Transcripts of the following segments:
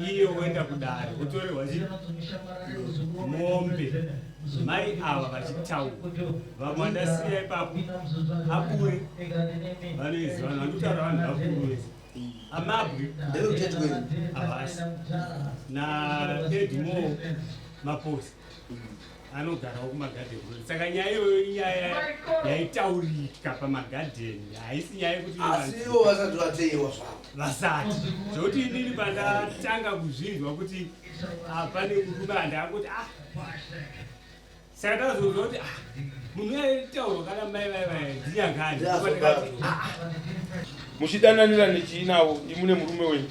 Iye woenda kudare wotorerwa chi mombe mai ava vachitaura vamwe vandasiya ipapo abure vanoiziva vanhu vandikutaura vanhu vakuru vese amabwe havasi naedmore maposi anogarawo kumagadheni saka nyaya iyoyo inyaya yaitaurika pamagadheni haisi nyaya yekuti asi ivo vasati vateiwa zvavo vasati zvekuti inini pandatanga kuzvinzwa kuti ah, pane murume andangoti ah saka tazonzwa kuti ah munhu aitaurwa kana mai vai vai ndinyangani ndikati ah, ah. Muchidananira nechii navo imune murume wenyu?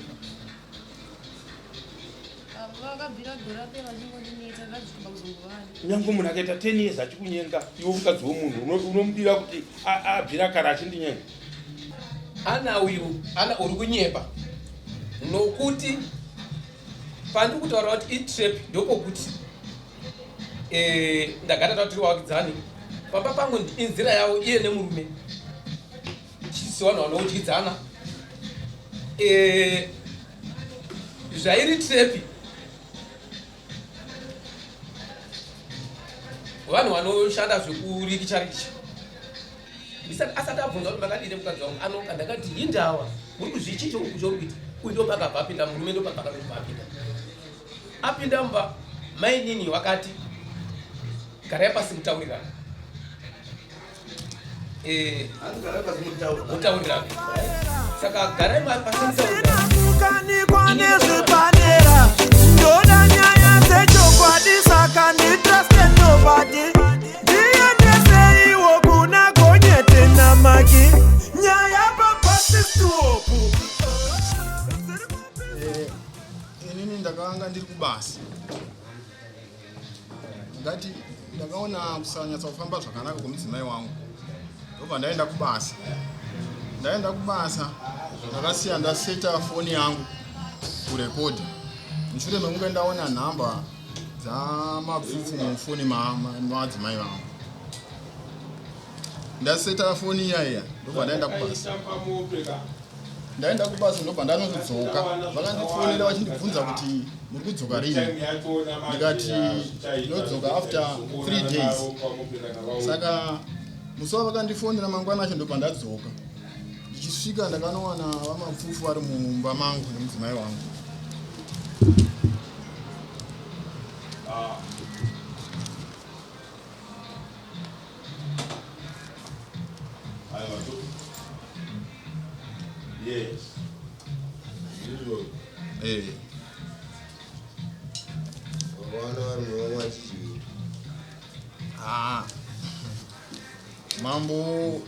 Nyange munhu akaita 10 years achikunyenga iwe mukadzi wemunhu unomudira kuti abvira kare achindinyenga. Ana uyu ana uri kunyepa nokuti pandiri kutaura kuti itrap ndopokuti eh, ndagara tava tiri vawakidzani pamba pangu inzira yavo iye nemurume sevanhu vanodyidzana eh, zvairi trepi vanhu vanoshanda zvekurikicharikicha asati abvunza kuti makadii nemukadzi wangu anoka ndakati hindawa muri kuzvichii chouri kuita uyu ndopakabva apinda murume ndopakabva apinda apinda mumba mainini wakati garai pasi mutaurirana eh, mutaurirana saka garai pasi mutaurirana nezvepadera ndoda nyaya dzechokwadi saka nditraste nobody ndiendeseiwo kuna gonyete namaki nyaya papasisitopu Inini ndakanga ndiri kubasa ndati ndakaona kusanyatsa kufamba zvakanaka kwemudzimai wangu ndobva ndaenda kubasa ndaenda kubasa ndakasiya ndaseta foni yangu kurekodha mushure mekunge ndaona nhamba dzamapfufu mufoni madzimai vangu ndaseta foni iya iya ndobva ndaenda kubasa ndaenda kubasa ndobva ndanozodzoka vakandifonera vachindibvunza kuti muri kudzoka rini ndikati ndinodzoka after three days saka musi wavakandifonera mangwana acho ndobva ndadzoka ndichisvika ndakanowana vamapfufu vari mumba mangu nemudzimai wangu ah. Yes. Ndizvo. Eh. Vana vari mumwe vachidyi. Ah. Mambo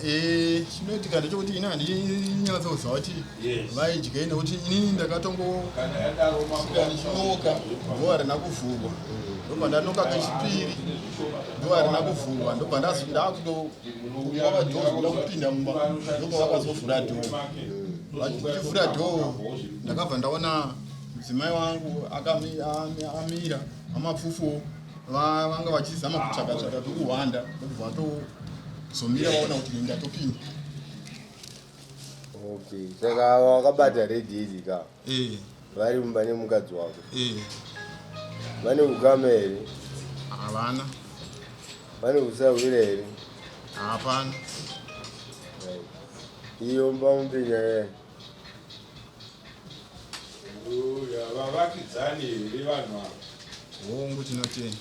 eh chinoitika ndechekuti ini handinyatsoziva kuti vaidyei nekuti inini ndakatongosvika ndichinoka ndova rina kuvhurwa ndobva ndanoka kechipiri ndova rina kuvhurwa ndobva ndakutokuva dhoo kuda kupinda mumba ndobva vakazovhura dhoo vachivhura dhoo ndakabva ndaona mudzimai wangu akamira amapfufuwo vanga vachizama kutsvaka tsvaka pekuhwanda ndokubva vatozomira vaona kuti ndatopinda okay saka wakabata redhedi ka eh. vari mumba nemukadzi wako eh. vane ukama here havana vane usahwira here hapana iyo mba mupenya Vavakidzani here vanhu ava? Hongu tinotenda.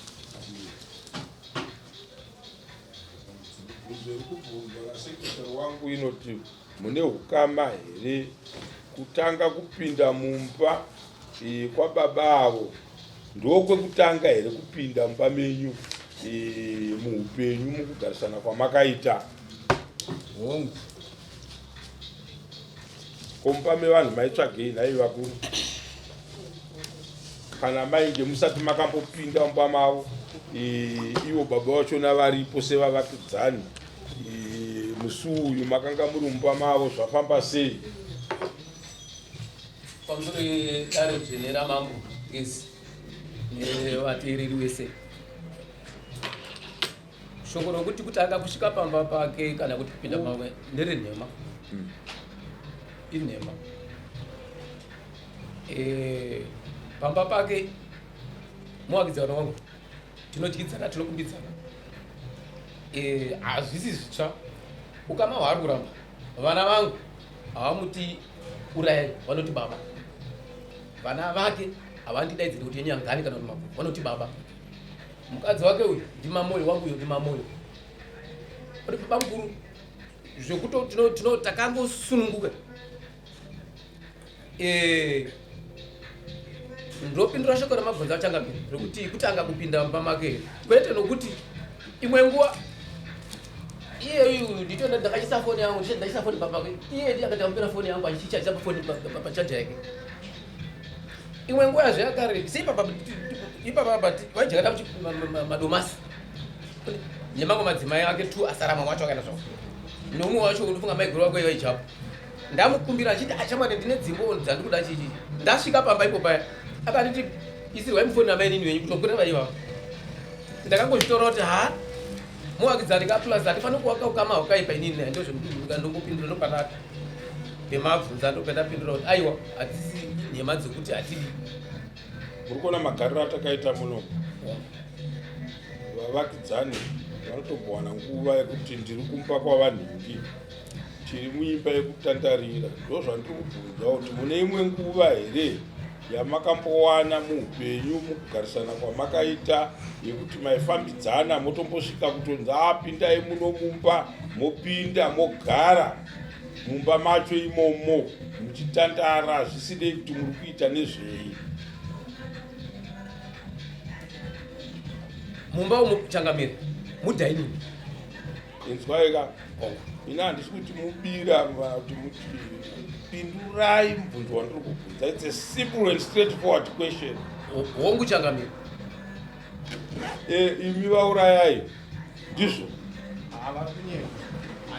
Mibvunzo iri kubvunzwa nasekretary wangu inoti mune ukama here kutanga kupinda mumba e, kwababa avo ndokwekutanga here kupinda mumba menyu e, muupenyu mukugarisana kwamakaita? Hongu. Ko mumba mevanhu maitsvagei nhai vakuru? Kana mainge musati makambopinda mumba mavo ivo baba vachona varipo sevavakidzani musi uyu makanga muri mumba mavo zvafamba sei? Pamusoro dare dzvene ramambo ngezi nevateereri wese Shoko rokuti kutanga kusvika pamba pake kana kuti kupinda pamwe nderenhema. Inhema. Eh, pamba pake muvakidzana wangu tinodyidzana tinokumbidzana eh, hazvisi zvitsva ukama hwaari kuramba vana vangu havamuti urayai vanoti baba vana vake havandidaidziri kuti nyangani kana kuti mabvu vanoti baba mukadzi wake uyu ndimamoyo wangu uyu ndimamoyo baba mukuru zvekuto takangosununguka Eh, ndopindura shoko ramabvunza achangamire rekuti kutanga kupinda mumba make here kwete nokuti imwe nguva iyeyu nditoenda ndakaisa foni yangu ndichiti ndaisa foni pamba pake iye ndiye akatambira foni yangu achichaja pafoni pachaja yake imwe nguva yazveyakare seipapa ipapa vaijakata madomasi nemamwe madzimai ake two asara mamwe acho akaenda zvavo neumwe wacho unofunga maiguru wako vaijapo Ndamukumbira achiti achamwari ah, ndine dzimbo dzandikuda chichi. Ndasvika pamba ipo paya. Akanditi isirwai mufoni namainini venyu kutokwira vaiva. Ndakangozvitora kuti ha muvakidzani ka plus hatifaniri kuwaka ukama hwakaipa inini naye ndozvendikuka ndongopindura ndopanaka pemabvunza ndopendapindura kuti aiwa hadzisi nhema dzekuti hatidi. Muri kuona magariro atakaita muno vavakidzani vanotombowana nguva yekuti ndiri kumba kwavanhingi Tiri muimba yekutandarira, ndozvandiri kubvunza kuti mune imwe nguva here yamakambowana muupenyu mukugarisana kwamakaita yekuti maifambidzana motombosvika kutonzi apindai ah, muno mumba mopinda mogara mumba macho imomo muchitandara zvisinei kuti muri kuita nezvei mumba umu changamire mudining Inzwai ka ini handisi kuti mubira kuti muti pindurai mubvunzo wandiri kubvunza it's a simple and straight forward question hongu changamire e, imi vaurayai ndizvo havakunyepa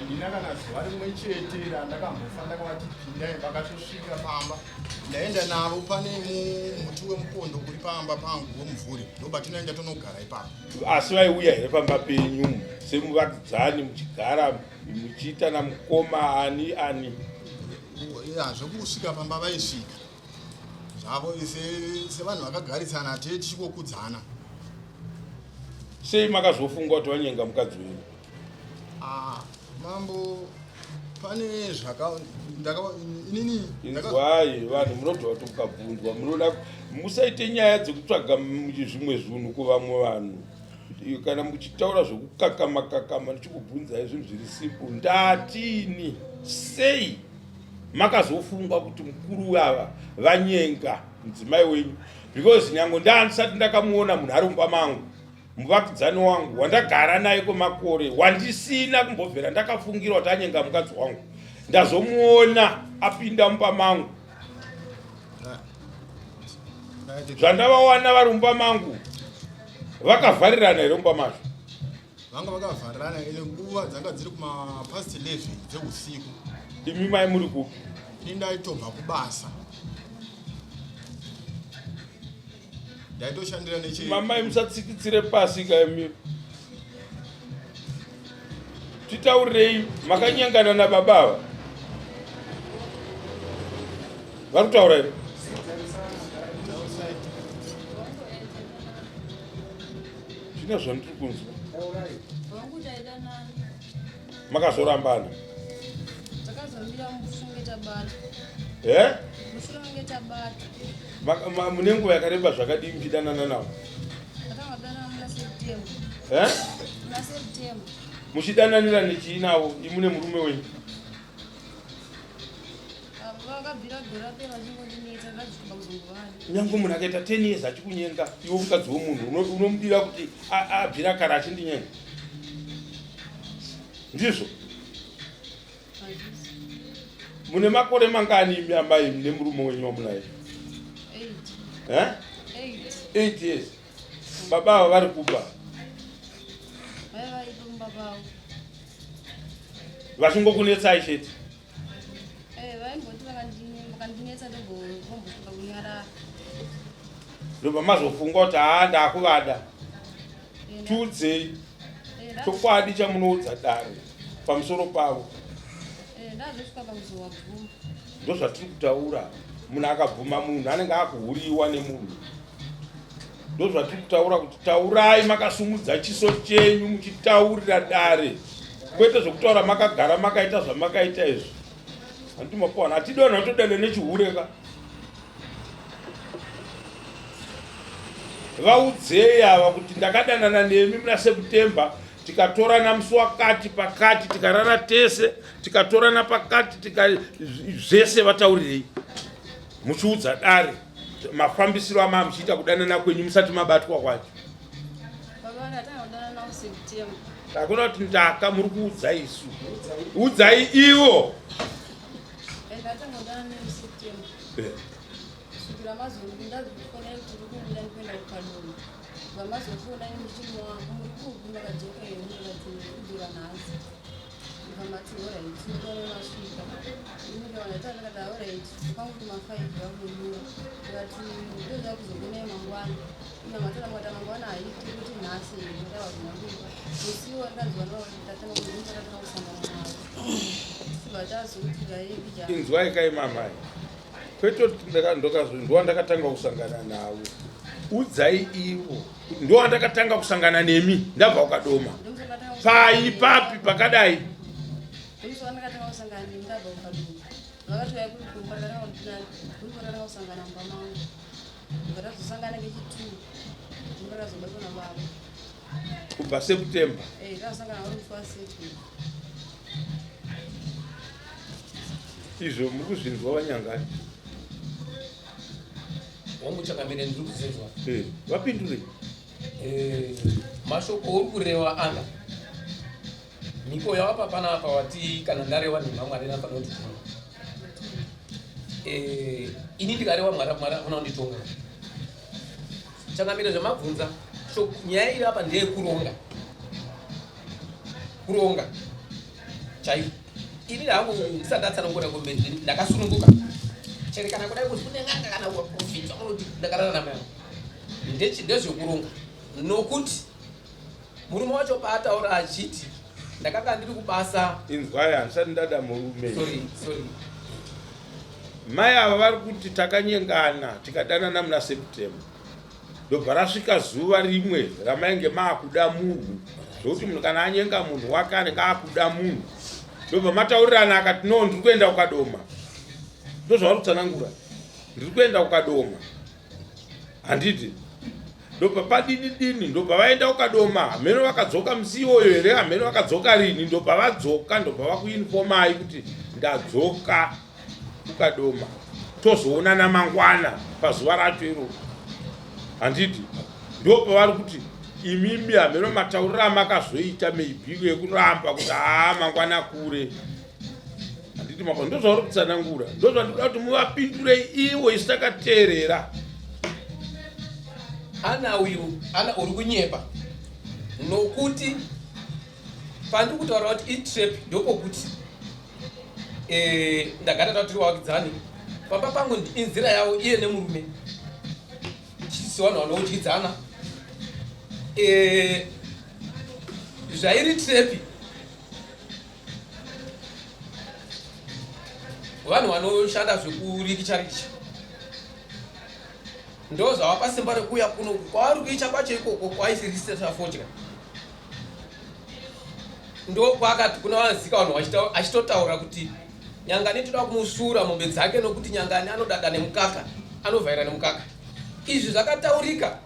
handina kana zuva rimwe chete randakambofa ndakavati pindai vakatosvika pamba ndaenda navo pane muti wemukondo uri pamba pangu wemumvuri ndobatinoenda tonogara ipapo Asi vaiuya here pamba penyu semuvakidzani muchigara muchiita namukoma ani ani? Ya, zvekusvika pamba vaisvika zvavo sevanhu vakagarisana tee tichikokudzana. Sei makazofunga kuti vanyenga mukadzi wenyu? Ah, mambo pane zvaka ndaka inini inzwai vanhu munobva kuti mukabvunzwa munoda musaite nyaya dzekutsvaga zvimwe zvinhu kuvamwe vanhu kana muchitaura zvekukakama kakama ndichikubvunzai zvinhu zviri simple ndatini sei makazofunga kuti mukuru ava vanyenga mudzimai wenyu because nyange ndaandisati ndakamuona munhu ari mumba mangu Muvakidzani wangu wandagara naye kwemakore wandisina kumbobvira ndakafungira kuti anyenga mukadzi wangu ndazomuona apinda mumba mangu zvandavawana vari mumba mangu vakavharirana here mumba mazvo vanga vakavharirana ende nguva dzanga dziri kumapast 11 dzeusiku imi mai muri kupi ini ndaitobva kubasa ndaitoshandira neche mamai musatsikitsire pasi kaimi titaurirei makanyengana nababa ava vari kutaura here zvine zvandiri kunzwa makazorambana eh? mune nguva yakareba zvakadii muchidanana navo eh? muchidananira nechii navo imune murume wenyu nyange munhu akaita 10 years achikunyenga iwe mukadzi wemunhu unomudira kuti abvira kare achindinyenga ndizvo mune makore mangani imi amai nemurume wenyu wamunaye eh? eight years baba ava vari kuba vachingokunetsai chete eh, ndobva mazofunga kuti haa ndakuvada tiudzei eh, chokwadi chamunoudza dare pamusoro pavo eh, ndozvatiri kutaura. Munhu akabvuma munhu anenge akuhuriwa nemunhu. Ndozvatiri kutaura kuti taurai makasumudza chiso chenyu muchitaurira dare, kwete zvekutaura makagara makaita zvamakaita izvi. Handiti makuwana hatidi vanhu vanotodada nechihure ka. Vaudzei ava kuti ndakadanana nemi muna September tikatorana musi wakati pakati tikarara tese tikatorana pakati tika zvese vataurirei muchiudza dare mafambisiro amaa muchiita kudanana kwenyu musati mabatwa kwacho. Hakuna kuti ndaka muri kuudza isu, udzai ivo. Kusvikira mazonda kuti ndiri kubuda ndikuenda kuKadoma. Vamazofona ini ndichiti muri kupi makadzoka here mukati kudzoka nhasi. Vamati horait ndone masvika. Ini ndikaona ndakati horait kwangu kuma 5 vakunyura. Ndikati ndoda kuzokuonai mangwana. Ina matara mukati mangwana haiti kuti nhasi ndataura kunyangwe. Musiwo ndanzwa ndatanga kumusangana navo. Vatazokuti dai Inzwai kai mamai. Kwete kuti ndowandakatanga kusangana navo. Udzai ivo kuti ndowandakatanga kusangana nemi ndabva ukadoma. Pai papi pakadai. Kubva September. Eh, Izvo muri kuzvinzwa vanyangani? Wangu chakamire ndiri kuzvinzwa. Eh, vapindure. Eh, mashoko uri kureva anga mhiko yawapa panapa wati kana ndareva nhema Mwari anofanira kunditonga. Eh, ini ndikareva Mwari Mwari anofanira kunditonga. Changamire zvamabvunza nyaya iri apa ndeyekuronga kuronga chaiko ini hangu ndisati ndatsanangura kumberi ndakasununguka chero kana kudai kuti kune n'anga kana kuprofita unoti ndakarara namai angu ndezvekuronga nokuti murume wacho paataura achiti ndakanga ndiri kubasa inzwai handisati ndada murume sorry sorry mai ava vari kuti takanyengana tikadanana muna September ndobva rasvika zuva rimwe ramainge maakuda munhu zvokuti munhu kana anyenga munhu wake anenge akuda munhu ndobva mataurirana akati no ndiri kuenda kukadoma ndozvavari kutsanangura ndiri kuenda kukadoma handiti ndobva padini dini ndobva vaenda kukadoma hameno vakadzoka musi iwoyo here hameno vakadzoka rini ndobva vadzoka ndobva vakuinfomai kuti ndadzoka kukadoma tozoonana mangwana pazuva racho iroro handiti ndopavari kuti imimi hameno matauriro amakazoita maybe ekuramba kuti haa mangwana kure handiti mako ndozvauri kutsanangura ndozvandikuda kuti muvapindure ivo isu takateerera ana uyu ana uri kunyepa nokuti pandiri kutaura kuti itrap ndopokuti eh, ndagara tava tiri vawakidzani pamba pangu inzira yavo iye nemurume chisi vanhu vanodyidzana eh, zvairi trepi vanhu vanoshanda zvekurikicha rikicha ndo zvavapa simba rekuuya kuno kwavari kuicha kwacho ikoko kwaisirisesa fodya Ndokwakati kuna vazika vanhu achitotaura kuti Nyangani toda kumusura mombe dzake nokuti Nyangani anodada nemukaka, anovhaira nemukaka. Izvi zvakataurika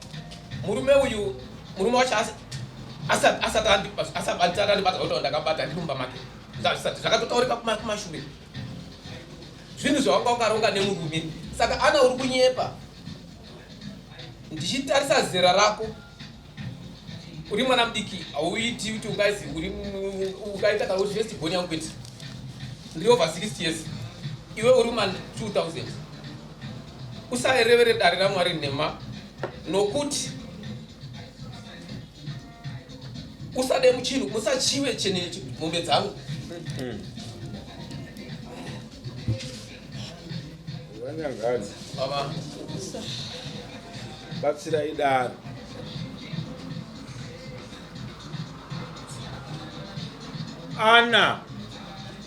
murume uyu, murume wacho asati andibata kuti ndakabata ndiri mumba make. Zvisati zvakatotaurika kumashure. Zvinhu zvawanga wakaronga nemurume. Saka ana uri kunyepa. Ndichitarisa zera rako uri mwana mudiki hauiti kuti ungazi uri ukaita kana uri first born yangu kwete ndiri over 60 years iwe uri ma 2000 usarevere dare ramwari nhema nokuti usade muchinhu musachive chene mombe dzangu Vanyangadzi. Baba. Batsirai dare. Ana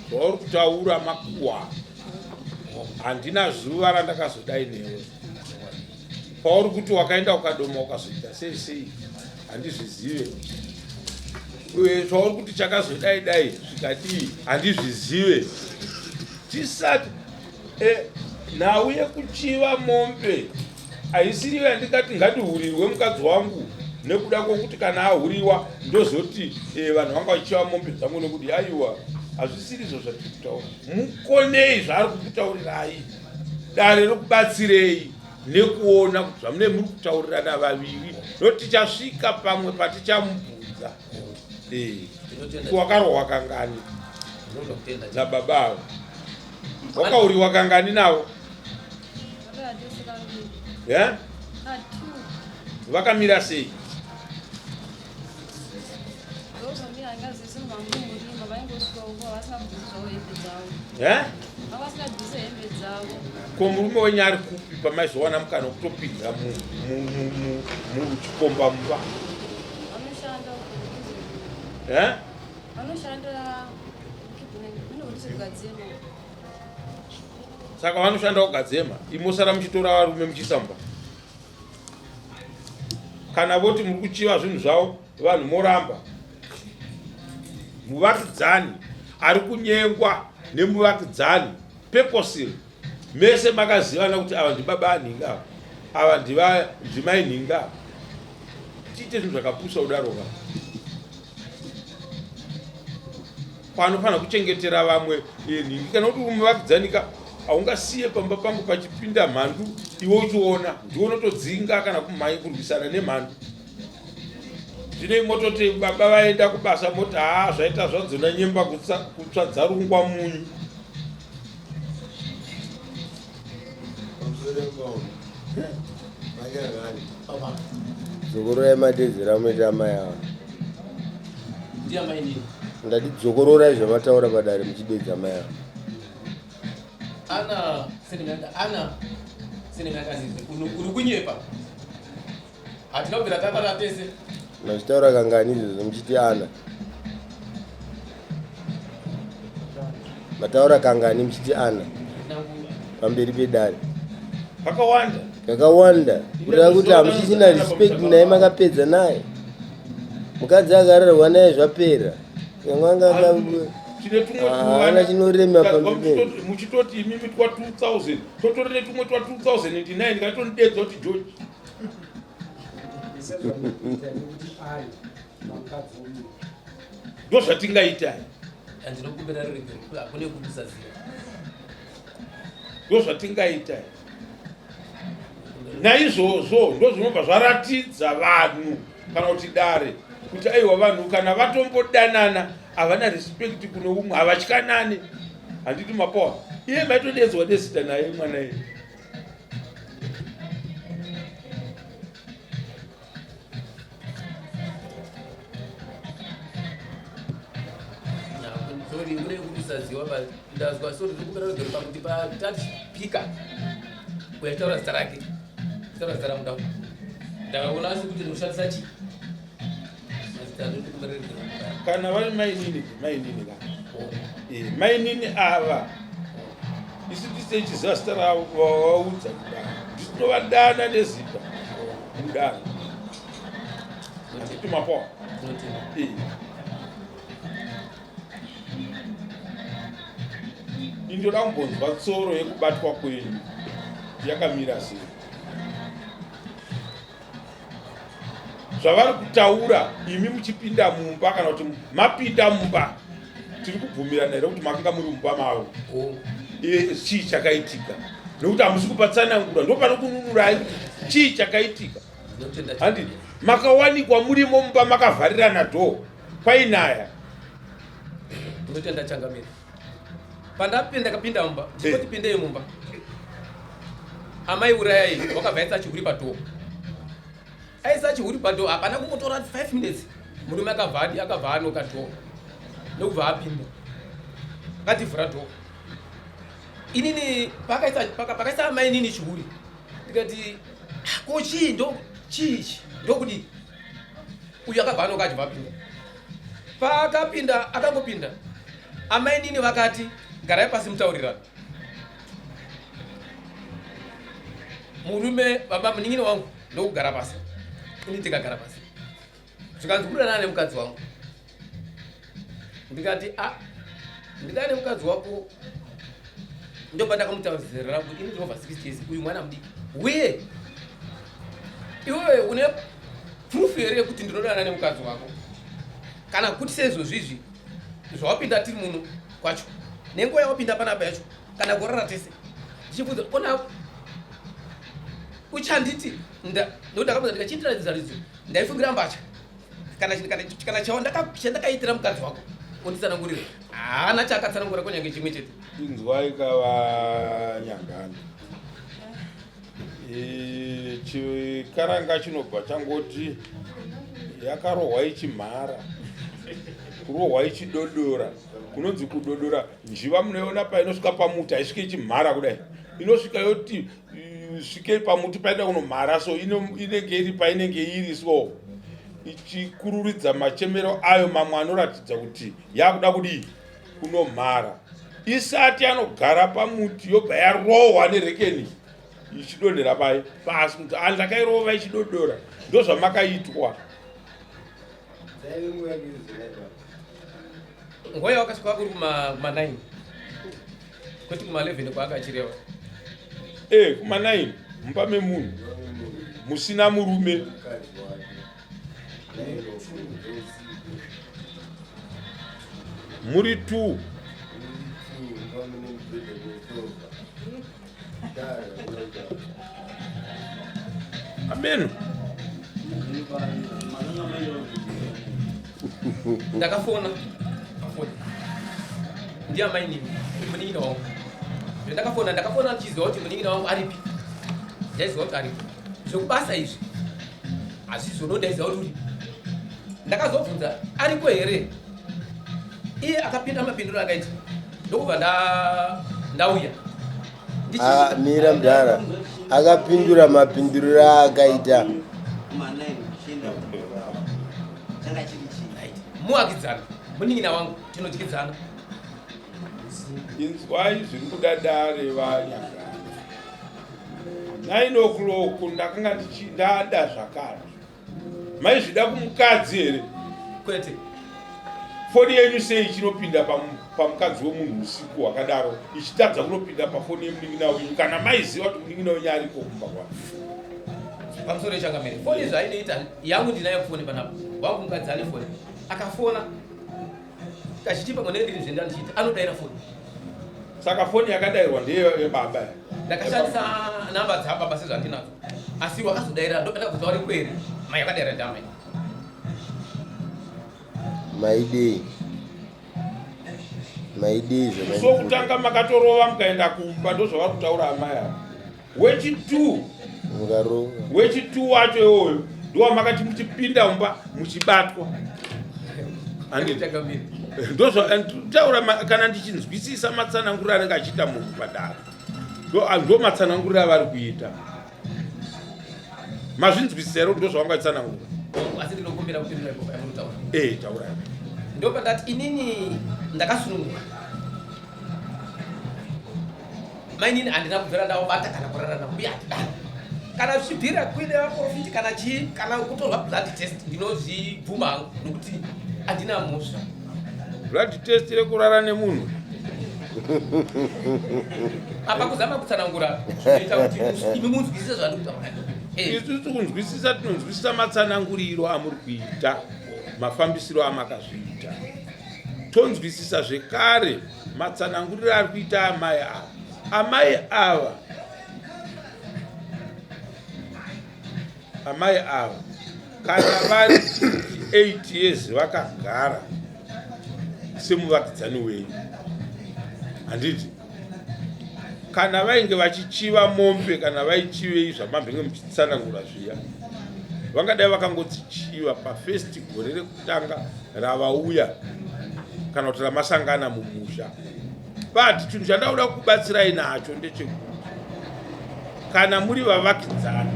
zvauri kutaura makuhwa. Handina zuva randakazodai newe. Pauri kuti wakaenda ukadoma ukazoita sei sei handizvizive. Uye zvauri kuti chakazodai dai zvikadii handizvizive. Tisati e, nhau yekuchiva mombe haisiriyo yandingati ngandihurirwe mukadzi wangu nekuda kwokuti kana ahuriwa ndozoti eh, vanhu vanga vachichiva mombe dzangu nekuti aiwa hazvisiri izvo zvatiri kutaura mukonei zvaari kukutaurirai dare rokubatsirei nekuona kuti zvamune muri kutaurirana vaviri nokuti tichasvika pamwe patichamubvunza eh, wakarohwa kangani nababa avo wakauriwa kangani navo yeah? Vakamira sei? Yeah? Ko murume wenyu ari kupi pamaizowana mukana wekutopinda muchikomba mumba? Yeah? Saka vanoshanda kugadzema imosara muchitora varume muchiisa mumba. Kana voti muri kuchiva zvinhu zvavo vanhu moramba. Muvakidzani ari kunyengwa nemuvakidzani purposely mese makazivana kuti ava ndibaba anhinga ava ava ndiva ndimai nhinga tiite zvinhu zvakapusa kudaro ka Panofanira kuchengetera vamwe eh, nhingi kana kuti muvakidzani ka haungasiye pamba pangu pachipinda mhandu iwe uchiona ndiwe unotodzinga kana kumhanya kurwisana nemhandu zvino mototi baba vaenda kubasa moti haa zvaita zvadzona nyemba kutsva dzarungwa munyu Dzokororai madedzero amunoita amai ava. Ndati dzokororai zvamataura padare muchidedza amai ava. Ana senengaka ana senengaka zizi uri kunyepa. Hatina kubvira tatara tese. Mazvitaura kangani izvozvo muchiti ana? Mataura kangani muchiti ana? Pamberi pedare. Kakawanda. Kakawanda. Kureva kuti hamuchisina respect naye makapedza naye. Mukadzi akararwa naye zvapera. Haana chinorema pamberi. Muchitoti imimi twa 2000 totori netumwe twa 2009 ndikatonidedza kuti George. Ndozvatingaita. Andinokumbira ruregerero hakune kukusaziva. Ndozvatingaita. Naizvozvo ndozvinobva zvaratidza vanhu kana kuti dare kuti aiwa vanhu kana vatombodanana havana respect kune umwe havatyanani handiti mapowa iye maitodedzwa nezita naye mwana iye Sorry, kune kusaziwa but ndazwa sorry ndikumbira rugero pakuti patachipika uyachitaura zita rake taura zita ramuda ndakaona asi kuti ndikushandisa chii mazita ndikumbira rugero kana vari mainini mainini ka eh, mainini ava isu tisechiziva zita ravo vaudza kudaro ndichitovadana nezita mudaro Tumapo. Indoda kumbonzwa tsoro yekubatwa kwenyu yakamira sei? Zvavari kutaura imi muchipinda mumba kana kuti mapinda mumba tiri kubvumirana here kuti makanga muri mumba mavo? E, chii chakaitika? Nekuti hamusi kupatsanangura ndopanokununurai kuti chii chakaitika. Handi makawanikwa murimo mumba makavharirana dhoo kwainaya. Ndinotenda changamire. Pandapinda kapinda mumba, ndikoti eh. pindei mumba. Amai urayai wakabva aisa chihuri padhoo. Aisa chihuri padhoo hapana kumbotora 5 minutes. Murume akabva adi akabva anoka dhoo. Ndokubva apinda. Akativhura dhoo. Inini pakaisa pakaisa amai nini chihuri. Ndikati ah, ko chii ndo chii ichi ndokudii uyu akabva anoka achibva apinda paakapinda akangopinda amainini vakati garai pasi mutaurirana Murume baba munin'ina wangu ndokugara pasi, ini tikagara pasi, zvikanzi kudanana nemukadzi wangu. Ndikati a ah, ndidane nemukadzi wako. Ndopa ndakamutaura zera rangu, ini ndinobva 60 years, uyu mwana mudiki. Uye iwewe une proof here yekuti ndinodanana nemukadzi wako? Kana kuti seizvozvizvi zvawapinda tiri muno kwacho, nenguva yawapinda panapa yacho, kana gorara tese ndichibvunza ona uchanditi ndakabvunza ndikachindiratidza ridzo ndaifungira mbatya kana kana chandakaitira mukadzi wako unditsanangurire. Haana chaakatsanangura kunyange chimwe chete. Inzwai kavanyangani, chikaranga chinobva changoti yakarohwa ichimhara, kurohwa ichidodora. Kunonzi kudodora njiva munoiona painosvika pamuti, haisvike ichimhara kudai, inosvika yoti svikei pamuti paida kunomhara, so inenge iri painenge iri, so ichikururidza machemero ayo mamwe anoratidza kuti yakuda kudii, kunomhara. Isati yanogara pamuti yobva yarohwa nerekeni ichidonhera pai pasi, kuti andakairova ichidodora. Ndozvamakaitwa. Nguva yawakasvika kuri kuma 9 kwete kuma 11 kwaakachireva. E kuma 9 mumba memunhu musina murume. Muri 2. Ameno. Ndakafona pafoni ndiye amainini, munin'ina wangu. Ndakafona, ndakafona ndichiziva kuti munin'ina wangu aripi, ndaiziva kuti aripi. Zvekubasa izvi hazvizono, ndaiziva kuti uripi. Ndakazobvunza ariko here, iye akapinda mapinduro akaita, ndokubva ndauya. Ah, mira mdhara, akapindura mapinduriro aakaita. Muakidzana munin'ina wangu, tinodyidzana. Inzwai zviri kuda dare vanyangana. 9 o'clock ndakanga ndichindada zvakare. Maizvida kumukadzi here? Kwete. Foni yenyu sei ichinopinda pamukadzi wemunhu usiku hwakadaro, ichitadza kunopinda pafoni yemunin'ina wenyu kana maiziva kuti munin'ina wenyu ariko kumba kwake? Pamusoro yechangamire, foni zvainoita yangu ndinayo foni panapa. Wangu mukadzi ane foni, akafona kazhinji pamwe ndiri zvenda ndichiita anodaira foni. Saka foni yakadairwa ndeyebaba? Ndakashandisa namba dzababa sezvandinadzo, asi wakazodaira ndopenda kubva uri kweri mai yakadaira ndamai. Maidei, maidei? So kutanga makatorova mukaenda kumba, ndozvavari kutaura amai ava. Wechi2 mukarova. Wechi2 wacho iwoyo ndowamakati muchipinda mumba muchibatwa. Changamire. Ndozvataura kana ndichinzwisisa matsananguriro anenge achiita munhu padare, ndo matsananguriro avari kuita. Mazvinzwisisa here kuti ndozvavanga vachitsanangura? Asi ndinokumbira kupindura ipo payamuri. E, taurai. Ndopandati inini ndakasununguka, mainini handina kubvira ndaobata kana kurara navo, uye handidani. Kana zvichibvira kuine vaprofiti kana chii kana kutorwa blood test, ndinozvibvuma hangu nokuti handina mhosva. Blood test rekurara nemunhu? Apa kuzama kutsanangura zvinoita kuti imi munzwisise zvandiri kutaura. Isusu kunzwisisa tinonzwisisa matsananguriro amuri kuita, mafambisiro amakazviita. Tonzwisisa zvekare matsananguriro ari kuita amai ava. Amai ava kana vari 8 years vakagara semuvakidzani wenyu, handiti? Kana vainge vachichiva mombe, kana vaichivei zvamambenge muchitsanangura zviya, vangadai vakangodzichiva pafirst gore rekutanga ravauya kana kuti ramasangana mumusha. But chinhu chandauda kubatsirai nacho ndechekuti kana muri vavakidzani,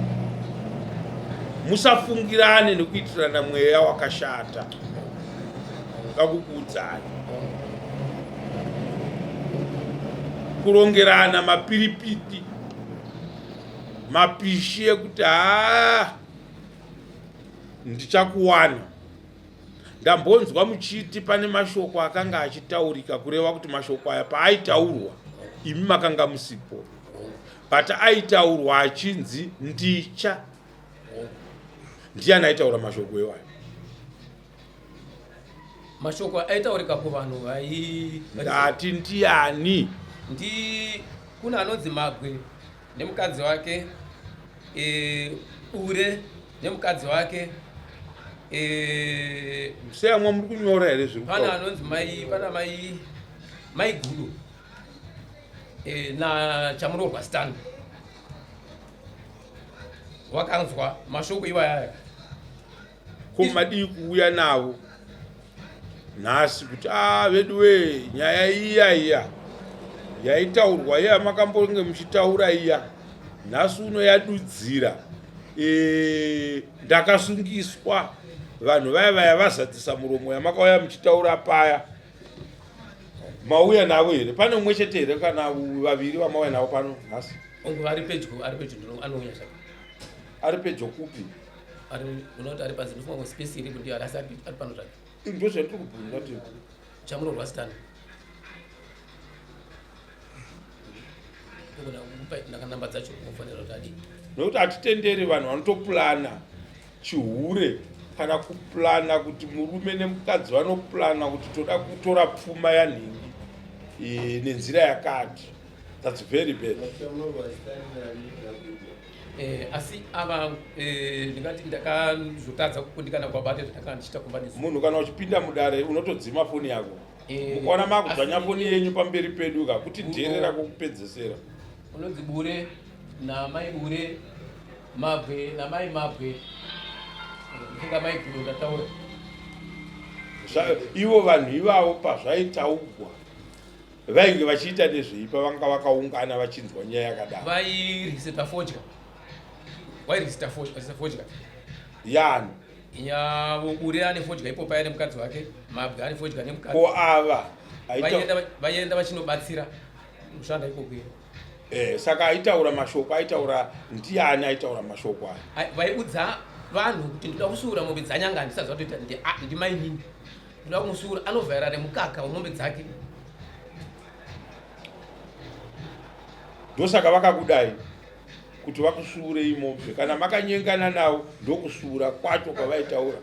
musafungirane nekuitirana mweya wakashata. Kakukuudzai kurongerana mapiripiti. Mapishi ekuti haa ndichakuwana. Ndambonzwa muchiti pane mashoko akanga achitaurika kureva kuti mashoko aya paaitaurwa imi makanga musipo. But aitaurwa achinzi ndicha. Ndiani aitaura mashoko iwayo? Mashoko aitaurika kuvanhu vai Ndati ndiani? Ndi kuna anonzi Mabwe nemukadzi wake e, Ure nemukadzi wake e, Museyamwa muri kunyora here zviri Pana anonzi mai pana mai mai Gudo e, na Chamunorwa Stan wakanzwa mashoko iwayaya. Ko madii kuuya navo nhasi kuti a ah, veduwee nyaya iya iya yaitaurwa iya makambonge muchitaura iya nhasi uno yadudzira e, ndakasungiswa vanhu vaya vaya vazadzisa muromo yamakauya muchitaura paya mauya navo here pane umwe chete here kana vaviri vamauya navo pano nhasi ari pedyo ari pedyo anouya zvake ari pedyo kupi ari unoti ari panze ndofunga space iripo ndiyo asi ari pano zvake ndo zvandiri kubvunza ti chamunorwa sitani namba dzacho unofanira kuti adii nokuti hatitenderi vanhu vanotopulana chihure kana kuplana kuti murume nemukadzi vanoplana kuti toda kutora pfuma yanhingi e, nenzira yakati thats very bad Eh, asi ava eh, ndingati ndakazotadza kukundikana kwabate zvandakanga ndichiita kumba nesu munhu kana uchipinda mudare unotodzima foni yako Eh, mukaona makudzvanya asi- foni yenyu pamberi pedu ka kuti dherera kwokupedzesera unonzi bure namai bure mabwe namai mabwe ndinga mai gudo ndataura Ivo vanhu ivavo pazvaitaugwa vainge vachiita nezvei pavanga vakaungana vachinzwa nyaya yakadaro vairisita fodya vairisita fodya yani yavo bure ane fodya ipo paya nemukadzi wake mabwe ane fodya nemukadzi ko ava vaienda vachinobatsira kushanda ikoko Eh, saka aitaura mashoko aitaura ndiani aitaura mashoko aya vaiudza vanhu kuti ndinoda kusuura mombe dzanyanga handisaziva kutoita ndimainini Ndoda kumusura anovhaira nemukaka wemombe dzake. Ndosaka vakakudai kuti vakusuurei mombe kana makanyengana navo ndokusuura kwacho kwavaitaura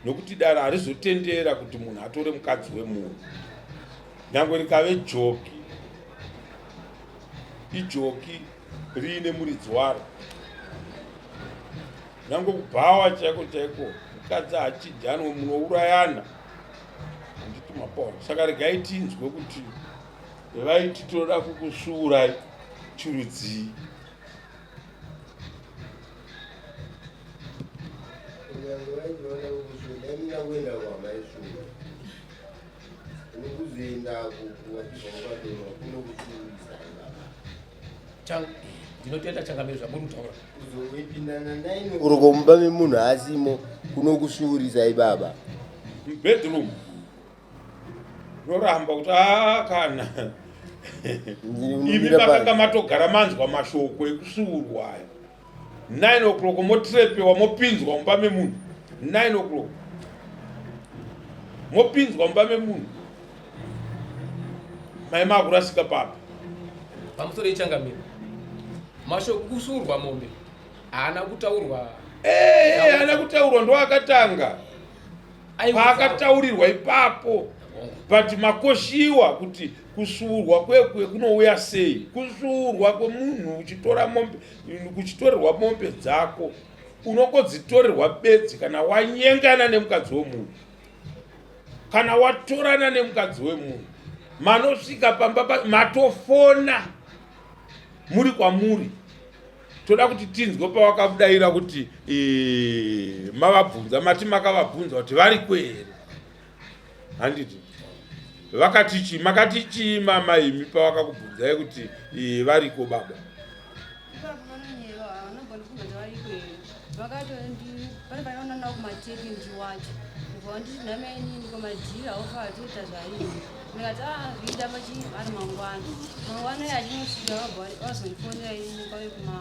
nokuti dare harizotendera kuti munhu atore mukadzi wemunhu nyange rikave joki ijoki riine muridzi waro nyange kubhawa chaiko chaiko mukadzi haachidyanwe munourayana handiti mapaona saka regai tinzwe kuti vaiti tinoda kukusvuurai chirudzii Ndinotenda changamire zvamuri kutaura. Kuzopindana naini uriko mumba memunhu asimo kunokusvuurisai baba. Bedroom. Noramba kuti aa kana. Imi makanga matogara manzwa mashoko ekusvuurwa ayo. 9 o'clock motrepewa mopinzwa mumba memunhu. 9 o'clock. Mopinzwa mumba memunhu. Mai makurasika papi? Pamusoro yechangamire. Mashoko kusurwa mombe haana kutaurwa. Eh, eh haana kutaurwa ndoakatanga. Paakataurirwa ipapo. But makoshiwa kuti kusuurwa kwekwe kunouya sei? Kusuurwa kwemunhu uchitora mombe kuchitorerwa mombe dzako unongodzitorerwa bedzi kana wanyengana nemukadzi wemunhu. Kana watorana nemukadzi wemunhu manosvika pamba matofona muri kwamuri toda kuti tinzwe pawakabudaira kuti e, mavabvunza mati makavabvunza kuti variko here handiti vakati chii makati chii mama imi pavakakubvunzai kuti e, variko baba Pane panoona kumateki ndiwacho ndibva nditi nhama inini komadhiri haufa atoita zvaii Ndikati ah zviita pachi ari mangwana. Mangwana iye achinosvika vabva vazondifonera ini kwave kuma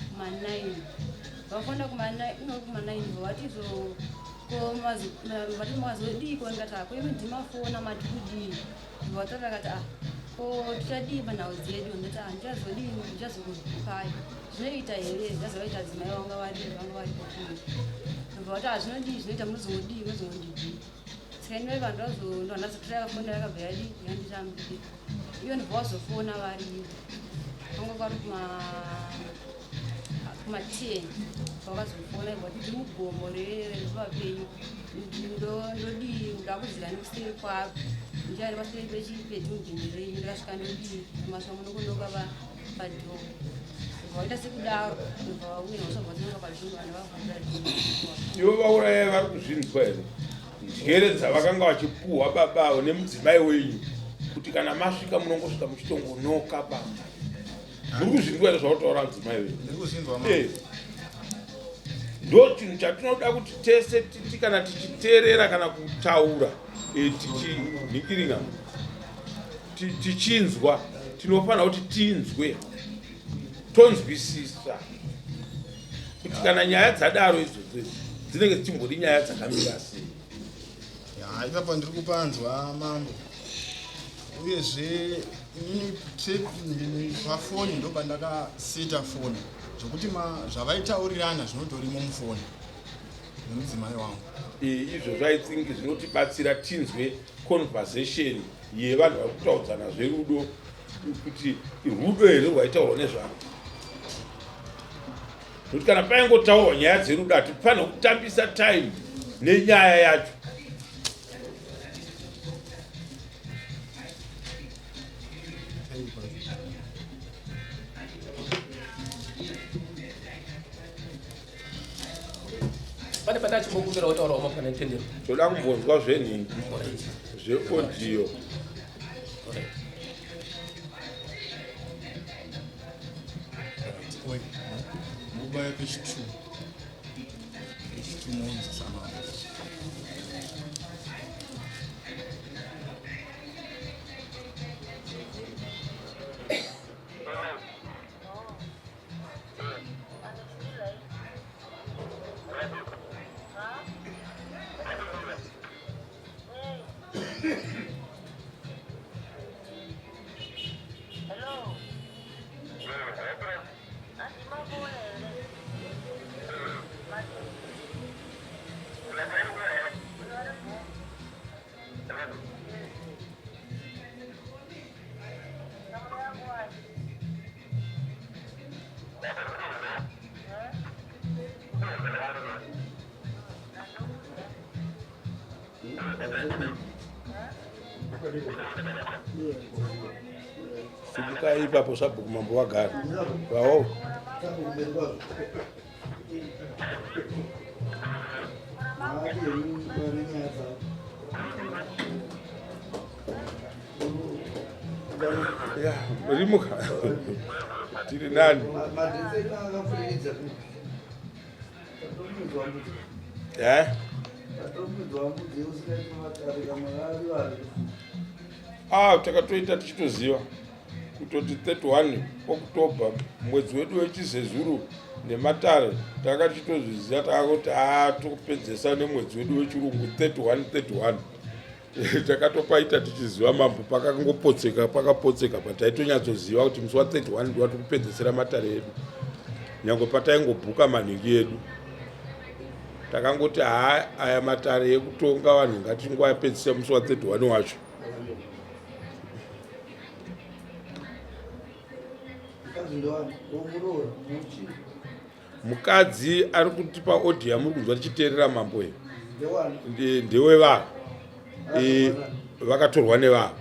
kuma 9. Vafona kuma 9 ino kuma 9 vati izvo ko mazi vati mazodii ko ndikati ah ko imi ndimafona mati kudii. Vataura vakati ah ko tichadii panhau dzedu ndati ah ndichazodii ndichazokupai zvinoita here ndazovaita dzimai vanga vari vanga vari pakuru. Ndobva vati ah zvinodii zvinoita munozongodii munozongondidii. Saka ini vanhu ndazondonazotora foni yakabva yadii yanditambira. Iyo ndobva vazofona variyo. Vanga vari kuma kuma 10 vakazofona vati ndiri mugomo revapenyu ndodii ndakuziva nekuseri kwako ndichari paseri pechipedhimubhini renyu ndikasvika ndodii masva munokunoka padhoo vaita sekudaro ndobva vauya vasvabva vanoka padhoo vanhu vavhura ivo vaurayai vari kuzvinzwa here njere dzavakanga vachipuhwa baba avo nemudzimai wenyu kuti kana masvika munongosvika muchitongonoka pamba muri kuzvinzwa here zvautaura mudzimai wenyu eh. ndo chinhu chatinoda kuti tese titi kana tichiteerera kana kutaura eh, tichinhikiringa tichinzwa tinofanira kuti tinzwe tonzwisisa kuti kana nyaya dzadaro idzodzo idzi dzinenge dzichimbodi nyaya dzakamira sei ya ipapo ndiri kupanzwa mambo uyezve inini pafoni ndopandakaseta foni zvokuti zvavaitaurirana zvinotorimo mufoni nemudzimai wangu izvo zvaithingi zvinotibatsira tinzwe conversation yevanhu vari kutaudzana zverudo kuti rudo here rwaitaurwa nezvavo nokuti kana paingotaurwa nyaya dzerudo hatifanira kutambisa time nenyaya yacho pane pandachimbokumbira kutaurawo mapana tendero toda kumbonzwa zvenhingi zveaudio Mobaya page 2. Page 2 monzisa mambo. Simukai ipapo sabhuku mambo wagara vawo ya rimuka tiri nani Eh? Ah, takatoita tichitoziva kutoti 31 October mwedzi wedu wechizezuru nematare tanga tichitozviziva takangoti a ah, tokupedzesa nemwedzi wedu wechirungu 31 31 takatopaita tichiziva mambo pakangopotseka pakapotseka but taitonyatsoziva kuti musi wa 31 ndiwa tikupedzesera matare edu nyange pataingobhuka manhingi edu takangoti haa aya matare ekutonga vanhu ngatingoapedzise musi wa 31 wacho mukadzi ari kutipa audio yamuri kunzwa tichiteerera mambo iyo ndewevanhu e, vakatorwa nevanhu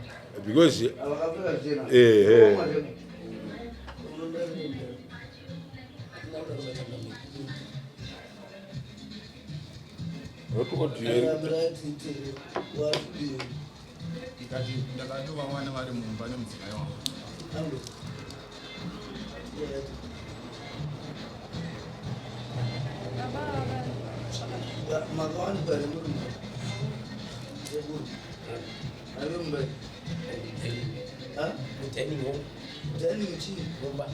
because ehe Ndikati ndakatovawana vari mumba nemudzimai wangu. Makawanikwa here muri mumba? Aive mumba Mudining hall. Dining chii? Mumba.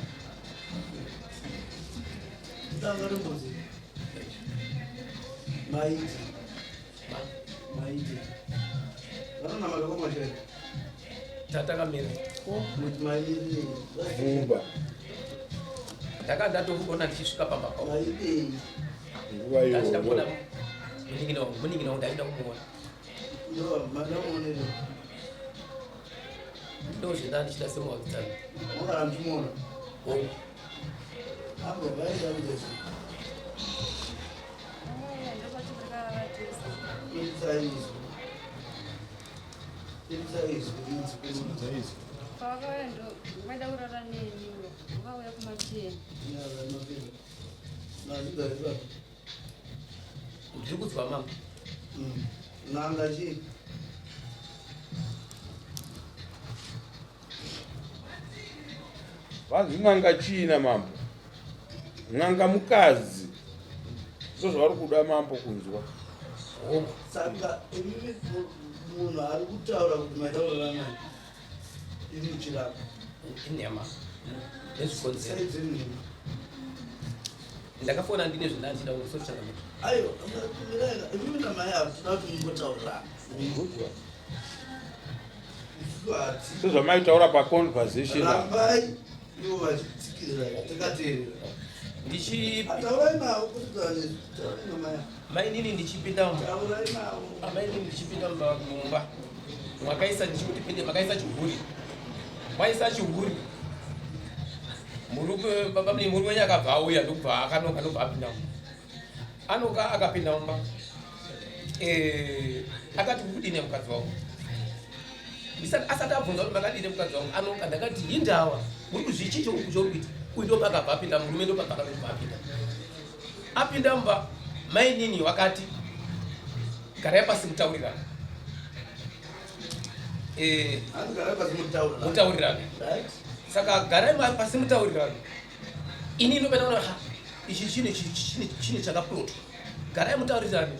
Danga rembudzi. Maiti. Maiti. Vanonamata kwamashaya. Tatakamira. Kuti maiti. Mumba. Ndaka ndatoona ndichisvika pamba pavo. Maiti. Nguva Ndachida kuona iyoyo. munin'ina wangu, munin'ina wangu ndaida kumuona. Ndo madamuonero. Ndozvenda ndichida semuwadzana. Wakara muchimuona. Hongu. Apo vaida kudesa. Ibisa izwi. Ibisa izwi. Simudza izwi. Pavakauya ndo vaida kurara neni vakauya kumateni. Ndiri kudzwa mama. N'anga chii? Vanzi n'anga chii namambo? N'anga mukadzi. Ndizvo zvavari kuda mambo kunzwa. Hongu. Saka imimi munhu ari kutaura kuti maida kurara naye imi muchirapa. Inhema. Nezvikonzero. Sei dziri nhema? Ndakafona ndine zvandandida kusochanga. Aiwa, mirai, imimi namai ava tinoda kuti mumbotaurirana. Kunzwa. Isusu hati. Sezvamaitaura paconversation apa. Rambai ivo vachitsikirira takateerera. Ndichi Taurai navo kuti taurai namai ava. Mainini ndichipinda mumba. Taurai navo. Amainini ndichipinda mumba mumba. Makaisa ndichikuti pinde makaisa chihuri. Maisa chihuri. Murume baba mune murume wenyu akabva auya ndokubva akanoka ndobva apinda mumba. Anoka akapinda mumba. Eh, akati kudini mukadzi wangu? Ndisati asati abvunza kuti makadini mukadzi wangu anoka ndakati hindawa. Muri kuzvichi chouri kuita. Uyu ndopakabva apinda murume ndopakabva apinda. Apinda mumba mainini wakati garai pasi mutaurirane. Eh, Hanzi garai pasi mutaurirane. mutaurirane. Right? Saka garai pasi mutaurirane. Ini ndopenda kuona ha ichi chine chine chakaplotwa. Garai mutaurirane.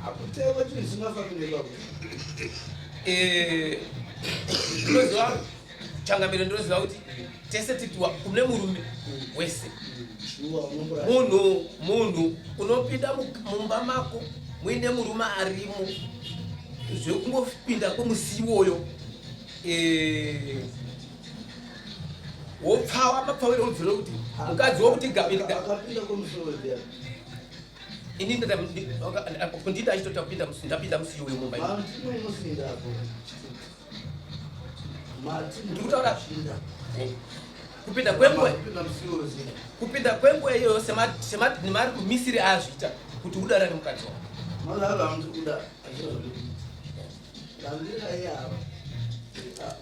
Hakutewa chinhu chisingafambi nepapo. Eh, ndinoziva changamire ndinoziva kuti tese titiwa kune murume wese Shuwa unomborara. munhu munhu unopinda mumba mako muine murume arimo zvekungopinda kwemusi iwoyo eh, wopfawa mapfawiro udzire kuti mukadzi wokuti gapinda Akapinda kwemusi wepi? ini kundida achitota kupinda musi ndapinda musi iwoyo mumba imomo. Mati munosinda apo. Mati Ndikutaura- munosinda. Kupinda kwenguva Kupinda musi iwoyo. kupinda kwenguva iyoyo nemari kumisiri aazviita kuti udara nemukadzi wako. Mazava hamudi kuda achizvo. Rambirai ava.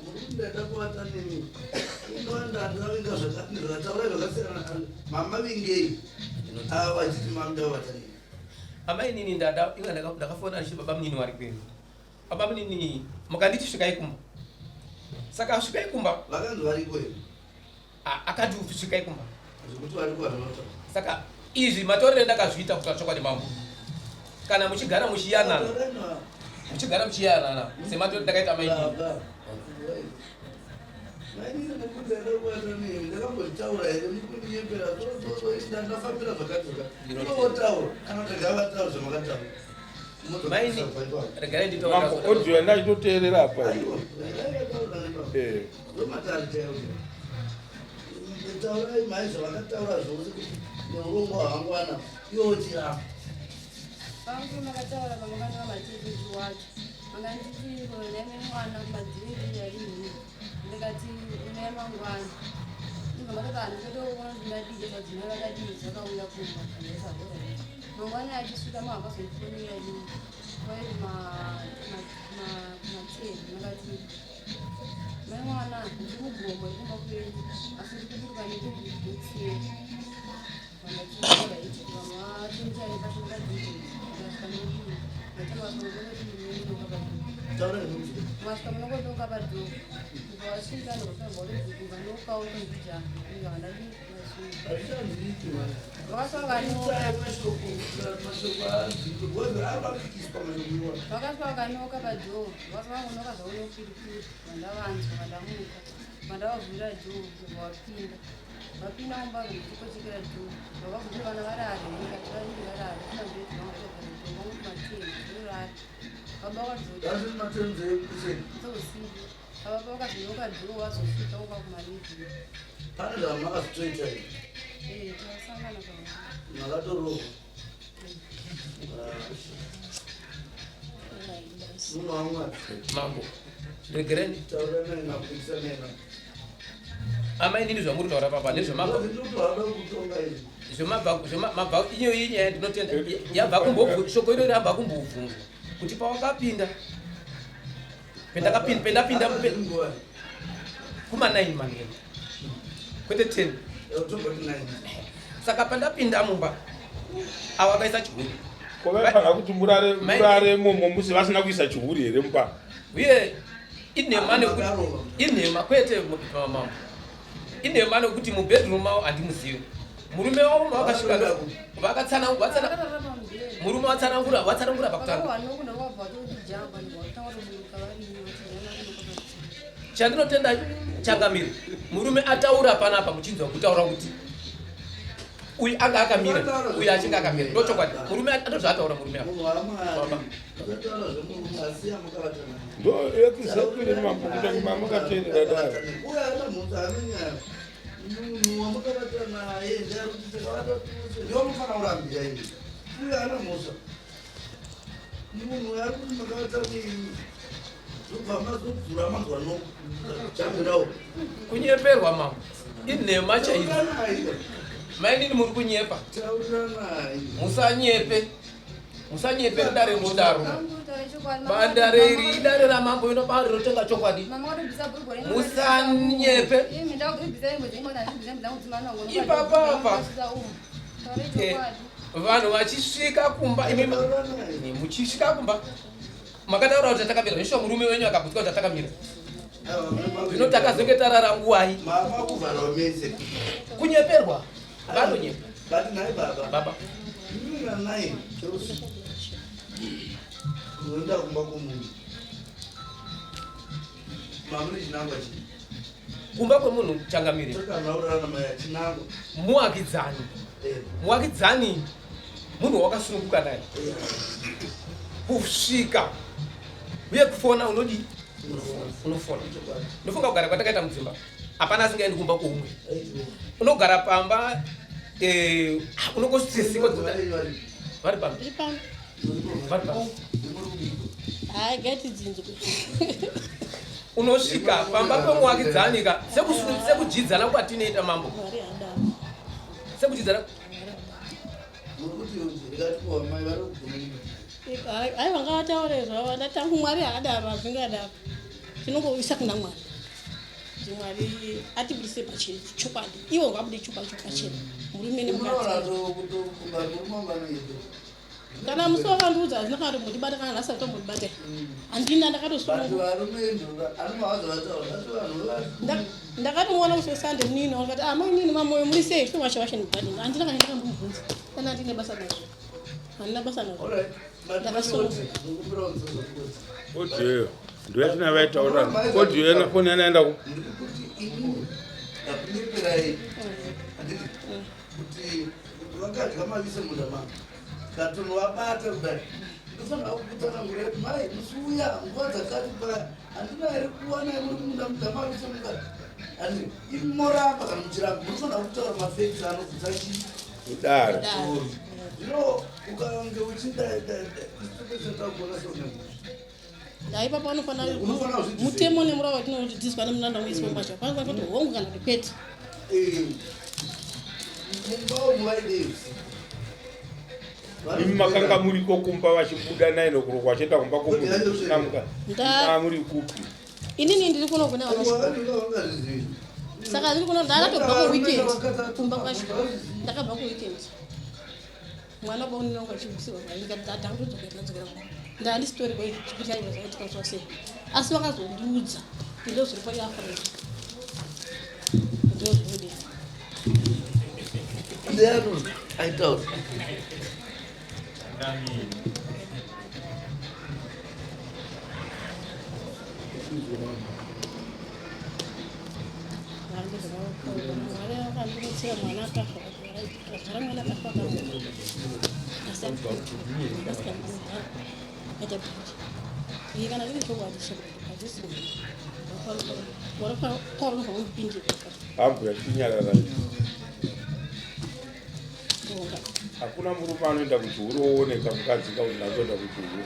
Muri kundada kuvata nemi. Inowanda ndavinga zvakati zvakataurai zvakasiyana. Mama vingei. Ava vachiti mamuda kuvata nemi. Amai nini ndada inga ndakafona ndichiti baba munini wari kwenyu. Baba munini mukanditi svikai kumba. Saka svikai kumba. Vakanzi variko here? Akati svikai kumba. Zvekuti variko hazvinotaura. Saka izvi matorere ndakazviita kutaura chokwadi mambo. Kana muchigara muchiyanana. Taurai navo. Muchigara muchiyanana sematorere ndakaita mai nini. Baba. Mainini mukundada kuvata nemi. Ndakambozvitaura here mukundinyepera. Ndafambira zvakati zvakati. Unovotaura. Kana kuti ngavataura zvamakataura. Maini regai nditaure. Mambo audio yandachitoteerera apa. Aiwa, regai vataura nepapo. Eh. Ndomatari chaiwo. Taurai mai zvavakataura zvose kuti neurongwa hwangwana iwo chiramba. Pangu makataura pamakanyora matiki wacho. Makanditi naime mwana kumadziviri yarini. Ndikati une mangwana. Ndibva matoti handitotoona kuti ndadii madzimai vakadii zvakauya kumba. Ndikati mangwana achisvika makazondifonera ini. Kwairi ma10 makati mai mwana ndiri mugomo ndikumba kwenyu asi ndiri kuburuka nekuutsiye. Taurai nekuti Masvika munongotoka padhoo ukawasvika ndokufamba utodzikuka ndokautombijana inga vandadi masvika hazvichanzwiki mwana. Vakasvika vakanoka padhoo, vakasvika vangonoka zvavo nokirikiri, vandavanzwa vandamuka, vandavavhurira dhoo kubva vapinda. Vapinda mumba vachikochekera dhoo, vakabvunza vana varare ndikati vainge varare, kuna bhedhi vanga vachagara dhoo, vangu kumatenzi vorara. Baba vakadzoka. Dzeusiku. Baba vakadzoka dhoo vazosvika voka kumaliving. Pane zvamakazotoita here? Eh, takasangana pamwe. Makatorohwa. Munhu waMwari. Mambo, regereni. Taura naye mapurisa nena. Amai nini zvamuri kutaura papa nezvemabva zvemabva zvemabva iyo iyi nyaya ndinotenda yabva kumbobvu shoko iro rabva kumbobvunzwa kuti pawakapinda pendakapinda pendapinda kuma 9 manheru kwete 10 saka pandapinda mumba avo akaisa chihuri ko vaifanira kuti murare murare momo musi vasina kuisa chihuri here mumba uye inhema nekuti inhema kwete mambo inhema nekuti mubedroom mavo handimuzivi murume wavo mavakasvika vakatsanangura murume watsanangura watsanangura pakutanga chandinotenda changamire murume ataura panapa muchinzwa kutaura kuti uyu anga akamira uyu achinge akamira ndochokwadi murume atozvaataura murume apa ndo exactly mambo kuti mamakateerera dare Munhu wamukavata naye ndakuti takavata tose ndiwo mufanira kurambira ini. Uyo ana mhosva. Munhu uyo ari kuti makavata neni. Zvobva mazodzura manzwa no. Jambirawo. Kunyeperwa mambo. Inhema chaidzo. Mainini muri kunyepa. Musanyepe. Musanyepe dare mudaro. Bandare iri idare ramambo ino bari rotenga chokwadi. Musanyepe. Ipapa apa. Eh, vanhu vachisvika kumba imi muchisvika kumba makataura kuti takamira zvishuwa murume wenyu akagutswa kuti takamira zvino takazenge tarara nguwai kunyeperwa vanonyepa baba unoenda kumba kwomunhu mamuri chinangwa chii kumba kwemunhu changamire muwakidzani eh. muwakidzani munhu wakasununguka naye eh. kusvika uye kufona unodii unofona ndofunga kugara kwatakaita mudzimba hapana asingaendi kumba kwoumwe unogara pamba eh, unongositesiko vari pano vari pano unosvika pamba pemuwakidzani ka sekudyidzana kwatinoita mambo sekudyidzana Aiwa ngavataure zvavo ndatangu Mwari haadaro hazvingadaro tinongoisa kuna Mwari kuti Mwari atibudise pachena chokwadi iwo ngabude chokwadi chopachena murume nemukadzi kana musi wakandiudza hazvina kana tombondibata kana nhasi atombondibata handina ndakatomuona musi wesande munini wakati ah mainini mamoyo muri sei towasha washa negadeni handina kana ndakambomubvunza kana handine basa nazvo handina basa nazvo Audio ndoyatina vaitaura audio yana foni yanaenda ku kuti vakadya mavise munda mangu ndatonovabata kudai ndofanira kukutsanangura kuti mai musi uya nguva dzakati paya handina here kuwana muri munda munda mavise munda andi imi moramba kana muchiramba munofanira kutaura mafacts anobvisa chii kudaro zvino ukange uchindaitagona seune Dai papa unofanira mutemo nemurau watinodzidziswa nemunanda uiswa mubasha panofanira kuti hongu kana kuti kwete. Eh, mumba umu vaidei imi makanga muriko kumba vachibuda naye nokurokwa vachienda kumba kwomunhu muri kupi inini ndiri kuno kune vana saka ndiri kuno ndakatobva kuweekend kumba kwacho ndakabva kuweekend mwana kwaunonga uchibvisirwa ndakatodzokera ndadzokera kumba ndandisitori kuti aiva zvaitika zvose asi vakazondiudza kuti ndozviri paafrica ndozvinodii Aitaura. Ambuya chinyarara. Hakuna murume anoenda kuchihuro wooneka mukadzi kakuti ndakuenda kuchihuro.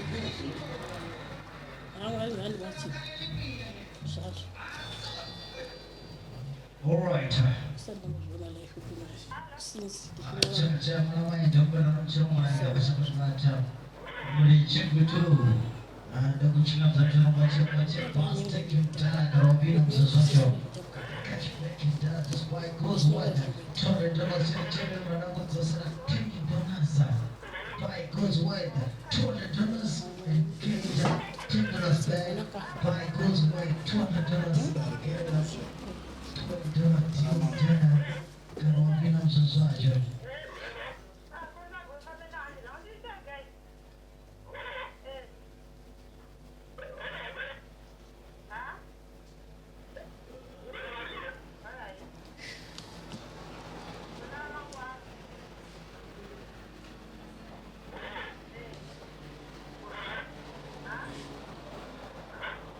All right. By God's word, $200 and get $10 back. By God's word, $200 get $20 kana wapinda muzvacho.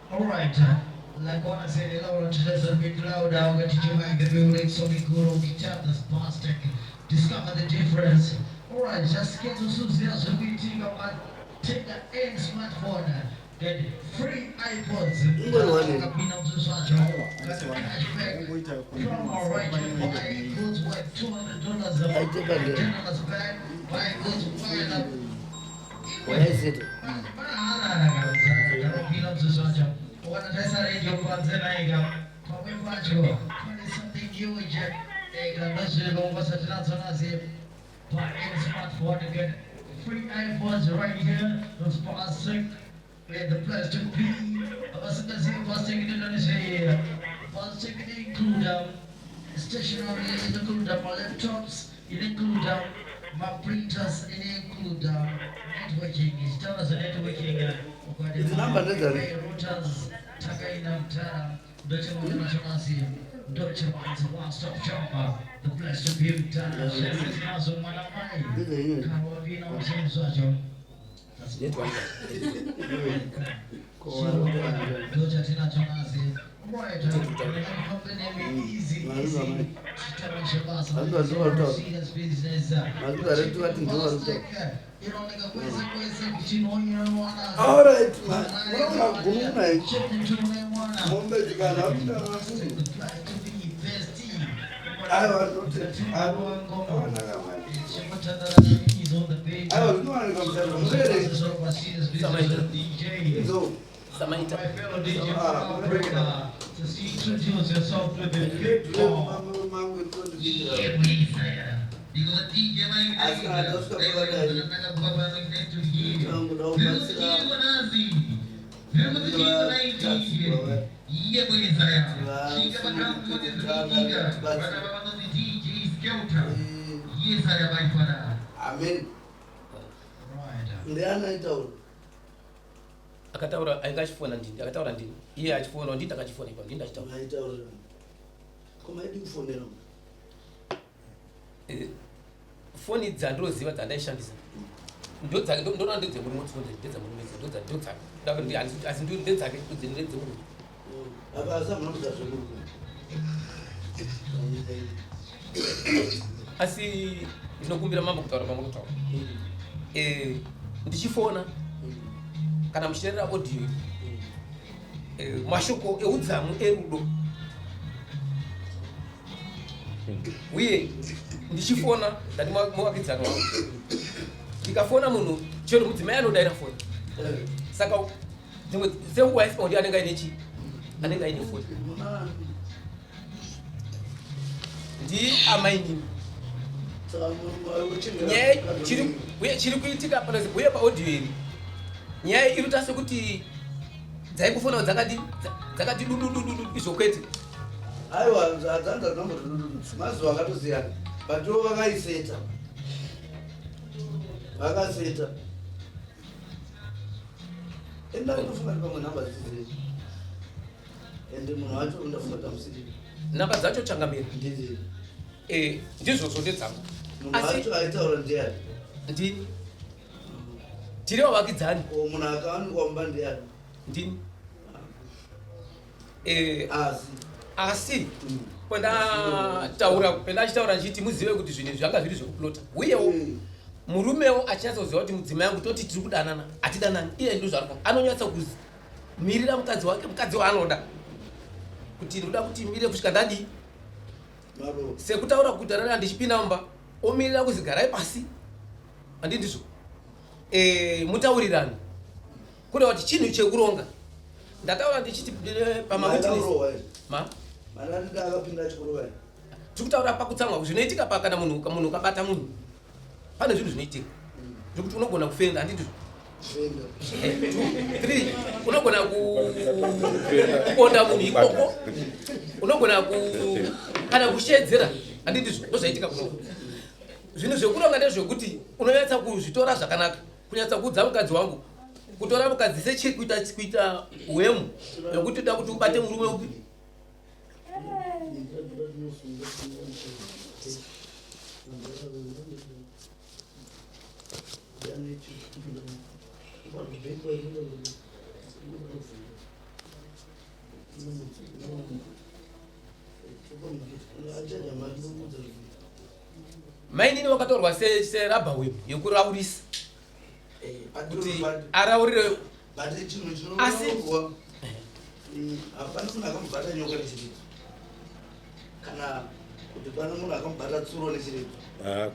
All right. Like what I said, Laura a bit louder. We're teaching my the music so we go to the plastic. Discover the difference. All right, just get to Susie so we think about take the end smartphone. Get free iPods. Promo right buy goods worth $200. $10 back. Buy goods worth. Waisita. Free iPhones right here. Those plastic. The place to be. Plastic include stationery, it include laptops, it include my printers, it include networking. It tells networking. Idzi namba ndedzani? Routers, takaina mtara, ndochemaonasi, ndochemanzi, one stop shop, the place to be mtara. Zvese tinazo mwana mai. Kana wapinda muzvinhu zvacho. Ndochatinazvo nazi. Right, easy, easy. Serious business. Inooneka kwese kwese kuchinoona. Alright, munoona gunun'una ichi. Mombe dzikanha Aiwa, ndoti akanaka mani. Aiwa, zvinowanika musariro murere. Idzo. Samaita. Just introduce yourself to the people. Asi kana tasvika pakadai, tinongoda kubatsira Amen. Ndiani aitaura? Akataura ainge achifona ndini, akataura ndini. Iye achifona ndini ndakachifona ipapo, ndini ndachitaura. Aitaura. Ko maidi kufonera? Foni dzandinoziva dzandaishandisa ndodzake, ndoona ndedzemurume, foni ndedzemurume idzi, ndodzake. Asi ndedzake, ndedzemurume. Apa asi hamuna kuziva zvemurume. Asi ndinokumbira mambo kutaura pamwe kutaura. Ndichifona kana muchiteerera audio, mashoko eudzamu erudo, uye ndichifona ndati muvakidzani wangu, ndikafona munhu chero mudzimai anodaira foni, saka dzimwe dzenguva yaispa kuti anenge aine chii, anenge aine foni ndi amainini. Saka murume Nyaya chiri uye chiri kuitika pano, uye paaudio iri nyaya iri kuita sekuti dzaikufona dzakati dududududu, izvo kwete. Aiwa, hadzanza dzamboti dududu, mazuva akatosiyana, but ivo vakaiseta. Vakaseta. Enda kutofunga kuti pamwe nhamba dzidzei. Ende munhu wacho ndafunga kuti hamusiri. Nhamba dzacho changamire. Ndidzei? Eh, ndizvozvo ndedzangu. Munhu wacho aitaura ndiani? Ndini. Tiri vavakidzani. O munhu akawanikwa mumba ndiani? Ndini. Eh, asi asi pandataura pandachitaura ndichiti muzive kuti zvinhu izvi zvanga zviri zvekuplota uyewo murumewo achinyatsoziva kuti mudzimai yangu toti tiri kudanana hatidanani iye ndozvaari anonyatsa kumirira mukadzi wake mukadzi waanoda kuti ndoda kuti mire kusvika ndadii sekutaura kuti rara ndichipinda mumba omirira kuzi garai pasi handi ndizvo e, mutaurirani kureva kuti chinhu chekuronga ndataura ndichiti eh, pamawitness ma tikutaura pakutsamwa zvinoitika pa kana munhu munhu ukabata munhu pane zvinhu zvinoitika zvekuti unogona kufenda handi ndizvo eh, unogona kuponda munhu ikoko unogona kana kushedzera handi ndizvo ndozvaitika kuno zvinhu zvekuronga ndezvekuti unonyatsa kuzvitora zvakanaka kunyatsa kuudza mukadzi wangu kutora mukadzi sechi kuita kuita hwemu yekuti uda kuti ubate murume upi Mainini wakatorwa serabha whip yekuraurisa kuti araurire asi hapana munhu akamubata nyoka nechiredzo kana kuti pane munhu akamubata tsuro nechiredzo ah,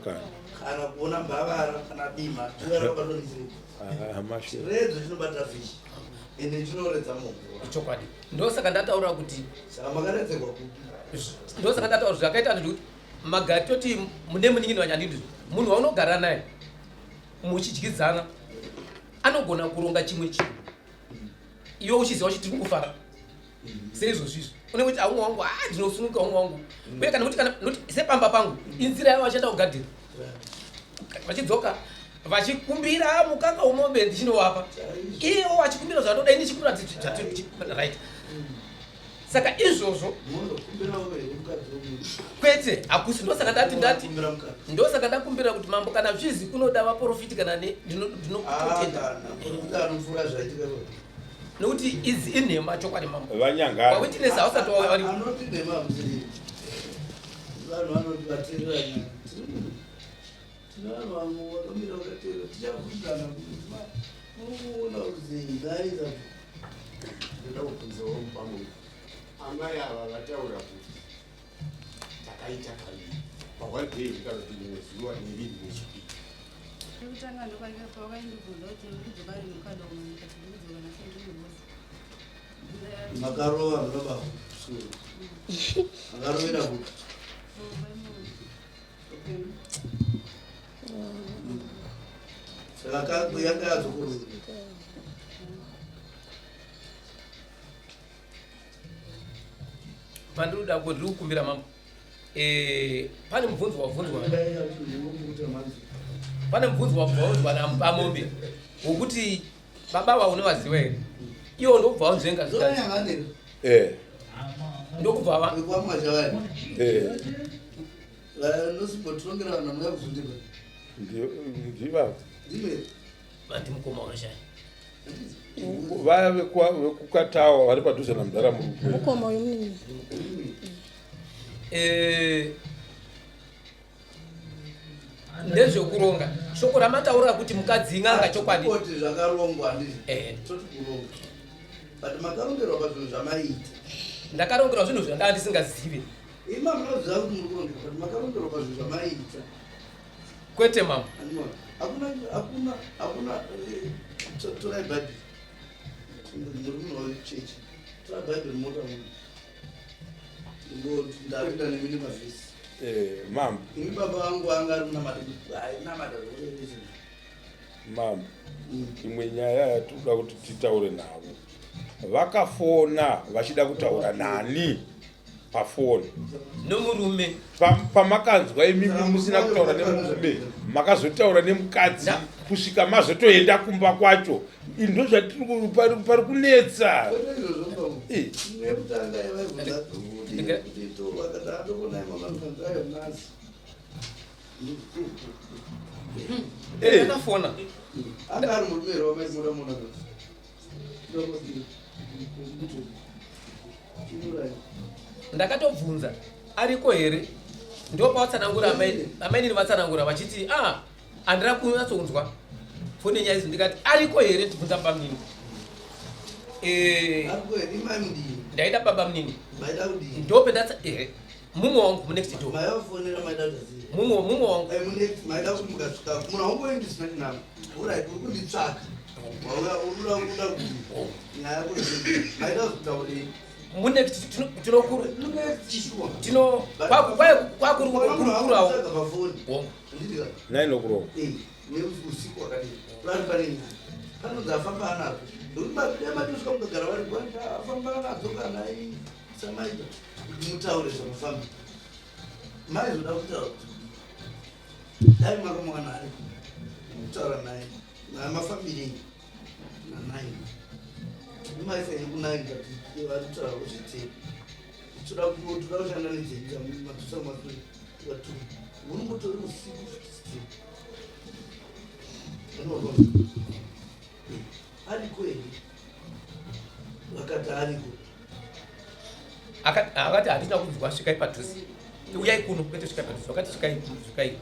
kana kuona mbavara kana bima rakabatwa nechiredzo ah, chiredzo chinobata fishi ende chinoredza mumvura chokwadi ndosaka ndataura kuti saka makaredzerwa kupi ndosaka ndataura zvakaita kuti magari toti mune munin'ina wanyandindi munhu waunogara naye muchidyidzana anogona kuronga chimwe chinhu iwe uchiziva kuti tiri kufara seizvozvo izvi unenge kuti aumwe wangu a ah, ndinosununguka umwe wangu uye kana kuti kana noti sepamba pangu inzira yavo vachienda kugadheni vachidzoka vachikumbira mukaka wemombe ndichinovapa ivo vachikumbira zvanoda ini chikumbira right saka izvozvo kwete hakusi ndosaka ndati ndati ndosaka ndakumbira kuti mambo kana zvizi kunoda vaprofiti kana ndinokutenda ah, nekuti idzi inhema chokwadi mambo vawitness hausati wari vanhu vanoti vateererana tine vanhu vamwe vakamira vakateerera tichabvunzana munoona kuti ndaiza ndoda kubvunzawo mupamwe amai ava vataura kuti takaita kaviri paone day kana kuti rimwe zuva neriri nechipiri Pekutanga ndopakaindibvunza kuti ndikudzoka rini mukadoma ndikati ndikudzoka nhasi ndiri Makarova munobaba. Makarovera kupi? Saka kangu yanga yadzokorora. Pandinoda kuti ndiri kukumbira mambo. Eh, pane mubvunzo wabvunzwa pane mubvunzo wabvunzwa namamombe wokuti baba ava unovaziva here iwo ndokubva wanzvenga zvikanzi eh. ndokubva va eh. Vati mukoma wakashaya vaya vekukatawa vari padhuze namudhara murume mukoma uyu munini eh, ndezvekuronga shoko ramataura kuti mukadzi in'anga chokwadi Kuti zvakarongwa handizvo Eh. toti kuronga but makarongerwa pazvinhu zvamaiita ndakarongerwa zvinhu zvandanga ndisingazive ima munoziva kuti muri kurongerwa but makarongerwa pazvinhu zvamaiita kwete mama Andimona. Hakuna hakuna hakuna eh, torai bhaibheri muri munhu wechechi torai bhaibheri mota muno ndapinda nemi nemavhesi Eh, mambo ini baba vangu vanga ari munamata ainamata zvokuti mambo imwe nyaya yatinoda kuti titaure navo vakafona vachida kutaura nani Pafoni. Nomurume. Pamakanzwa imimi musina kutaura nemurume, makazotaura nemukadzi kusvika mazotoenda kumba kwacho. Ndozvatiri pari kunetsa. Ndakafona. Anga ari murume here wamaimura muna? Ndakatobvunza ariko here, ndopavatsanangura amainini vatsanangura vachiti a ah, handina kunyatsonzwa foni yenyaya idzi. Ndikati ariko here, ndibvunza baba munini. Eh, ndaida baba munini ndopendatsa ehe mumwe wangu munext door, mumwe wangu. Munext tinokuru tino kwakuri kukurukurawo. Nine o'clock. Panonzi afamba anadzo, nekuti matisvika mukagara vari afamba anadzo kana samaita kuti mutaure zvamafamba, maizoda kutaura kuti dai makamuwana ari kutaura naye mafambirei nanine imaisai kunine, but vari kutaura kuzvitei, toda kushanda nedzenyu matusa matu unongotori usiku futi ariko here? Vakati ariko. Akati hatina kunzwa, svikai padhuze, uyai kuno, kwete svikai padhuze, vakati svikai, svikai.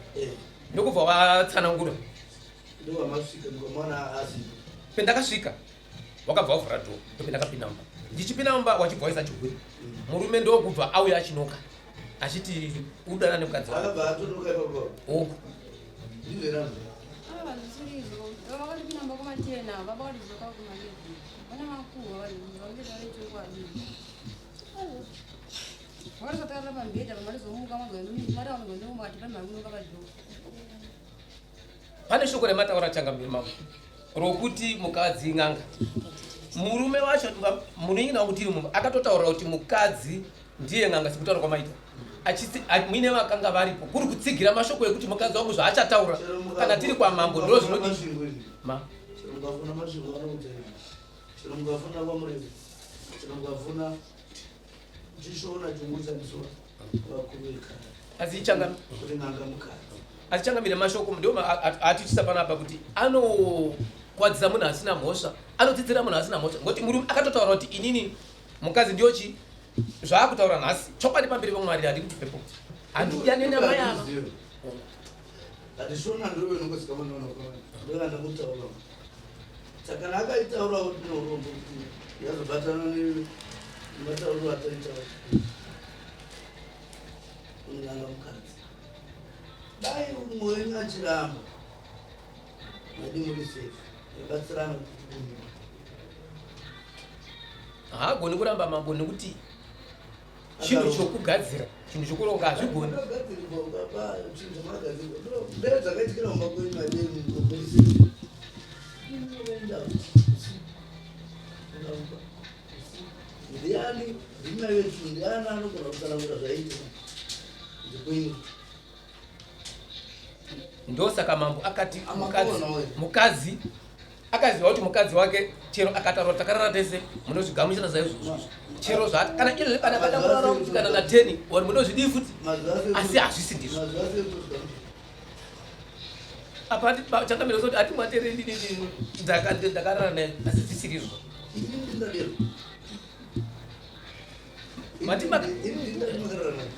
Ndokubva vatsanangura. Ndovamasvika mukamwana asipo? Pendakasvika wakabva wavhura door, ndopendakapinda mumba. Ndichipinda mumba wachibva waisa chihuri, murume ndokubva auya achinoka achiti udana nemukadzi wake. Akabva atonoka ipapo? Hongu. Ndizvo. Ava zvisiri izvo, vakatipinda mumba kumatena, baba vakatidzoka kuma11, vana makuhwa, vanhu vange vave chokwadi. Vakatisatarira pamubhedha, pamatizomuka matavanozondimuka ati pane mari kunoka padoor. Pane shoko remataura changamire mambo rokuti mukadzi n'anga. Murume wacho, munin'ina wangu, tiri mumba akatotaura kuti mukadzi ndiye n'anga, sekutaura kwamaita achiti muine vakanga varipo, kuri kutsigira mashoko ekuti mukadzi wangu zvaachataura kana tiri kwamambo ndo zvinodi ma. Chero mukafuna Masvingo vanokuudza izvi, chero mukafuna kwaMurezi, chero mukafuna chishona chingoshandiswa vakuru vekare Asi changa kuti n'anga mukadzi. Asi changamire, mashoko ndio atichisa panapa kuti anokwadzisa munhu asina mhosva, anotsidzira munhu asina mhosva, ngokuti murume akatotaura kuti inini mukadzi ndiyochi zvaakutaura nhasi. Chokwadi pamberi pamwari handi kuti pepo handidiyane namai ava. Hatishona ndove inongosika ndovanda kutaura, saka kana akaitaurawo tine urombo kuti yazobatana nematauriro ataitaura un'anga mukadzi. Dai umwe wenyu achiramba, madi muri safe, yabatsirana kuti tibunyike. Haagoni kuramba mambo, nekuti chinhu chokugadzira, chinhu chokuronga, hazvigoni. Makagadzirirwa, ukapa chinhu chamakagadzirwa mbere dzakaitikira mumba kwenyu, madei muri safe, inoenda usiku. Ndiani ndimai vetu, ndiani anogona kutsanangura zvaiitika ndikwenyu? Ndosaka mambo akati mukadzi Amakonawo. Mukadzi akaziva kuti mukadzi wake chero akataura takarara tese, munozvigamuchira saizvozvo, chero zva kana izvozvi kana kada kurara kuti kana na10 wari munozvidii futi, asi hazvisi ndizvo. Mazuva ese. Apa changamire kuti ati mwatere ndakarara naye, asi zvisiri izvo. Ini ndingadero. Mati Ini ndingati makarara naye.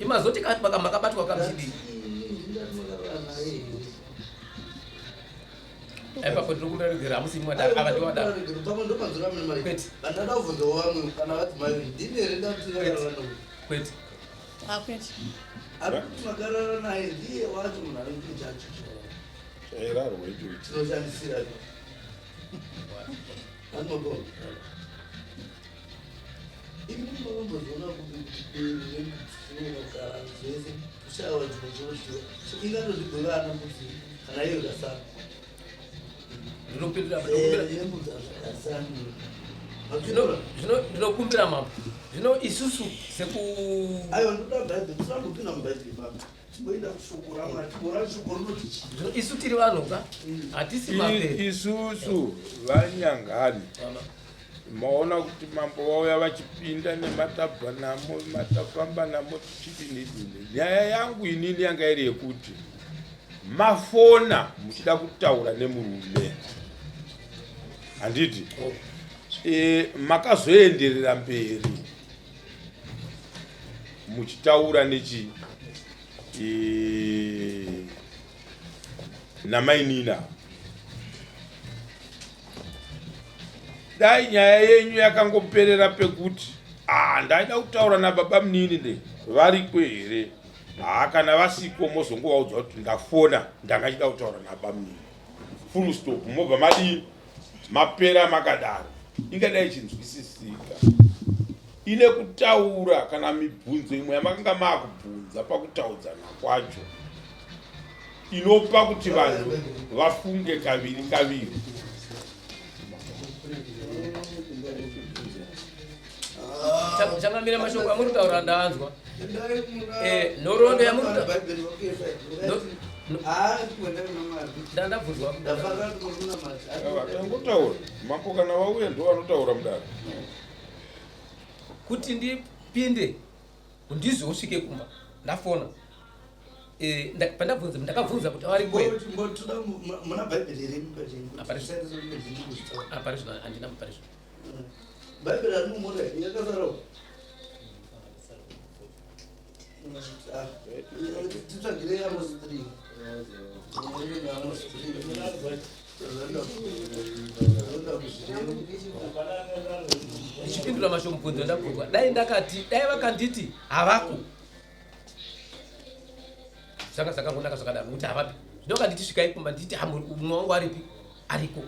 Imazoti makabatwa kamuchidii? Ini ndingati makarara naye here? Aipapo ndiri kumboregera, hamusi mwadaro, ava ndiwadaro. Pamwe ndopanzura mune mari. Kwete. Vandada kubvunzawo vamwe kana vadzimai, ndini here ndati vakarara naye? Kwete. Akwete. Ari kuti makarara naye ndiye wacho munhu ari kuti chacho. Chairarwa icho. Tinoshandisira anogona imi makambozoona kuti nemugara zvese kushaiwa chimwe chinodiwa ingatozvigovana kuti kana iyo ikasara. Ndinopindura. Yembudza zvakasana. Zvino ndinokumbira mambo, zvino isusu seku Aiwa, ndoda Bhaibheri, tisambopinda muBhaibheri baba. Timboenda kushoko raMwari, timboona shoko rinoti chii. Zvino isu tiri vanhu ka, hatisi mapere. Isusu vanyangani maona kuti mambo vauya vachipinda nematabva namo matafamba namo tichidini dini. Nyaya yangu inini yanga iri yekuti mafona muchida kutaura nemurume, handiti? E, makazoenderera mberi muchitaura nechi e, namainina. Dai nyaya yenyu yakangoperera pekuti ah, ndaida kutaura nababa munini ne variko here? Haa, kana vasiko mozongovaudza kuti ndafona ndanga chida kutaura nababa munini, full stop, mobva madii mapera makadaro. Ingadai ichinzwisisika ine kutaura kana mibvunzo imwe yamakanga maakubvunza pakutaudzana kwacho inopa kuti vanhu vafunge kaviri kaviri. Changamire, mashoko amuri kutaura ndaanzwa. Nhoroondo yamuri ndandabvunzwa. Tangotaura mambo, kana vauya ndo vanotaura mudare. Kuti ndipinde ndizosvike kumba ndafona. Pandabvunza ndakabvunza kuti variko here. Muna Bhaibheri here? Aparizvo handina muparizvo. Bhaibheri harimumota yakasarawo. Titsvagirei Amos 3. Amos 3. Ndichipindura mashoko mubvunzo ndabvunzwa, dai ndakati dai vakanditi havako zvanga zvakangonaka zvakadaro, nokuti havapi. Zvino vakanditi svikai kumba, nditi mumwe wangu aripi? Ariko.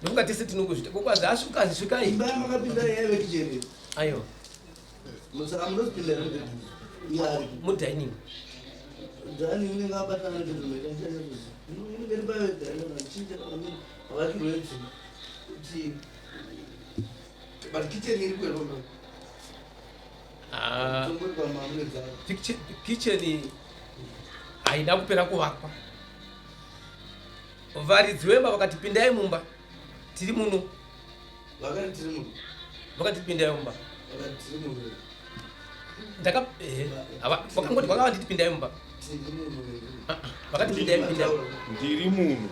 Ndofunga tese tinongozvita kokwazi asvikazi svikai. Imba yamakapinda yaive kitchen? Aiwa. Saka munozipinda here mubedroom? Iye aripo? Mudining. Dining inenge abatana nebedroom here? Inenge iri payo dining, chinja mavakirwo edzimba kuti, but kitchen iri kwero? Ah, Tombori pamamune dzavo. Kitchen haina kupera kuvakwa. Varidzi vemba vakati pindai mumba, tiri muno. Vakati tiri muno? Vakati pindai mumba. Vakati tiri muno? Ndaka vakangoti vakavanditi pindai mumba. Tiri muno here? Vakati pindai, pindai. Ndiri munhu.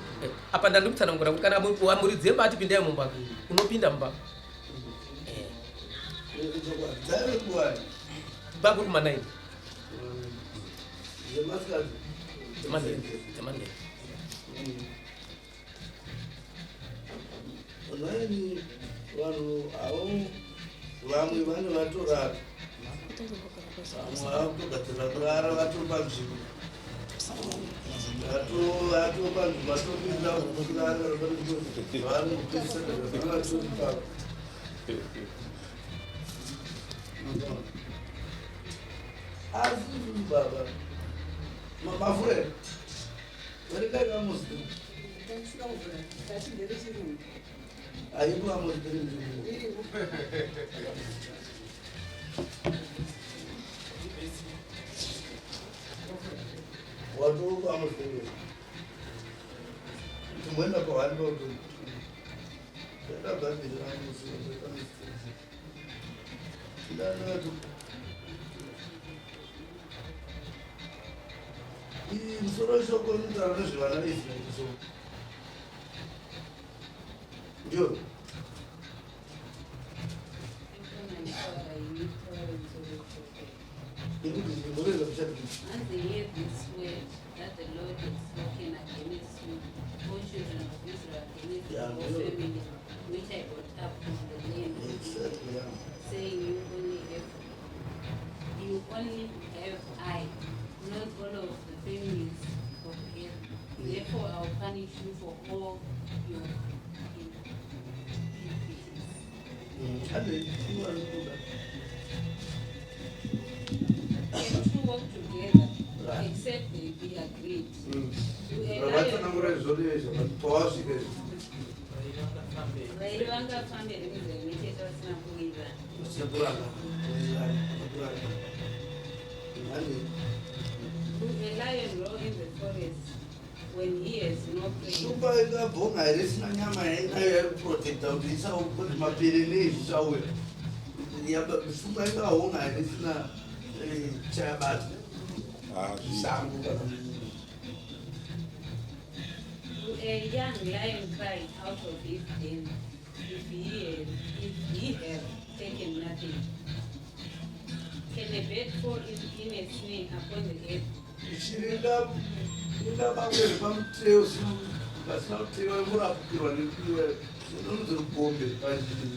Apa ndandi kutsanangura kuti kana muridzi wemba ati pindai mumba, unopinda mumba. Dzaive nguwani? Bakuri kuma 9. Dzemasikati? Dzemanheru, dzemanheru. 9 vanhu avo vamwe vane vatorara, vamwe vakutogadzirira kurara, vatori panzvimbo, vato panzvimbo, vatopinda kurara, vanopedzisa vatori pavo. Asi baba mafure verengai Amos. Aipo Amos 3? Watu Amos 3, timboenda pahwani pauti enda Bhaibheri Amos, Amos 3 ndanotu. Musoro weshoko unotaura nezvevana veIsraeri, so ndio ikuti kuchati. And they hear this word that the Lord has spoken against you, O children of Israel, against the whole family which I brought up from the land of Egypt, saying, you only have I, not all of the families of the earth. Therefore I will punish you for all your iniquities. Ade, inoda. Can two work together except they be agreed? Do a lion Ravatsanangura izvozvo izvo pawasvika izvo. Vairi vangafambe here munzira imwe chete vasina kuwirirana? Vasina kuranga, kuwirirana, kuranga. Handei. Will a lion roar in the forest when he has no prey? Shumba ingabhonga here isina nyama yainayo yaikuprotecta kuti isakuti mapere nei zvisauya. Shumba ingahonga here isina eh, chayabata sango kana Will a young lion cry out of his den if he has, if he have taken nothing? Can a bird fall in a snare upon the earth? Shiri ingabakwe pamuteo pasina kutewa ingorapukirwa nekuiwa inonzi rugombe panjiri.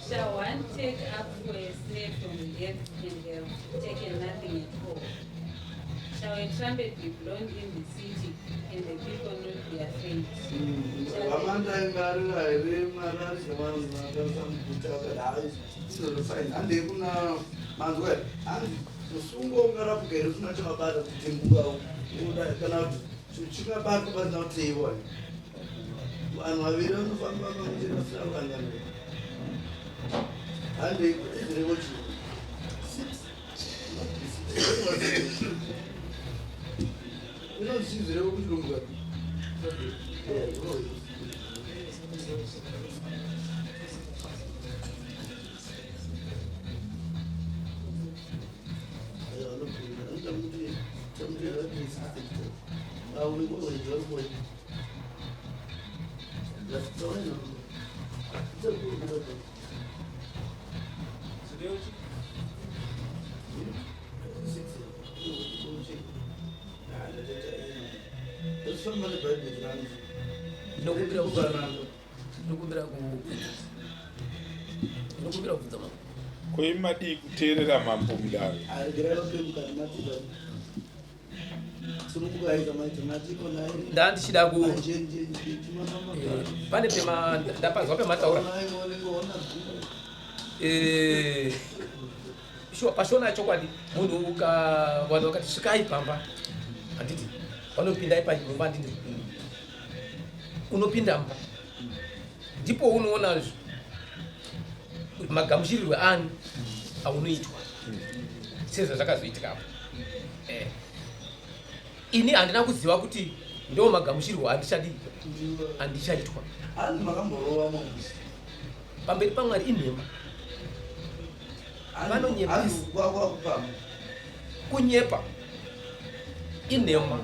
Shall one take up for a snare from the earth and have taken nothing at all? Shall a trumpet be blown in the city and the people not be afraid? Shall the- Vamanda ingarira here mwari arisevanhu vakati izvozvo handei kuna manzwa here hanzi musungo ungarapuka here usina chawabata kutenguka kana kuti chingabatwa pasina kuteiwa vanhu vaviri vanofamba pamwe chete vasina kurangana handei zvirevo chii inonzi zvirevo kuchirungu Ndinokumbira ndinokumbira kubvunza mambo. Ko imi madii kuteerera mambo mudare? Ndandichida ku pane pema ndapanzwa pemataura Eh, sure, pashona chokwadi munhu uka vanhu vakati svikai pamba handiti vanopinda ipamumba handiti unopinda mumba ndipo unoona magamuchirirwe ani aunoitwa sezvazvakazoitika apo eh. Ini handina kuziva kuti ndo magamuchirirwo andichadii andichaitwa pamberi pamwari inhema vanonyepa kunyepa inhema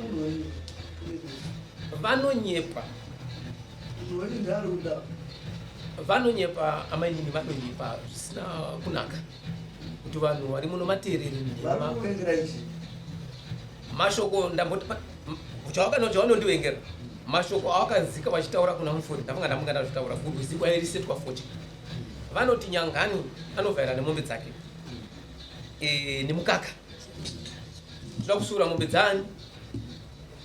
vanonyepa vanonyepa amainini vanonyepa zvisina kunaka kuti vanhu vari muno mateereri nhema mashoko ndamboti chawakanondiwengera mashoko awakanzika vachitaura kuna mufuri ndafunga ndamunga ndazvitaura kurwizi kwairisetwa fodya vanoti nyangani anovhaira nemombe dzake e, nemukaka tinoda kusura mombe dzani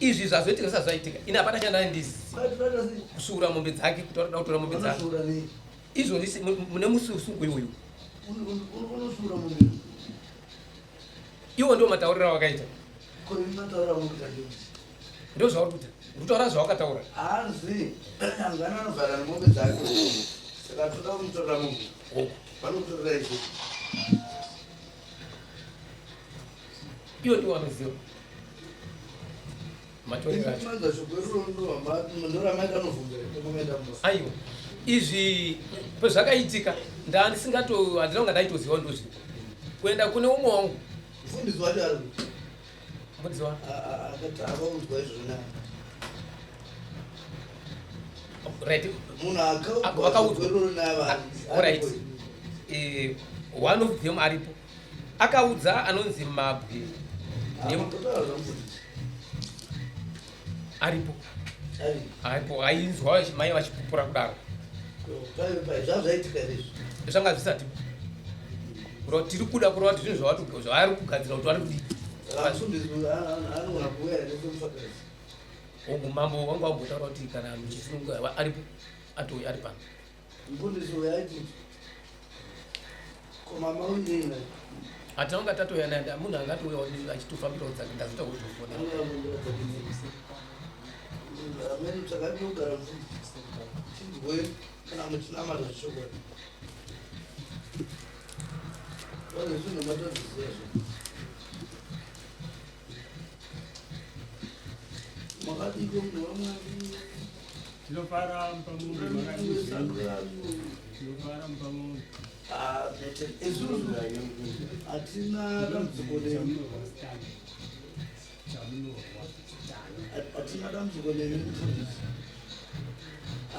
izvi zvazoitika zvisati zvaitika ini hapana chandai kusura mombe dzake kuti vanoda kutora mombe dzake izvozvi mune musi uyu uyu iwo ndo matauriro awakaita ndo zvauri kuita ndikutaura zvawakataura hanzi angana anovhara nemombe dzake saka toda kumutorera mombe vanokutorera izvo iwo ndiwo anoziva matorero acho aiwa izvi pezvakaitika ndandisingato handina kunga ndaitoziva ndozviko kuenda kune umwe wangu mufundisi wacho ari mufundisi wa akati akaudzwa izvona right munhu akaudzwa right eh, one of them aripo akaudza anonzi mabwe aripo aripo ainzwa mai vachipupura kudaro zvanga zvisati kureva tiri kuda kureva kuti zvinhu zvavari kugadzira kuti vari kudii hongu mambo wanga wambotaura kuti kana muchisununga aripo atouya ari pano Mfundisi uyo aiti ko mama uinei naye? Hatina kunga tatouya naye munhu angatouya achitofambirawo dzake ndazoita kuzofona. Amene tsvakai pekugara mufundisi tinzwe kana muchinamata zvechokwadi. Vanhu zvinhu matozviziva zvo. Makadiko munhu waMwari. Tinofara mupamombe makadii zvenyu? Tinofara mupamombe. Ah, isusu hatina dambudziko nemi. Hatina dambudziko nemi mufundisi.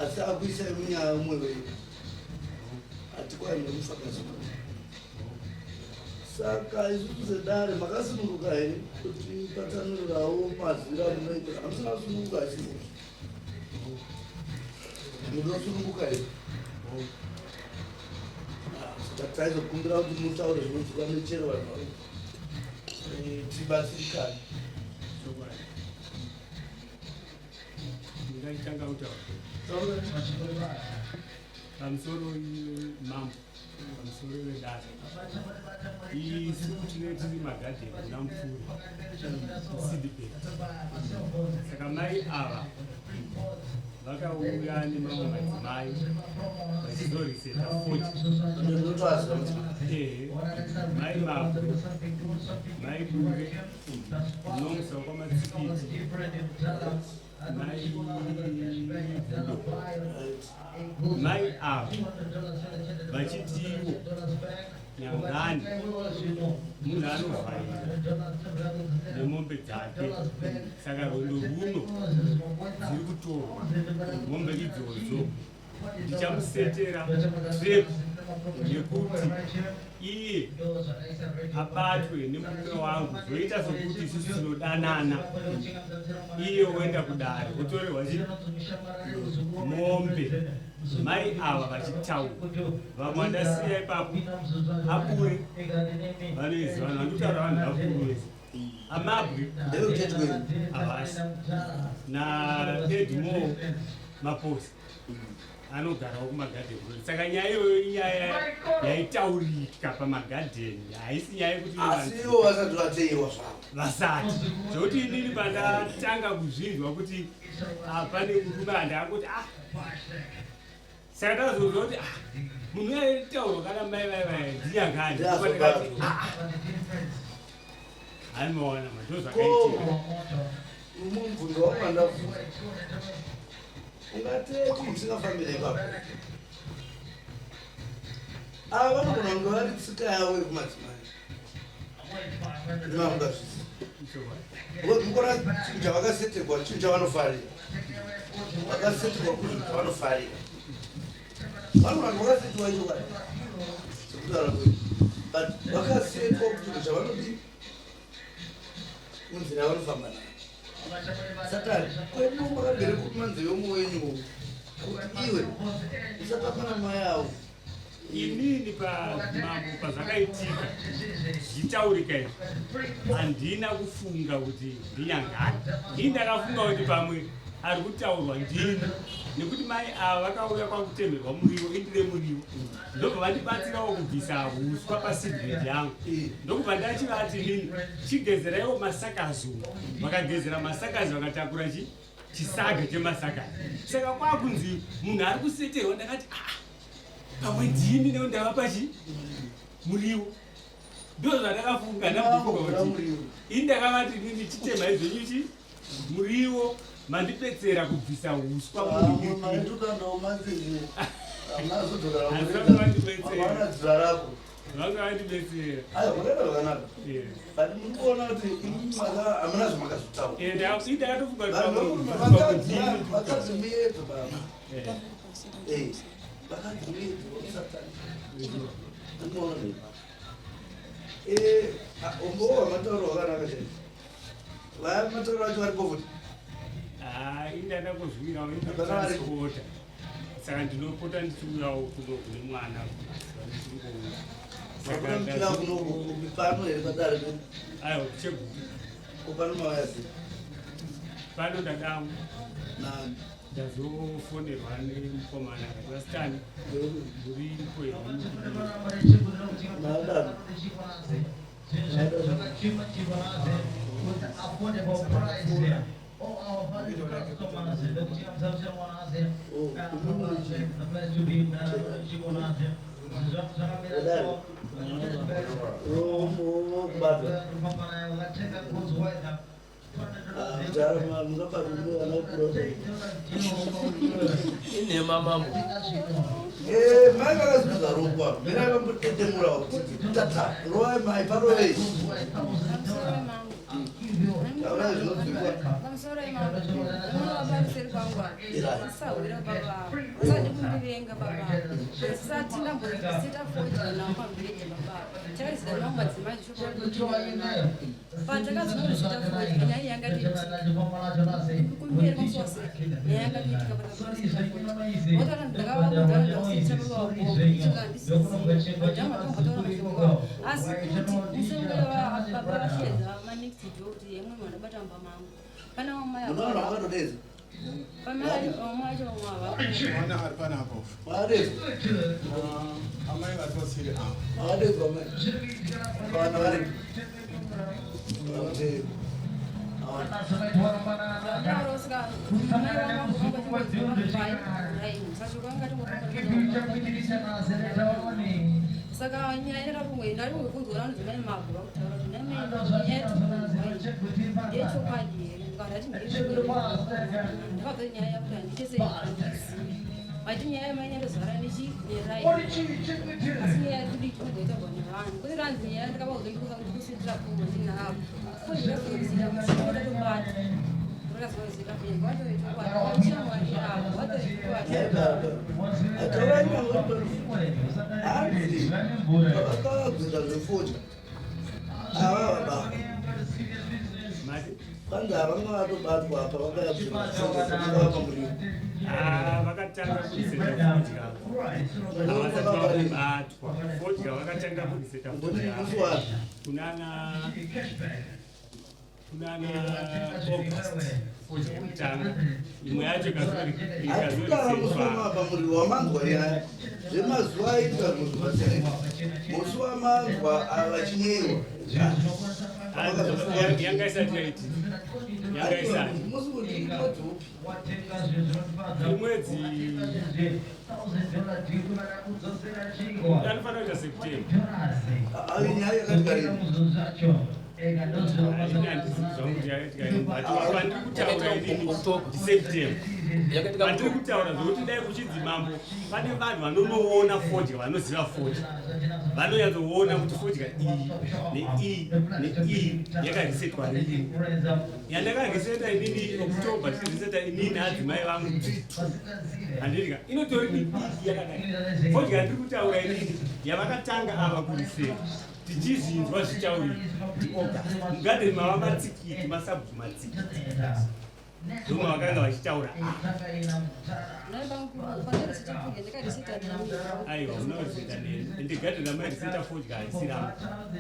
Asi akuisai munyaya umwe wenyu. Hatikwani nemufakazi. Saka isusu sedare makasununguka here kuti patsanurirawo mazwiro amunoita? Hamusina kusununguka asi munosununguka here? Saka taizokumbira kuti mutaure zvinonzwikwa nechero vanhu vari eh, tibatsirikane. Ndingachitanga kutaura pamusoro mambo pamusoro vedare isu tine tiri magadheni kuna mupfuri sidibet saka mai ava vakauya nemamwe madzimai vachizoriseta futi ehe mai mabwe mai bure nomusa kwamatsikiti Mai mai ava vachitiwo nyangani munhu anovhaira nemombe dzake saka rwendo rwuno dziri kutorwa mombe idzodzo ndichamusetera trap yekuti iye abatwe nemurume wangu zvoita sokuti isusu tinodanana iye woenda kudare wotorerwa chi mombe mai ava vachitaura vamwe vandasiya ipapo abure vanoiziva vanhu vandikutaura vanhu vakuru vese amabwe havasi naedmore maposa anogarawo kumagadheni saka nyaya iyoyo inyaya yaitaurika pamagadheni haisi nyaya yekuti asi ivo vasati vateiwa zvavo vasati zvekuti inini pandatanga kuzvinzwa kuti ah, pane murume andangoti ah saka ndakazonzwa kuti ah, munhu uya aitaurwa kana mai vai vai ndinyangani ndikati ah, hanimaona ma ndozvakaitika mubvunzo wangu wandabvunza ungateti musingafambire ipapo ava vanogona kunge vari tsika yavo yekumadzimai imamungazvisi mukona chinhu chavakasetegwa chinhu chavanofarira vakasetegwa kuzvinhu zvavanofarira vanhu vanhu vakasetwa ichokwadi sekutaura kwedu but vakasetwa kuchinhu chavanodii munzira yavanofamba nayo satani kwedu makagere kuruma nzeve umwe wenyu kuti iwe usatamba namai avo Inini pamambo pazvakaitika zvitaurika izvi handina kufunga kuti ndinyangani. Ini ndakafunga kuti pamwe ari kutaurwa ndini nekuti mai ava vakauya kwakutemerwa muriwo indire muriwo ndobva vandibatsirawo kubvisa huswa pasidbed yangu ndokubva ndachivati nini chigezeraiwo masakazi vakagezera masakazi vakatakura chi chisaga chemasakazi saka kwakunzi munhu ari kuseterwa ndakati ah, pamwe ndini neo ndava pachi muriwo ndo zvandakafunga ndambofunga kuti ini ndakavati nini chitema izvenyu chi muriwo mandipetsera kubvisa uswa vanga vandibetsera but muri kuona kuti hamuna zvamakazotaura ndakatofunga vakadzi miedzo baba Eh, vakadzi miedzo vakusatani unoona Eh, ah, umbowo hwamatauro hwakanaka chaizvo vaya matauro acho varipo futi Ah, ini ndada kuzvirawo indotransporta saka ndinopota ndichiuyawo kuno kune mwana ndichingouna saka Munomuchira kuno kupi pano here padare pe aiwa kuchegutu ko pano mauya sei pano ndadamu nani Ndazofonerwa nemukomana akati vasikana muripo here Inhema mambo. Eh, mai vakazuza rokwa mirai vambotetemura kuti tata rovai mai parovei. Taurai zvinonzwikwa. Pamusoro imambo, pamusoro kwangu asahwira baba, usadi kundivenga baba, usati ndamboisita fodya nawo pamberi baba, takaziva nawo madzimai zvishopakunayo patakazinoisita fodya nyaya yanga toitika kumberi kwamusose nyaya yanga toitika patakaisita fodya wotara ndakavaudza ndakusita baba wako ichika ndisizivi madhama akambotaura mashoko avo asi kuti musongo baba vashedza manext door kuti yemwe mandabata mumba mangu pana wamai Munoona wakatodedza. pamai acho vamwe ava Mwana ari panapa. Wakadedzwa. Amai vari pasiri apa. Wakadedzwa mai. Vana varipi? Vakuteera. Saka nyaya yararumwe ndarimwe kunzwa ranzi mai mabvu vakutaura kuti nyaya ndeyechokwadi here, ndikati ndakabva nyaya yakuti handichese vati nyaya yamainyatozvara nechinerai asi nyaya yekudii tinogoitaurwa nevanhu kuti ranzi nyaya ndakavaudza ndikusitira pfungwa ndinavo kozvirakuzitatobata Taurai hanzi vakabvunza zvefodya ava baba kwanzi havanga vatobatwa apa vakayabvunza pamuriro. Ah, vakatanga kuriseta fodya havasati vakubatwa. Fodya vakatanga kuriseta fodya kunana August, fodya yekutanga, imwe yacho Hatikara musi ikazorisетwa. wamava muriro wamanzwa yaya zvemazuva aitika zvinhu zvakasiyana. Musi wamanzwa vachinyeyiwa Yanga isati yaitika, yanga isati. Musi kuti mwedzi upi? Imwedzi anofanira kuita September. Ayo nyaya yakatika rini? Ini handisi zvangu kuti yakaitika rini, but pandiri kutaura inini ndiSeptember. Pandiri kutaura zvokuti dai kuchinzi mambo pane vanhu vanonoona fodya, vanoziva fodya, vanonyatsoona kuti fodya iyi neiyi neiyi yakarisetwa rini. Yandakariseta inini October, tichiriseta inini adzimai vangu tiri two, handidika inotori midiki yakadai. Fodya yandiri kutaura inini yavakatanga ava kuriseta tichizvinzwa zvichaurika ndiAugust, mugadheni mava matsikiti, masabhuku matsikiti, ndoma vakanga vachitaura. Aiwa, munoriseta neni, ende gadheni ramairiseta fodya harisiramo.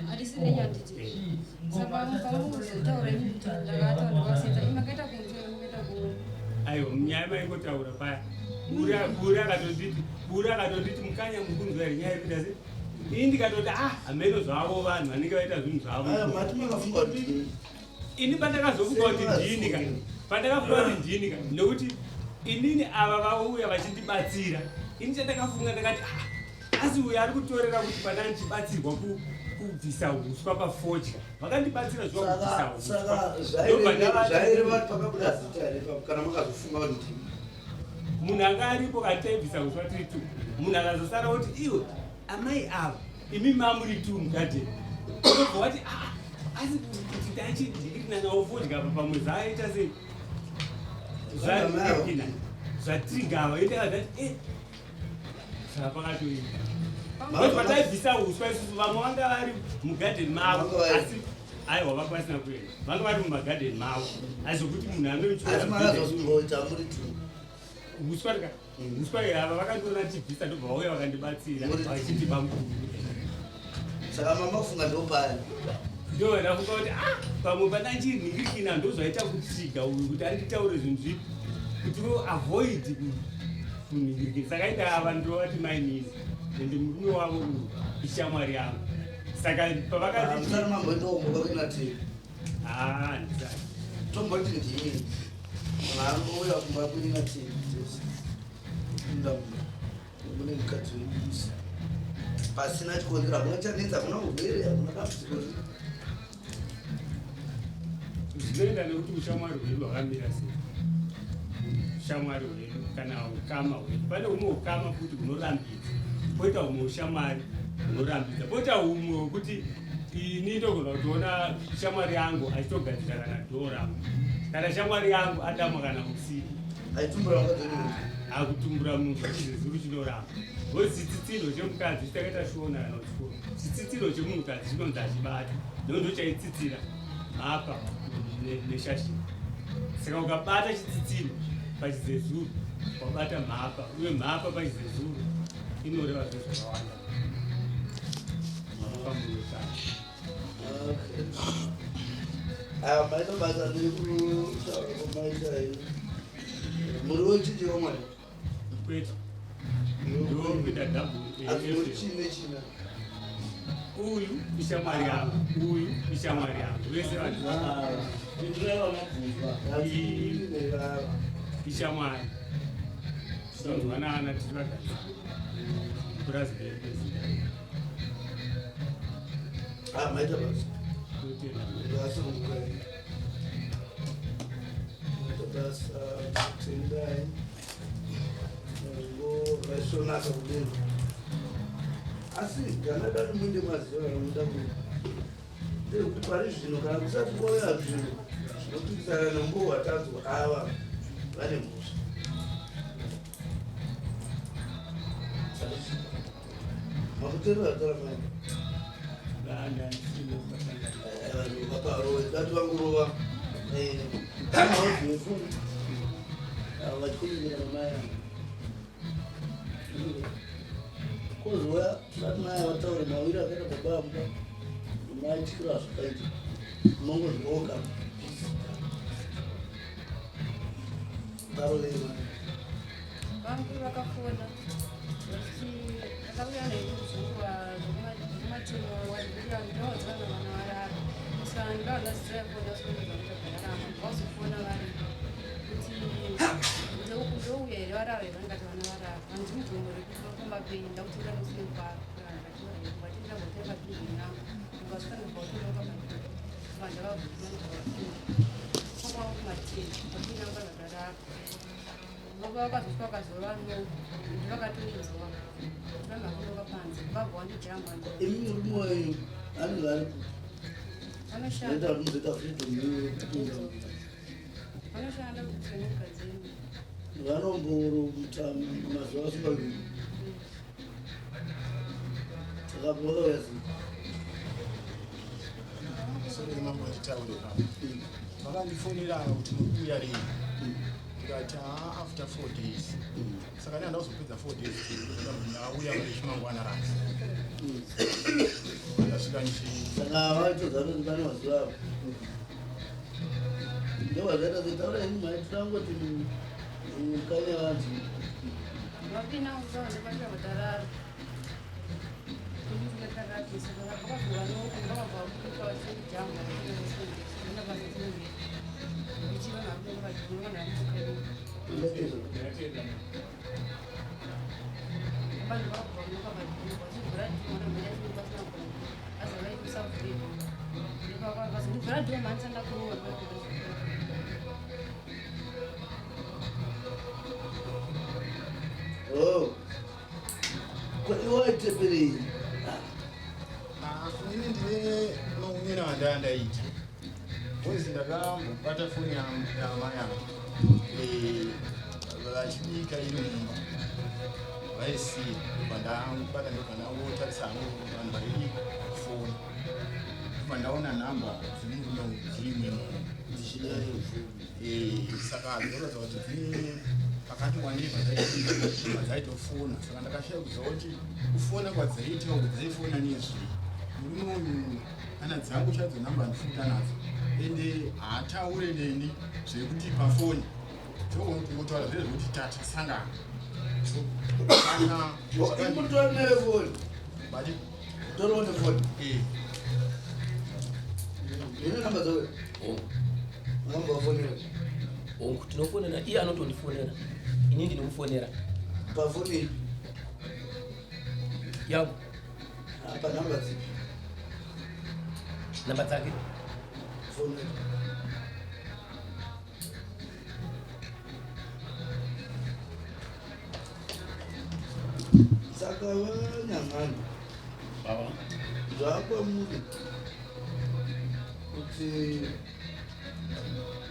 Harisi renyu handiti? Saka pamukuzotaura ini kuti ndakataura ndakaseta makaita kunze makaita ku Aiwa, munyaya maingotaura paya, buri akatonditi, buri akatonditi, "Mukanya, mukunzwa here nyaya yekuita se?" Ini ndikatoti, "Ah, hameno zvavo, vanhu vanenge vaita zvinhu zvavo." Aya mati makafunga kuti Ini pandakazofunga kuti ndini ka, pandakafunga kuti ndini ka, nekuti inini ava vauya vachindibatsira, ini chandakafunga ndakati, "Ah, asi uyu ari kutorera kuti pana ndichibatsirwa kubvisa uswa pafodya, vakandibatsira zviwa kubvisa uswa." Saka Ndobva ndavati- zvaireva kuti pakabuda zita here kana makazofunga kuti ndini? Munhu anga aripo kataibvisa uswa tiri two, munhu akazosara kuti, "Iwe, amai ava, imi mamuri two mugadheni," obva wati, "Ah, asi kuti tachidikirina fodya apa, pamwe zaaita sei zvadikina zvatirigava." Indakazati e saka pakatoita kuti pataibvisa uswa isusu, vamwe vanga vari mugadheni mavo. Vanga vari- Asi aiwa, vanga vasina kuenda, vanga vari mumagadheni mavo, asi zvokuti munhu Asi anoityora makazofunga muri two? Uswa rika uswa ava vakandiona tichibvisa, ndobva vauya vakandibatsira vachiti bamukuru. Saka mamafunga ndopaya? Ndo ndafunga kuti, ah, pamwe pandanjinhingirikina ndo zvaita kutsiga uyu kuti anditaure zvinhu zvipi kuti avoid kunhingirikina. Saka ita ava ndovati mainini, ende murume wavo uyu ishamwari yangu, saka pavakati Musati mamboendawo mumba kuina tei? Ah, handisati. Tomboti ndini munhu anouya kumba kwenyu natese kupinda mumba mune mukadzi wenyu pasina chikonzero, hakuna chanetsa, hakuna urwere, hakuna dambudziko. Zvinoenda nekuti ushamwari hwedu hwakamira sei, ushamwari hwedu kana ukama hwedu. Pane humwe ukama futi hunorambidza, poita humwe ushamwari hunorambidza, poita humwe hwekuti ini ndogona kutoona shamwari yangu achitogadzira kana dhoo rangu, kana shamwari yangu adamwa kana usiku. Aitumbura mukadzi wenyu? Akutumbura munhu achizezuru chinoramba because chitsitsiro chemukadzi chitakaita shona kana kuchikoro, chitsitsiro chemunhukadzi chinonzi achibata ndondo chaitsitsira mhapa neshashiro. Saka ukabata chitsitsiro pachizezuru wabata mhapa, uye mhapa pachizezuru inoreva zvinhu zvakawanda pamunhukadzi. Ah, maita basa nekutaura kwamaita. Muri wechii wamwari? Kwete, ndopinda double. Asi muri chii nechina? Uyu ishamwari yangu, uyu ishamwari yangu, vese vanhu ishamwari, tinonzwanana, tiri vagadziri purazi redu. Ah, maita basa. Totenda. Ndakasunungukai. Maita basa, tendai. Ngo vaisonaka kudini. Asi gana dani muinde maziva anomuda ku ndekuti pari zvino kana kusati kwauya zvinhu zvinopikisana nembo hwatanzwa, ava vane mhosva. Makuteerera taura mai? Banda ndisino. Vanhu vaparova dati vangurova maudhefoni vachikumbira namai angu kozouya vati mai vataure mawiri akaita baba amuka maityiro azvakaita unongozvioka varovei mai. Vangu vakafona vachiti vakauya nezvekuwa zvekumatino ndovadzana vana varara, saka ndovandazitiraifona sokuzakutabvararama vazofona vari kuti ndouya here, varara here? Vandikati vana varara, hanzi mubvumo rekuti vafamba penyu ndakutenga musine kwaro vatendera kutenga padhuze nangu ukasvika ndobva utonoka padhuze vandavabvuma kumatini vatinanga vakarara. Baba vakazosvika vakazova no ndivakatonzwa vamakunoka panze vabva wandijamba. Imi murume wenyu anenge ari ku Vanoshanda. Ita kuti muzoita freedom yekupinda. Vanoshanda kusenyika dzenyu. Vanomboruta mazuva asingaviri saka vakauya sei? Sorry mambo, nditaure pano. Vakandifonera kuti muri kuuya rini, ndikati haa, after 4 days. Saka ndanga ndazopedza 4 days, ndauya chimangwana racho ndasvika ndichi Saka vaitoziva kuti pane mazuva avo ndovazvaita setaura ini mai tirangoti mukanya vanzi. Vapinda kuzaonekwaira kutarara kuiakarapisa vakazova novakabva kuita vachijamba. Ndichiva Ndinatenda. Vanhu vakabva kunoka vachivhura vazondivhura dhoo mhanisa ndakurohwa. Oh. Ko iwe waiteperei? Ah, inini ndine maonero andaya ndaita because ndakambobata foni yamai angu vachibika iri mumba vaisiya, ndobva ndabata, ndobva ndangotarisa hangu vanhu vari kufoni, ndobva ndaona nhamba dzemurume uyu dzirimo imomo. Dzichidai. Saka zvinoratidza kuti dzine pakati wandei padzaitofona. Saka ndakashaya kuziva kuti kufona kwadzaiita uku dzaifona nezvei. Murume uyu kana dzangu chaidzo nhamba handifuta nadzo, ende haataure neni zvekuti pafoni tinogona kungotaura zvee zvekuti tatasangana kana. Imbutori nefoni? Bati. Toriwo nefoni? Eh. Ine namba dzawe? Namba foni. Hongu, tinofonera, iye anotondifonera, ini ndinomufonera. Pafoni ipi? Yangu. Apa namba dzipi? Namba dzake. Foni. Saka vanyang'ani zvakwamuri kuti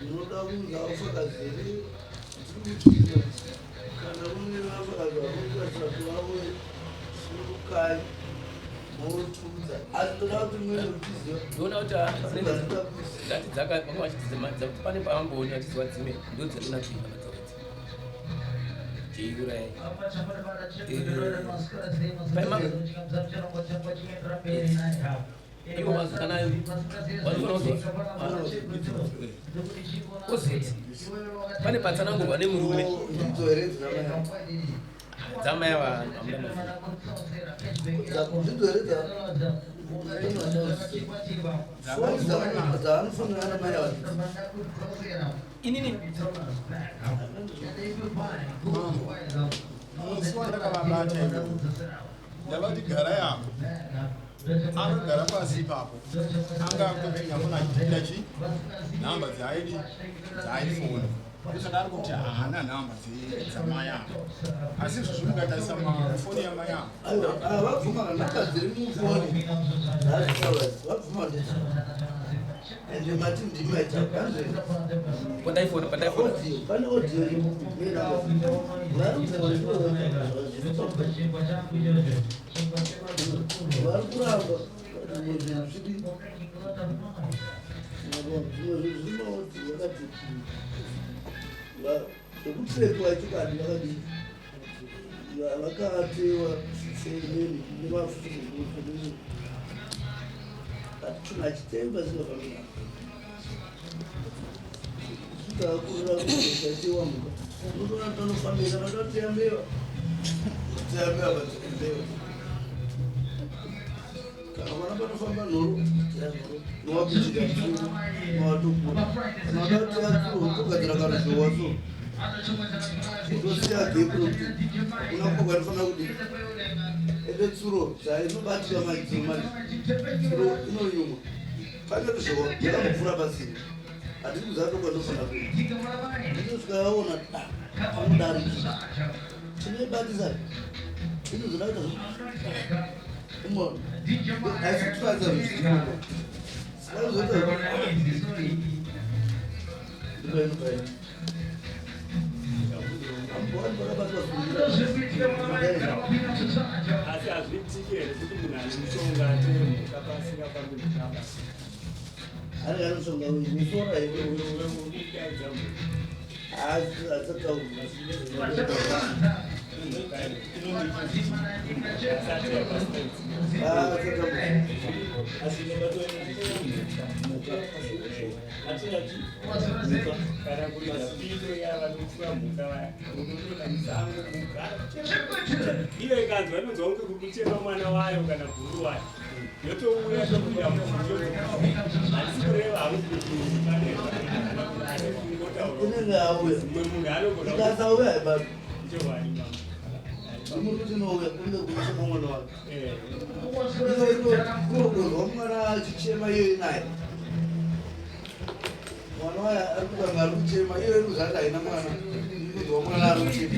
ndinoda kunza ufakazi here kana une vafakazi vakuratidza kuti vave surukai motiudza asi ndoda kuti muende muchiziva. Ndoona kuti dzinenge ndati dzaka vamwe vachiti kuti pane pavamboona vachiziva dzimwe ndo dzatonakira madzokedzi jeiurai. Ivo kana vanofanira kozoti pane patsanangurwa nemurume dzamai ava hamuna inini. Musi wandakavabata ivo, ndavati garai apo, akagara pasi ipapo, anga akutopinda foni achipinda chi nhamba dzaaidi dzaaifona. Ndosaka ari kuti haana nhamba dzamai avo, asi izvozvo mukatarisa mafoni yamai avo. Aiwa, vabvuma nhamba dziri mufoni, vabvuma, ende mati ndimaita. Pandaifona, pandaifona. Pane audio vari kuramba zvimwe zvinhu zvidi, zvimwe zvinhu zvinoti vakati zvekutrepwa chokwadi vakadii, vakatewa seinini nemafuti, but chinhu hachitevi pasingafambira tikakurira kuatewa muka unotoona tanofambira vatoteya mbeva, teya mbeva padzikumbeva, kana mwana panofamba nhoro, teya nhoro, nowakuchika tsuro nowatokura, kana wada kuteya tsuro togadzira karuzhowa, so tosiya gepu rokuti kuna koga inofanira kudii. Ende tsuro dzainobatika maidziro manje, tsuro inonyumwa pane ruzhowa yakambopfuura pasina, hatiri kuziva tokwatofanira kuenda. Inosvika yaona anodarikira, tinoibatisa, inozoda kuita umona, haisi kutwaisa zvichiko sikazoita ndipainopai. Asi hazviitiki here kuti munhu ane mushonga ateye mhuka pasingafambi mhuka? Ari anoshonga misora. Wekudaidza mhuka. Asatauri. Asateya pasina. Asatauri. Asi inobatwa mhuka kana kuridza pito yavanopfuura mhuka vaya, unotoona musango mhuka iyo ikanzwa, inonzwa kunge kuri kuchema mwana wayo kana bhuru wayo, yotouya topinda muchinjo. Handisi kureva hangu kuti pane ane kungotaura. Inenge auya. Mumwe munhu anogona. Ikasauya haibati. Chokwadi mama. Muri kuti inouya kunge kuchema mwana wake, kunogonzwa mwana achichema, iyo inaye mwana wayo ari kutanga ari kuchema, iyo iri kuzati haina mwana, inonzwa mwana ari kuchema.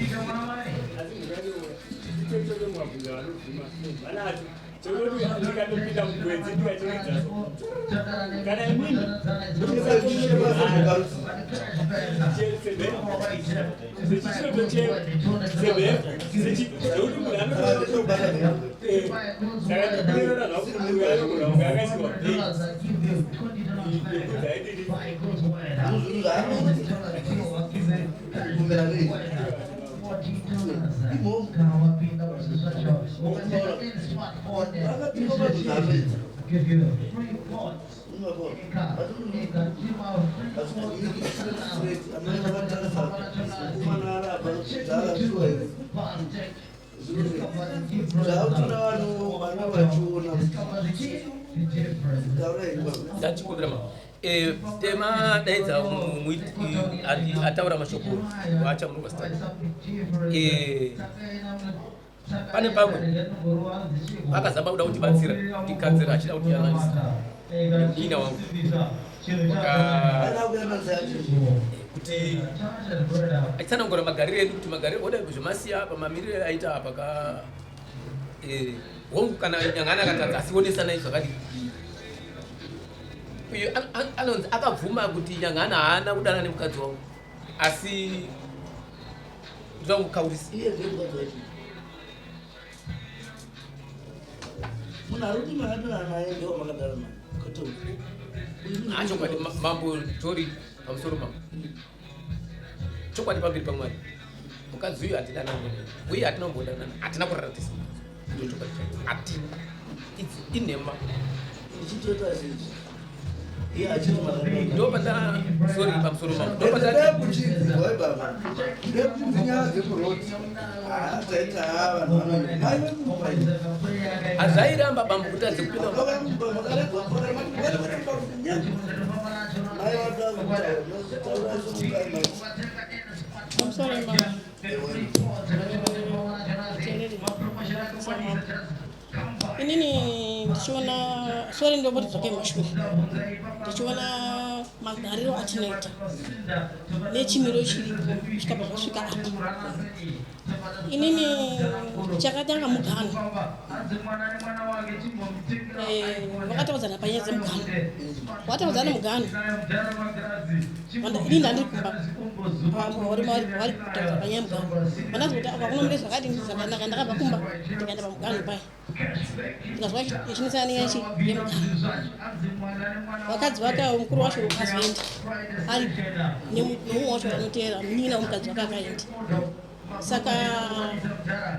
Asi mhuka mwabvunza vanobvuma vanacho chekuti ndikatopinda mugwenzi ndikachiridza so kana imini. Mhuka rudzi. Sechinotochema semhepo zekuti munhu Ndinobata. Saka ndikurevera zvakuti munhu anogona kunge akaisirwa bait yekuti haidini. Zvinhu zvaanoita kumera nei imomo akapinda pazvinhu zvaanoita amai vakatarisa mukomana arapa zvaakashuwa here zvautoda vanhu vana vachiona taura iri baba. Ndachikumbira mama. Eh, tema daidza ataura mashoko achamuruka stani eh, pane pamwe akazama kuda kutibatsira tikanzera achida kutiyananisa nemunin'ina wangu kuti achitsanangura magariro edu kuti magariro oda zvemasiya apa mamiriro aita apa ka eh, hongu kana nyangana akatadza asi onesanai zvakadii uyu anonzi akabvuma kuti nyangana haana kudana nemukadzi wangu asi ndoda kukaurisa iye ndiye mukadzi wacho munhu ari kuti makadana naye ndiwo makadana naye kwete uyu. Ah, chokwadi mambo tori pamusoro mambo chokwadi pamberi pamwari mukadzi uyu hatidanani naye uye hatina kumbodanana hatina kurara tese ndo chokwadi chacho hatina idzi inhema Ichitoita zvinhu iye achiti makadana ndopanda sorry pamusoro mambo ndopanda ndekuchinzi wai baba ndekuchinzi nyaya dzekuroad Ah, taita haa vanhu vanoita mai vekumba hazvairamba bambo kuti adze kupinda mumba. Pamusoro mambo. Inini ndichiona sori ndomboti dzoke mumashure ndichiona magariro atinoita nechimiro chiripo kusvika pazvasvika apa inini chakatanga mugano eh, vakataudzana panyaya dzemugano wataudzana mugano ini ndandiri kumba vari kutaudza panyaya yemugano vandazi kuti apa kuno mune zvakati zvakanaka ndakabva kumba ndikaenda pamugano paya ndikazwa ichinesana nenyaya chi yemugano vakadzi vake avo mukuru wacho akazoenda aripo nemumwe wacho anoteera munin'ina wemukadzi wake akaenda saka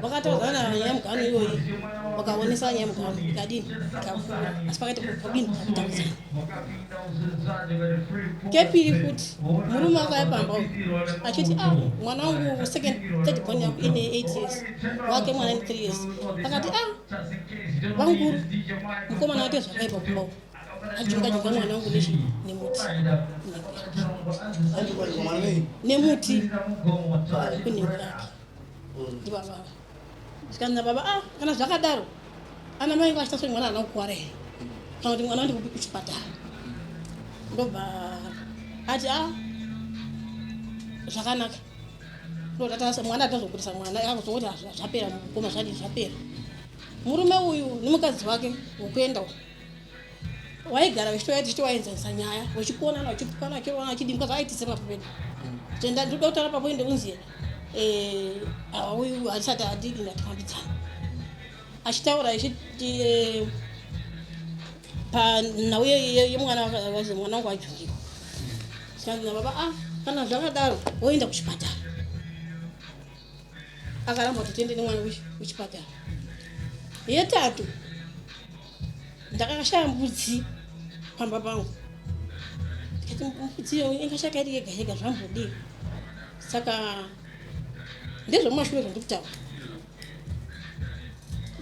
vakataudzana nyaya yemugano iyoyi vakaonesa nyaya yemugano ikadini ikapfuura asi pakati pakudini pakutaudzana kepiri futi murume akauya pamba uyu achiti ah mwana wangu second third born yangu ine 8 years wake mwana ine 3 years akati ah vanguru mukomana wake zvakaipa kumba uku ajunga junga mwana wangu nechi nemuti nemuti kunhengo yake ndibaba zvikanzi nababa ah kana zvakadaro ana mai vachita sei mwana haana kukuwara here kana kuti mwana wandikupi kuchipatara ndobva ati a ah, zvakanaka ndotatasa mwana atazobudisa mwana akuzongoti zvapera mukoma zvadii zvapera murume uyu nemukadzi wake wekuenda uku waigara vechitouya tichitovaenzanisa nyaya vechikuonana vachitukana vachirovana vachidii mukadzi aitise papo pedu tenda ndinoda kutaura papo ende unzi eh, uyu hatisati adidi ndatifambidzana achitaura achiti eh, panhau yemwana mwana wangu ajungiwa zvikanzi nababa ah kana zvakadaro woenda kuchipatara akaramba kuti tiende nemwana kuchipatara yetatu ndakashaya mbudzi pamba pangu ndikati mbudzi iyo ingashaka iri yega yega zvambodii saka ndezvemumashure zvandiri kutaura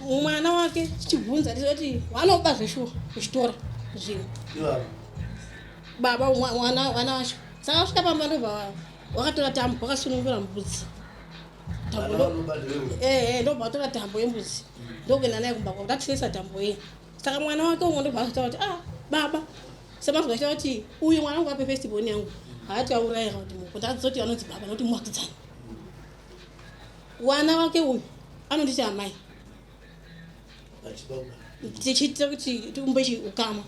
mwana wake tichibvunza tichoti vanoba zveshuwa kuchitora zvinhu baba mwana wacho saka vasvika pamba ndobva wakatora tambo wakasunungura mbudzi eh, eh, ndobva watora tambo yembudzi ndokuenda naye kumba kwavo ndatiresa tambo iyi saka mwana wake umwe ndobva azotaura kuti ah baba semazwi achitaura kuti uyu mwana wangu ape first born yangu haati auraya kuti muko ndakazoti anonzi baba nokuti muwakidzani wana wake uyu anonditi amai tichiitira kuti tiumbe chiukama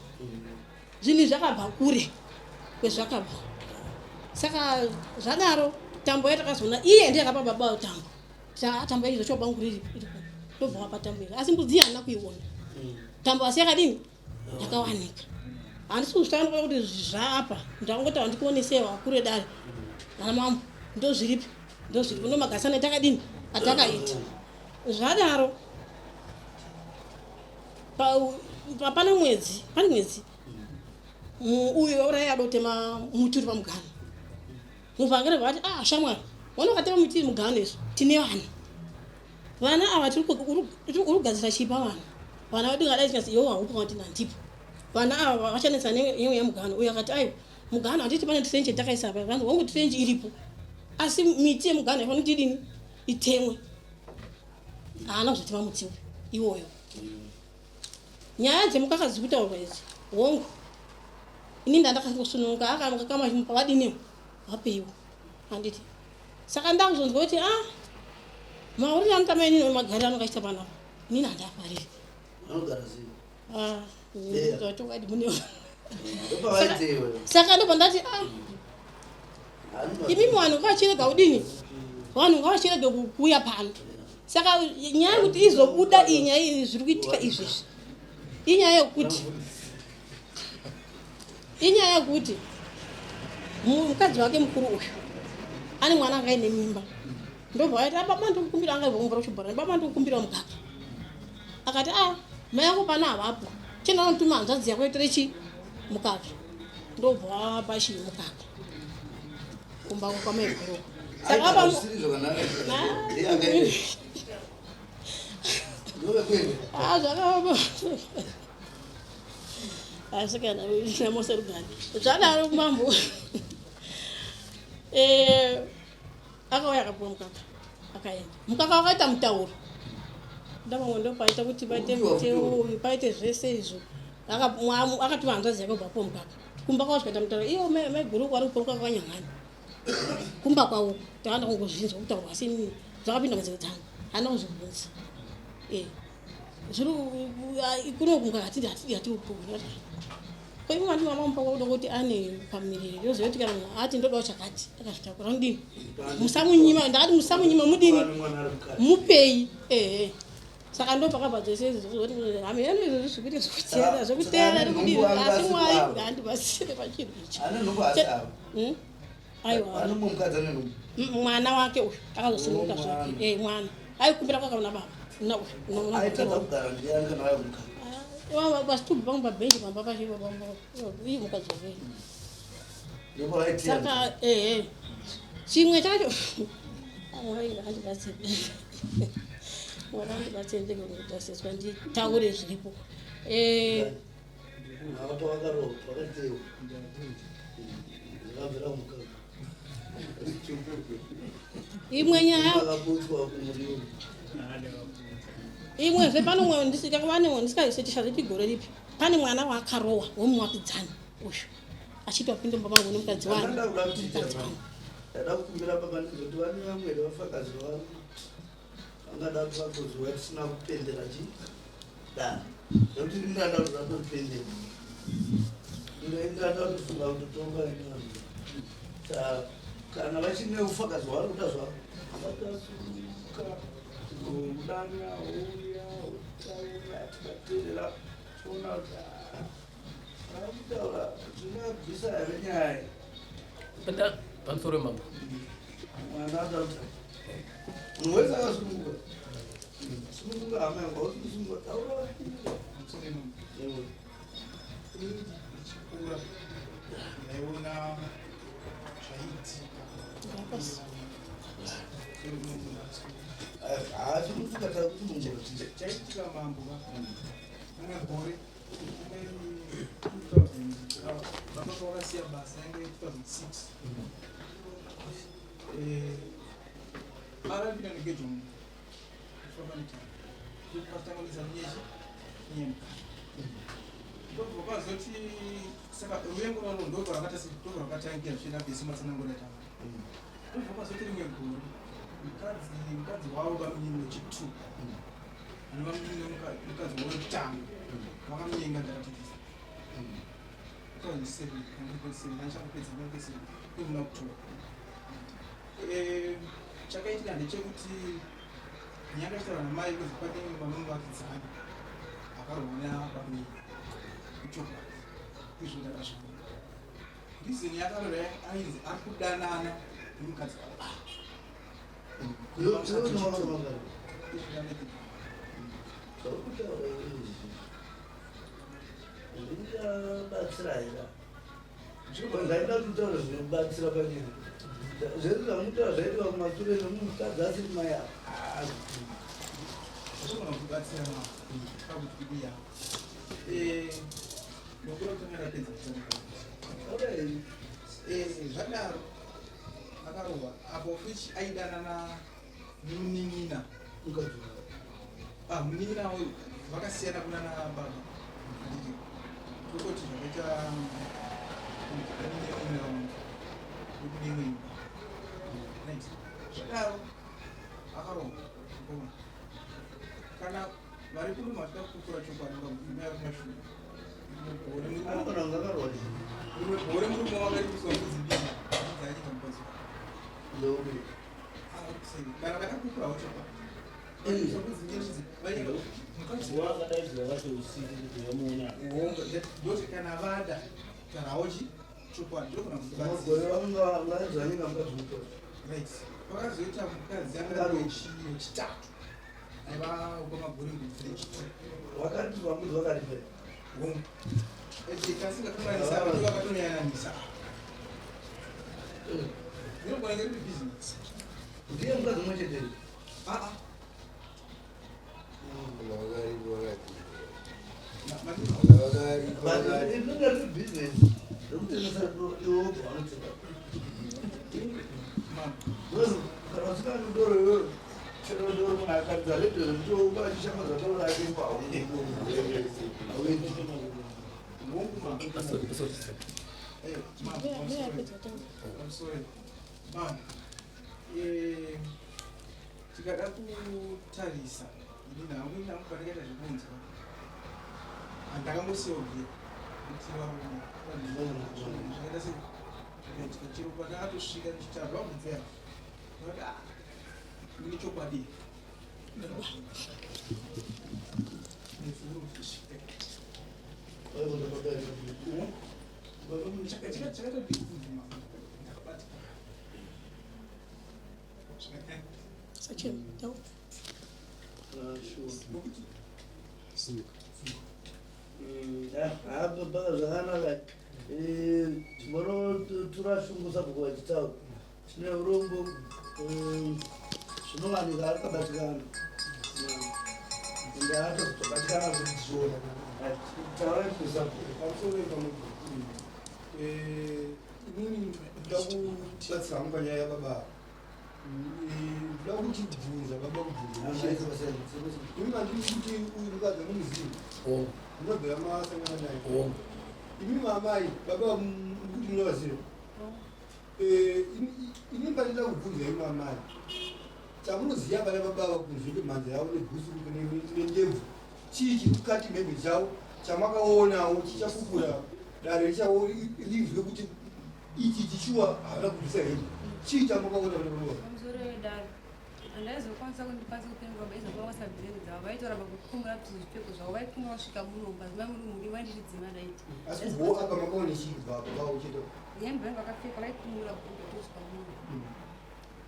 Zvinhu izvi zvakabva kure kwezvakabva. Saka zvadaro tambo yatakazoona iye ndiye akapa baba tambo. Saka tambo yacho zvacho bangu riri iripo. Ndobva wapa tambo iyo. Asi mbudzi haana kuiona. Tambo asi yakadini? Yakawanika. Handisi kuzvitaura kuti zvaapa. Ndangoti handikuonesei vakuru vedare. Ana mambo ndozviripi? Ndozviripo ndomagasana atakadini? Atakaita. Zvadaro Pane mwedzi, pane mwedzi uyu wauraya adotema muti uri pamugano. Muvhangeri vati ah shamwari, wana ukatema muti uri mugano izvo tine vana. Vana ava tiri kugadzira chii pavana? Vana vedu ngadai tingazi iwe haupo kana kuti nandipo. Vana ava vachanetsa nenyaya yemugano. Uyo akati aiwa mugano handiti pane trench yatakaisa apa. Vanhu hongu trench iripo asi miti yemugano haifaniri kuti idini itemwe. Haana kuzotema muti iwoyo. Nyaya dzemukaka dziri kutaurwa idzi hongu ini ndandakasununguka akamukaka machimupa vadiniwo vapeiwo handiti saka ndakuzonzwa kuti ah mauriri anoita mainini magariro anonga achiita panapa inini handafariri. Anogara sei? Ah, chokwadi mune saka ndobva ndati ah imimi vanhu ngavachirega kudini vanhu ngavachirege kuuya pano saka nyaya yekuti izobuda iyi nyaya iyi zviri kuitika izvezvi inyaya yekuti inyaya yekuti mukadzi wake mukuru uyu ane mwana anga aine mimba ndobva vaiti ah, baba ndikukumbira anga aibva kuchibhorani baba ndikukumbira mukaka akati a ah, mai ako pano havapo chenda anotuma hanzvadzi yako itore chi mukaka ndobva vapa chii mukaka kumba kwamaiguru saka apa ah, zvakaoma asikana namoserugani zvadaro mambo eh, akauya akapuwa mukaka akaenda mukaka wakaita mutauro ndavamwe ndopaita kuti paite muteo paite zvese izvo akatuma hanzvadzi yake kubva apuwa mukaka kumba kwavo zvikaita mutauro iyo maiguru kwari kupuwa mukaka kwanyangani kumba kwavo takaenda kungozvinzwa kutaurwa asi zvakapinda munzeve dzangu hana kuzvibvunza eh, zviri kuno kumukaka hatidi hatidi hatiupuwi Ko imwe mati mama mupa kuda kuti ane pamuviri yoziva kuti kana munhu ati ndodawo chakati akazvitakura anodini musamunyima ndakati musamunyima mudini mupei ehe saka ndo pakabva dzese idzi dzokuzoti hame yanu izvozvi zvikuite zvekuteera zvekuteera nekudini asi mwari ngaandibatsire pachinhu ichi hmm? aiwa mwana wake uyu akazosununguka zvake eh, mwana aikumbira kwakaona baba na uyu pasitubu pangu pabhenji pamba pacho iye mukadzi wake saka ehe chimwe chacho andibatsire mwana andibatsire ndikutaseswa nditaure zviripo eh, imwe nyaya imwezve pano mwe ndisikaiseti gore ripi pane mwana waakarowa wemuwakidzani uyu achiti wapinda mumba mangu nemukadzi wangu ndada kukumbira baba ndizoti vane vamwe vafakazi vangu Angada kuvakuziwa tisina kupendera chi dare. Zvekuti ndingada kuti vatopendera. Ndingada kutofunga kutotonga inazvo. Kana vachine ufakazi hwavari kuda zvavo. Vakasuka kudana uya utaura tikateerera toona kuti ah, varikutaura zvingabvisa here nyaya iyi. Pamusoro mambo. Mwana ataura. Munhu wese akasununguka. Sununguka hama yangu, hausi kusununguka. Taura wasununguka. Ewe. Ndichikura ndaiona zvaiitika. Haasi kusununguka, tari kusununguka. Chaiitika mambo va. Kana gore 2000 baba pavakasiya basa yange 2006. Eh, arapinda negejo mufananidzo nyechi nyemka ndobva kwazoti saka ruvengo rwaro ndobva rwakaita ndobva rwakatangira zvichienda mberi sematsanangura taura ndobva kwazoti rimwe gore mukadzi mukadzi wavo bamunini wechitu anova munini mukadzi wavo wekutanga vakamunyenga ndakatitisa 2007 2007 ndachakupedza 2007 muna October eh, chakaitika ndechekuti nyanga chitaura namai kuzi pane vanomuvakidzani akarohwa nabamini ichokwadi izvo ndakazviona reason yakarora ainzi ari kudanana nemukadzi wavo Zvingabatsira here? Ndaida kuti utaure zvinobatsira panyaya. Zvese zvamutaura zvaitika kumasure nemukadzi asiri mai apa. Zvinogona kubatsira pakuti kudiya. Eh, Ndokura kutanga ndapedza. Zvadaro akarohwa apo fish aidanana nemunin'ina. Ah, munin'ina uyu vakasiyana kuna na baba. Handiti. Tokoti zvakaita munin'ina wangu. Wekune imwe imba. Right. Zvadaro akarohwa. Mukomana. Kana vari kuruma vachida kukura chokwadi vaguma kumashure. Anogona kunge akarohwa chii? Rimwe gore murume wake ari kuiswa mbudzi mbiri dzaanyika mukadzi wake. Ndokuti. Kana ndakakukurawo chokwadi. Mbudzi mbiri idzi vanyika mukadzi Wakadaidzira vacho usiku kuti vamuona. Hongu, ndoti kana vada tarawo chi chokwadi ndogona Gore vanga vaidzvanyika mukadzi mutori. Right. Pakazoita mukadzi anga ari wechitatu. Aiva kwamagore mbudzi rechitatu. Wakati vamudzi vakati Hongu. Tasingakanganisa vanhu vakatoyananisa. Zvinogona kunge riri business. Ndiye mukadzi mumwe chete. Ah ah. But inonga riri business rekutengesa doro iwe wobva wanotenga. Because kana usina doro iwewe chero doro munhu akaridza radio zvekuti uba achishambadza doro rake ipo hauendi. I'm sorry. Ma'am, eh, tikada kutarisa ini hangu ini hangu pandakaita zvekunzwa handakangosiyawo bhiya kuti varume zvakaita se zvakaitika chero pandakatosvika ndichitaura vabvunza ndakati ah ndine chokwadi Baba zvakanaka tinotora shungu sabhuku vachitaura tine urombo zvinowanika akabatikana ende atozobatikana kuti tichiona taurai sabhuku pamusoro pamubva inini ndoda kubatsira hangu panyaya yababa ndoda kuchibvunza baba kubvunza imi mandiri kuti uyu mukadzi amuzivi munobvira masangana naye imi mamai baba kuti munovaziva ini pandida kubvunza imi mamai chamunoziva vana baba ava kunze kwemhanza yavo negusu nendebvu chii chiri kukati mhembe dzavo chamakaonawo chichafukura dare richawo rinzwe kuti ichi chishuwa havana kubvisa hembe chii chamakaona vana baba Pamusoro wedare handaizokwanisa kundikwanisa kupindura vaizova vasabvise dzavo vaitoramba kukumura kuti zvipfeko zvavo vaikumura kusvika muno mumba muri muri vainditidzima daiti asi kubvawo apa makaona chii kubva apa vavo chete hembe vange vakapfeka vaikumura kutosvika muno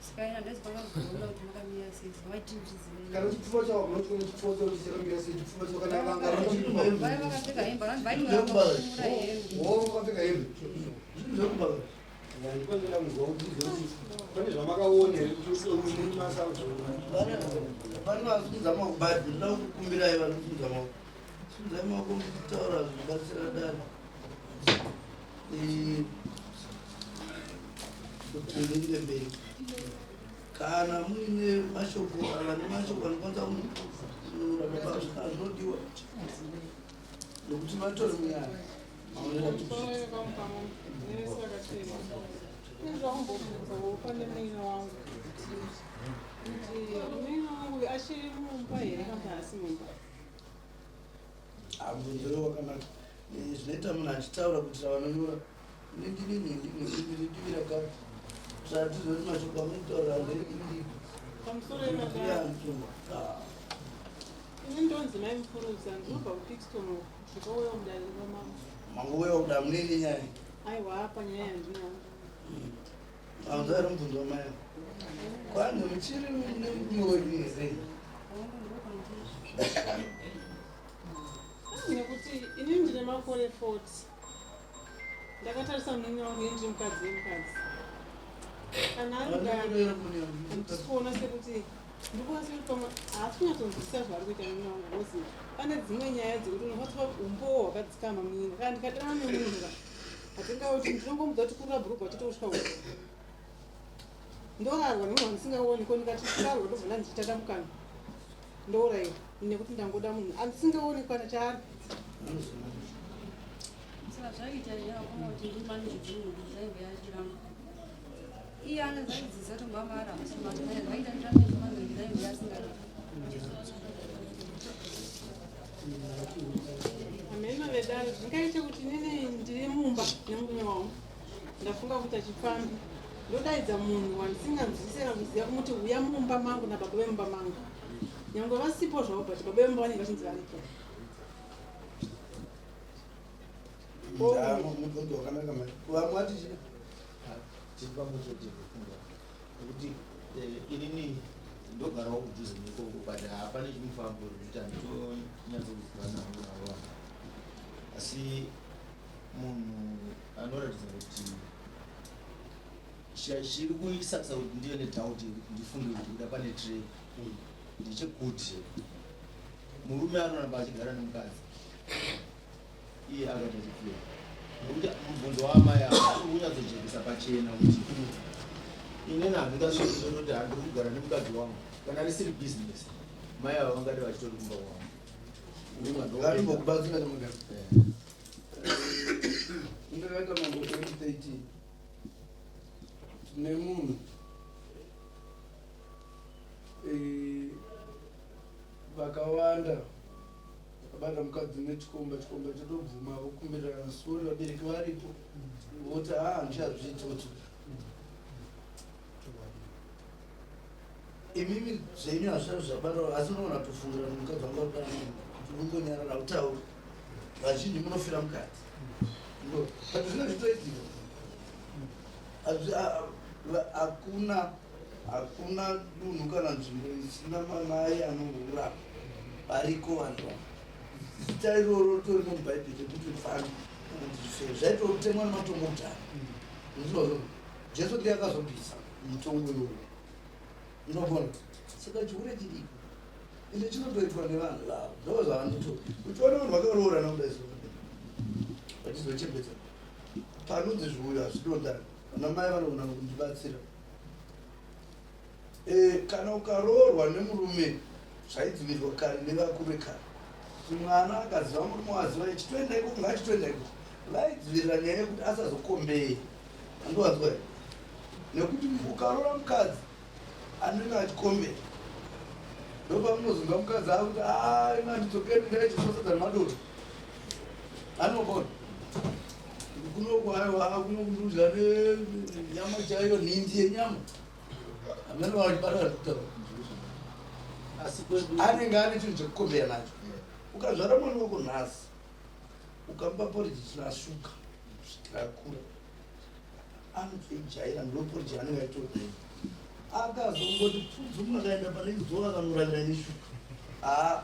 saka ina handaizokwanisa kuzoona kuti makamira sei saka vaitinditidzima kana chipfuva chavo munochiona chipfuva chavo chakamira sei chipfuva chavo kana vanga vai vakapfeka hembe vanhu vaitoramba kukumura hembe o vakapfeka hembe ndipanoda kunzwa kuti pane zvamakaona here kuti murume asazviona Pane vanosumudza maoko but ndinoda kukumbirai vanosumudza maoko. Sumudzai maoko muchitaura zvinobatsira dare. Kuti riende mberi. Kana muine mashoko vane mashoko anokwanisa kununura baba kana zvinodiwa nokuti vatori munyaya. Pane munin'ina wangu kuti munin'ina wangu achiri mumba here kana haasi mumba? Mubvunzo wakanaka. Zvinoita munhu achitaura kuitira vanonyora ndini nhingi ndiri divi rakati tatizo kuti mashoko amunotaura ndeiri Pamusoro yemadare, ini ndonzi Mai Mupfurudza, ndinobva kuPicston uko, ndikauya mudare ramambo. Mangouya kuda munini nyaya? Aiwa, panyaya yandinayo. Anza ari mubvunzo wamai kwanzi muchiri nemurume wenyu here? Nekuti inini ndine makore 40, ndakatarisa munin'ina wangu, ini ndiri mukadzi wemukadzi, kana ari kudaro handisi kuona sekuti Ndikukwanisa kuti pamwe haasi kunyatsonzwisisa zvaari kuita murume wangu because pane dzimwe nyaya dzekuti unofanira umbowo hwakadzikama munyina. Kana ndikadanana nemunhu ka hatingauti ndinongomudza kuti kurura bhurugwa chete kusvika uko. Ndorarwa nemunhu wandisingaoni ko ndikati kurarwa ndobva ndandichitata mukanwa ndouraiwa nekuti ndangoda munhu andisingaoni kana chaari. Saka zvaiita here akoma kuti ndimanikidze munhu kuti zvaibve achiramba. Iye anozaidzidza kuti mama aramba zvaita ndirambe ndimanikidza iye asingadi. Hameno vedare zvingaite kuti inini ndiri mumba nemurume wangu ndafunga kuita chipfambi ndodaidza munhu wandisinganzwisise kana kuziva kumuti uya mumba mangu nababa vemumba mangu nyangwe vasipo zvavo but baba vemumba vanenge vachinzi varipo. Mubvunzo wakanaka mai. Vamwe vati chii? Tiri pamwe chete kufunga nekuti inini ndogarawo kudhuze nekoko but hapane chimufambo zvekuti handitonyatsokuziva navo navo vanhu asi munhu anoratidza kuti chiri kuisakisa kuti ndive nedoubt yekuti ndifunge kuti kuda pane tray ndechekuti murume anoramba achigara nemukadzi iye akaita chipfuyo nekuti mubvunzo waamai ava uri kunyatsojekesa pachena kuti inini handingasvikoti handiri kugara nemukadzi wangu kana risiri bhizinesi mai ava vangade vachitori kumba kwangu. Ngatimbokubatsira nemugari. Ndakaita mambo 2013 tine munhu eh, vakawanda vakabata mukadzi nechikomba chikomba chotobvuma vokumbirirana sori vabereki varipo voti haa handichazviiti voti imimi zvenyu hazvisati zvabata asi unoona kutofungira kuti mukadzi wangu arikudana kuti ungonyarara utauri vazhinji munofira mukati but zvino zvitoitika hakuna hakuna dunhu kana nzvimbo isina mamai anohura variko vanhu ava zita iroro ritori mubhaibheri rekuti pfambi kana kuti zvifeve zvaitotemwa nematongo kudhara ndizvozvo jesu ndiye akazobvisa mutongo iwoyo unogona saka chihure chiriko ende chinotoitwa nevanhu vavo ndo zvavanoto uchiona vanhu vakaroorana kudai so vachizochembedza panonzi zviuyo hazvidondani vana mai vanogona kundibatsira e, kana ukaroorwa nemurume zvaidzivirirwa kare nevakuru vekare kuti mwana akaziva murume waziva chitoenda ikoko ngachitoenda ikoko vaidzivirira nyaya yekuti asazokombeye andiwanzwa here nekuti ukaroora mukadzi anenge achikombera ndopamunozonzwa mukadzi akuti ah, ina ndidzokeri ndaichisosadza nemadota anogona kunoku aiwa kuno kundudya nenyama chaiyo nhindi yenyama amene vachibata kutaura anenge ane chinhu chekukombera nacho ukazvara mwana wako nhasi ukamupa poriji isina shuga kusvikira akura anotoijaira ndo poriji yaanenge aitoda akazongoti pfudzumu akaenda pane idzova akanoravira neshuga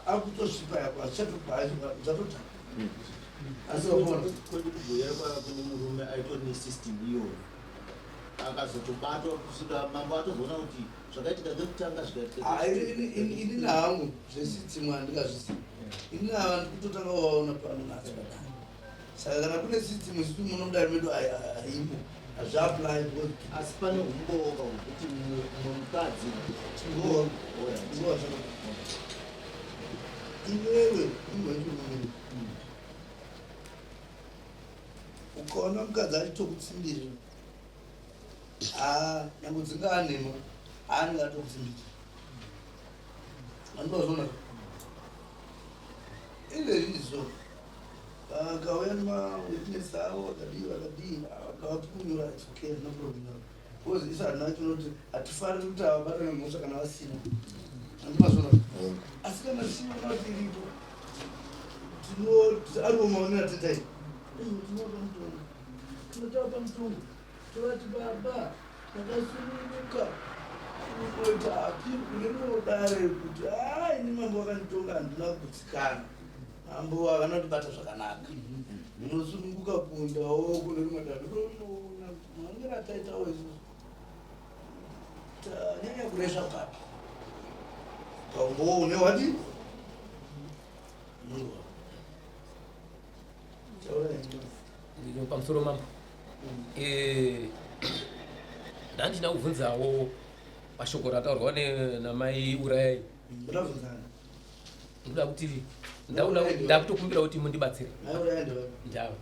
akutosvipa yako hazvichatodhaka asi kwedu kugoyera kwava kune murume aitori nesystem iyoyo akazotobatwa kusvika mambo atozoona kuti zvakaitika kekutanga zvikaitika ini nahangu zvesystem handingazvisi ini ava ndikutotanga waona pano nhasi padai saka kana kune system isusu munodari medu haimo hazviapply because asi pane humboka hwekuti mumwe mukadzi iwewe munhu wechirume ukaona mukadzi achitokutsimbirira haa nyange dzingaa nhema aanenge atokutsimbirira andozvona izvezvizvo vakauya nemawitness avo vakadii vakadii vakavapukunyura its okay no problem because isu hatina tinoti hatifariri kuti avabatwa nemhosva kana vasina andimazvona asi kana tichiona kuti iripo tinoti ariwo maonero atitaita tinopa mutongo tinotapa mutongo Tovati baba takasununguka kungoita appeal kune rimwe dare kuti haa ini mambo vakanditonga handina kugutsikana. Mambo havana kundibata zvakanaka. Munosununguka kuendawo kune rimwe dare tonoona kuti maongero ataitawo isusu tanyanya kuresva papi. umbowo une wati pamusoro mambo eh, ndandina kubvunzawo pashoko rataurwa namai urayai ndoda kuti ndakutokumbira kuti mundibatsire ndava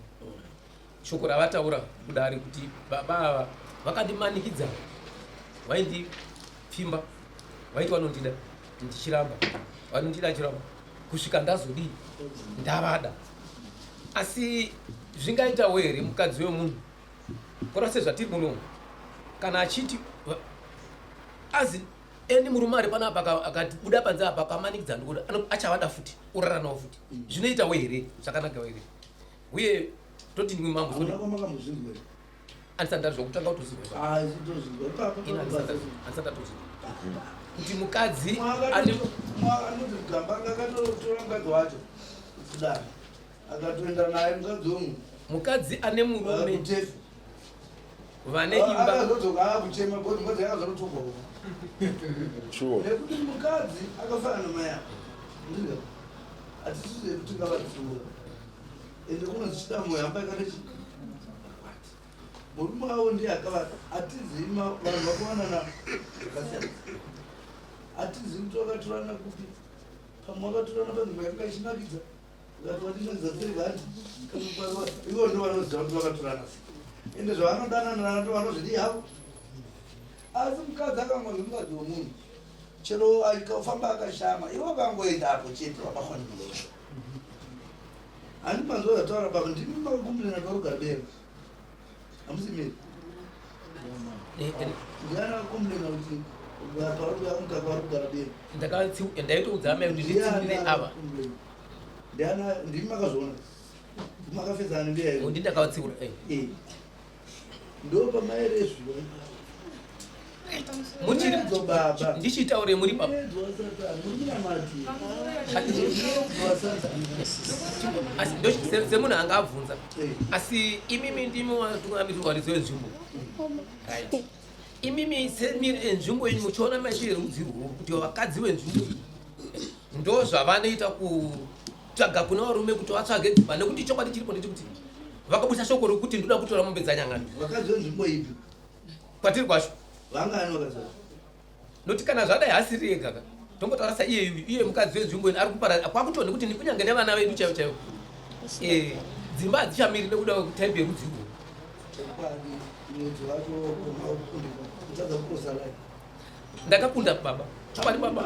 shoko ravataura kudare kuti baba ava vakandimanikidza vaindipfimba vaiti vanondida ndichiramba vanondida chiramba kusvika ndazodii ndavada asi zvingaitawo here mukadzi wemunhu kora sezvatiri muno kana achiti azi eni murume ari panapa akati buda panze apa akamanikidza ndikuda achavada futi orara nawo futi zvinoitawo here zvakanaka here uye toti ndimwe mambo andisati ndazwa kutanga kutozvinzwa ah, andisati ndatozvinzwa kuti mukadzi anoti gamba akatotora mukadzi wacho kudai akatoenda naye mukadzi wemunhu mukadzi ane murume vane imba akazodzoka akuchema because mukadzi akazototorwa nekuti mukadzi akafanana namai ako ndizvo hatisizi kuti tingavatsiura ende kunonzi chidambo hamba yakati murume wavo ndiye akava hatizivi vanhu vakawanana zvakasiyana hatizivi kuti vakatorana kupi pamwe vakatorana panzvimbo yakanga ichinakidza ukati watinakidza sei vati ivo ndo vanoziva kuti vakatorana sei ende zvavanodanana ndo vanozvidii havo asi mukadzi akangonzi mukadzi wemunhu chero akafamba akashama ivo vakangoenda apo chete vabakhona handi manzwa zvataura baba ndimi makakumbilana parugare bero hamusi miri ndiani akakumbilana kuti parugare parugare bero ndaitoudza amai kuti nditsindire ava ndiani ndimi makazviona makafedzana nembuya here ndi ndakavatsiura eh. eh. Ndopamaerezviwa muchiri ndichitaure muri baba semunhu anga abvunza asi imimi ndimi watungamiriri waridzi wenzvimbo right imimi semiri enzvimbo yenyu muchiona maitiro erudzi rwurwu kuti vakadzi venzvimbo iyi ndo zvavanoita kutsvaga kune varume kuti vatsvage dzimba nekuti chokwadi chiripo ndechekuti vakabudisa shoko rekuti ndoda kutora mombe dzanyangani vakadzi venzvimbo ipi kwatiri kwacho vangani vakadzi nokuti kana zvadai hasiri ega ka tongotaura saiye iye mukadzi wenzvimbo ino ari kupara kwakutoona kuti kunyange nevana vedu chaivo chaivo eh, dzimba hadzichamiri nekuda kwetaipi yerudzi urwu ndakakunda baba chokwadi baba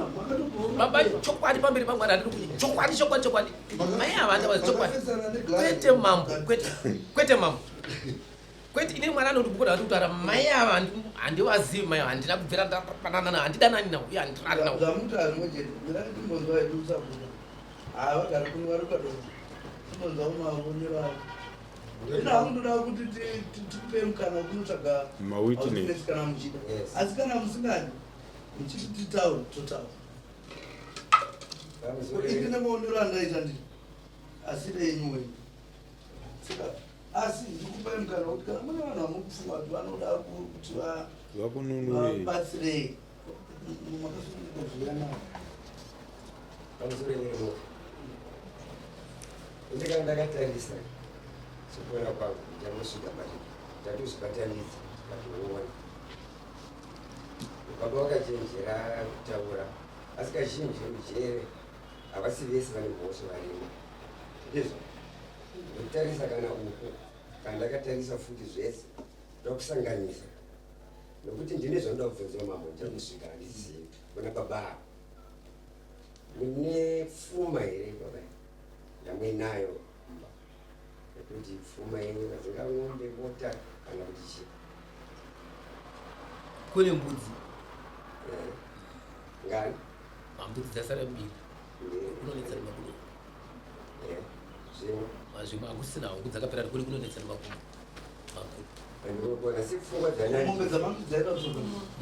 baba chokwadi pamberi pamwari handiri kuti chokwadi chokwadi chokwadi mai ava handava chokwadi kwete mambo kwete kwete mambo kwete ini mwana anoti bukuda vati kutaura mai ava handivazivi mai handina kubvira ndapanana handidanani navo uye handirari navo Ndoda kuti tipe mukana wekunotsvaga mawitness kana muchida asi kana musingadi muchiti titaure totaura ini nemaonero andaita ndiri asi renyu wenyu saka asi ndikupai mukana wekuti kana mune vanhu vamukufunga kuti vanoda kuti vakununurei vabatsirei makasununguka kuuya navo pamusoro yemuromo ndikanga ndakatarisa sekuona kwangu ndichangosvika but ndatozvibatanidza ndikatoona baba vakachenjera kutaura asi kazhinji ujere havasi vese vane mhosva varimo ndizvo ndokutarisa kana uku kana ndakatarisa futi zvese ndokusanganisa nokuti ndine zvanoda kubvunziwa mambo ndichakusvika handizivi kuna baba ava mune pfuma here baba yamuinayo mumba yekuti pfuma yenyu kadzinga ng'ombe mota kana kuti chii kune mbudzi eh, ngani ah, mbudzi dzasara mbiri kunonetsa nemakudo eh, zvimwe ah, zvimwe hakusina huku dzakapera kuri kunonetsa nemakudo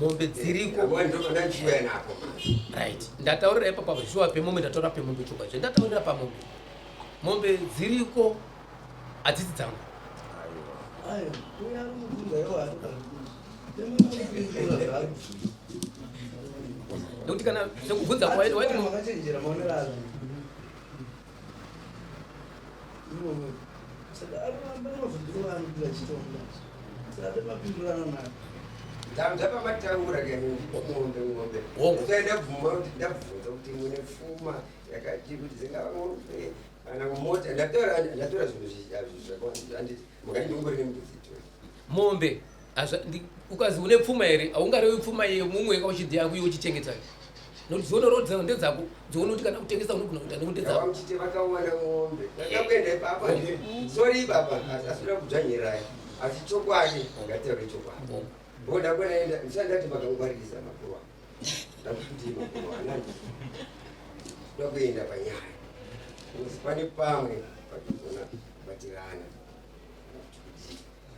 Mombe dziriko right ndataurira ipapo apo shuwa pemombe ndataura pemombe chokwadi zvendataurira pamombe mombe dziriko hadzisi dzangu Nekuti kana sekubvunza kwaiti waiti Makachenjera maonero azvo. Ivovo. Saka arikuamba nemabvunziro aanoita achitonga. Saka atomapindurana nayo. Ndapamataura ngombe ngombe Hongu. Ndabvuma kuti ndabvunza kuti mune pfuma yakati kuti dzingava ngombe kana mota. Ndatora zvinhu zvakawanda, handiti? Mukati ndingori nembudzi itori. Mombe ukazi une pfuma here, haungarevi pfuma yemumwe kauchidhi yako iwe uchichengeta, nokuti dzionoro ndedzako, dzione kuti kana kutengesa unogona kuita nekuti ndedzako. Vamuchiti vakawana ngombe ndakakuenda ipapa. Sorry baba, asi asina kudzvanyirai, asi chokwadi ngataure chokwadi. Ngo ndakuenda ndisati ndati makangwarisa makuva, ndakuti makuva anani ndakuenda panyaya because pane pamwe patogona kubatirana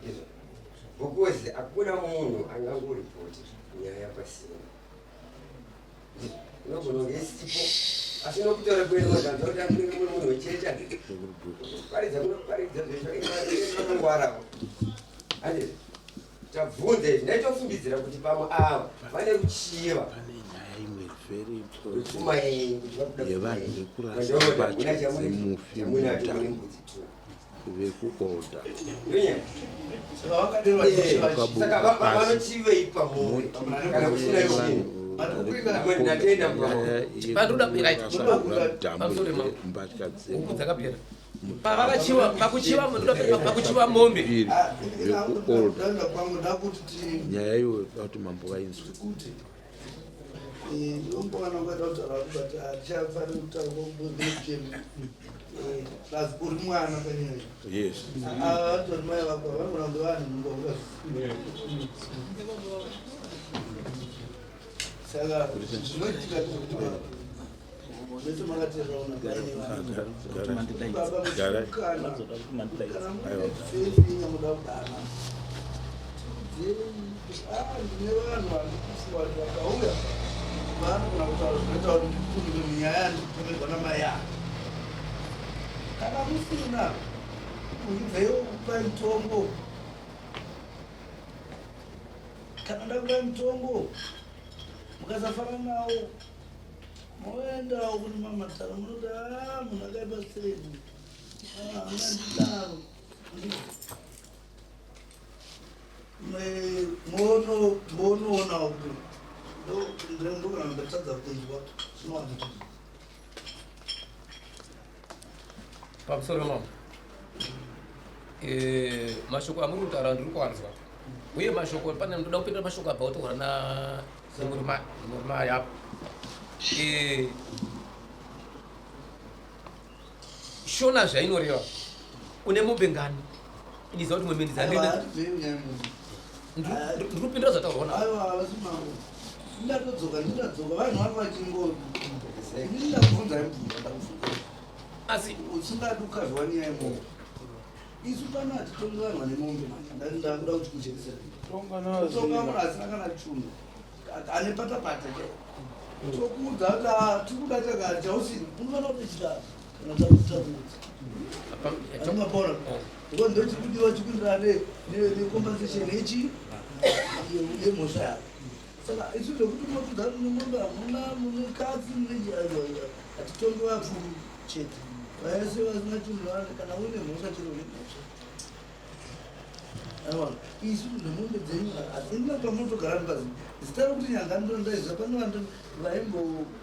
izvo, because hakuna munhu angangoripoti nyaya pasina. Unogona kunge isipo, asi nokutaura kwenu maganza kuti amunenge muri munhu wechechi, paridza kunoparidza zvakangwarawo, handiti? Tabvunza izvi, ndaitofungidzira kuti pamwe ava vane ruchiva Nyaya imwe very important rwepfuma yenyu, kuti vakuda yevanhu pfuma vekurasa yenyu. mbatya dzemufi Chamunacho mudhamu mbudzi tu vekuorder. Saka vanochivei pamuri kana kusina chinhu? Ndatenda. Mudhamu mbatya Huku dzakapera pavakachiwa, pakuchiwa, pakuchiwa mombe. Vekuorder. Ndaenda kwangu ndakuti ti Nyaya iyoyo da kuti mambo vainzwe. Kuti ndombowana ungaita kutaura but hatichafaniri kutaura kwekuchema, plus uri mwana panyaya. Yes. Vatori mai vako vanogona kunge vane nhumbu, haungazvizivi. Saka zvinoitika kuti mese makateeraona paine vanhu baba muchikana, kana muine muda kudana, tiudzei kuti ndine vanhu vandikufunga kuti vakauya vanogona kutaura zvinoita kuti ndikunge munyaya yandikupomerwa namai ava. Kana musina, ibveiwo kupai mutongo. Kana ndakupai mutongo mukasafara nawo, moendawo kune mamatara, munoti a munhu akaipa sei, angandidaro. Monoonawo kuti ndokana ndatadza kunzwa zvinowanika. Pamusoro mama, mashoko amuri kutaura ndiri kuanzwa, uye mashoko pane ndoda kupindura mashoko abva kutaura na nemurume yapo. Shona zvainoreva, une mombe ngani? Iniziva kuti mombe ndidzandine. Ndiri kupindura zvataurwa navo. Aiwa, havasi mambo. Ndatodzoka, ndinadzoka, vanhu vari vachingoni. Inini ndakubvunza mubvunzo, ndakubvunza. Asi usingadi ukazwa nyaya yemombe. Isu pano hatitongi vanhu vane mombe manje. Ndakuda kuti kucheresera. Totonga munhu asina kana chunhu. Ane patapata chaiyo. Tokuudza kuti tikuda chakati chausina. Unofanira kutochidaro. Kana takuudza. Andimapona. Because ndochikudiwa chikuenderana necompensation yechi yemhosva yako. Saka isu zvekuti unotudza mombe hamuna, mune katsi, mune hatitongi vapfumi chete. Vese vasina chinhu kana une mhosva chero une mhosva. Aiwa, isu nemombe dzenyu hatina pamunotogara mukazi. Zita rokuti Nyanga ndondaiziva, pane vanhu vaimbo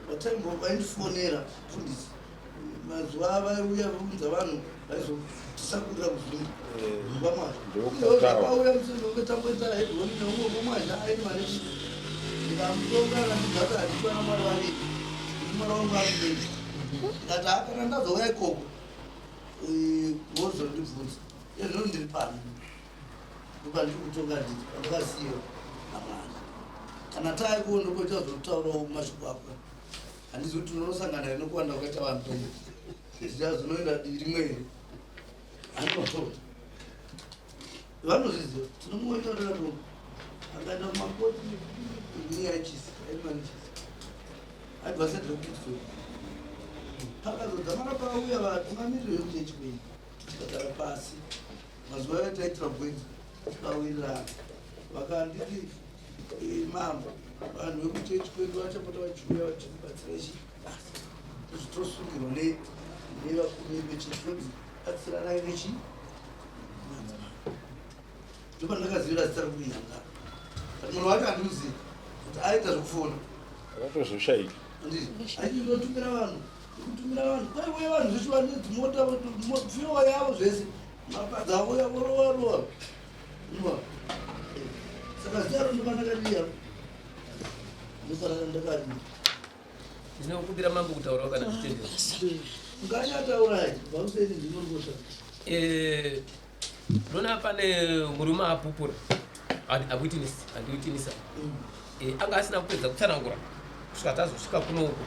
vataimbo vaindifonera mufundisi. Mazuva vaiuya vounza vanhu vaizotisakurira kuzungu vamwazha. Zvakauya musi tamboita hedhoni neumwe vamwazha aine vane ndikamutonga akandibva kuti handikwana Mwari vaviri, Mwari wangu ari. Ndikati hakana, ndazouya ikoko wozondibvunza. Izvino ndiri pano, ndopandiri kutonga, nditi pandakasiyiwa naMwari. Kana taikuwo ndokoita zvotaurawo mashoko ako, handizi kuti unonosangana here nokuwanda kwakaita vanhu panyika, zvichazonoenda divi rimwe here? Handinotoda vanozviziva, tinomuotorera tongo akaenda kumakoti neyachisi aimanijisi aibva sedrekuti pakazodzamara pauya vatungamiriri vekuchechi kwenyu, tikagara pasi mazuva ayo taitira gwenzi, tikawirirana, vakanditi Eh, mambo vanhu vekuchechi kwedu vachapota vachiuya vachitibatsira ichi basa izvi tosungirwa nevakuru vedu vechechi tonzi batsiranai nechi ndopandakazivira zita rekunyanga but munhu wacho handimuzivi kuti aita zvekufona akatozoshaika aitotumira vanhu kutumira vanhu kwaiuya vanhu zvese vane dzimota fiwa yavo zvese mapadza auya vorova rova saka zita ro ndopandakadiya ndopandakadii Ndinokumbira mambo kutaurawo kana zvichitendera. Nganyataurai, vauseni ndinongosha. Eh, ndona pane murume apupura awitness andiwitnessa. Eh, anga asina kupedza kutsanangura kusvika tazosvika kuno uku.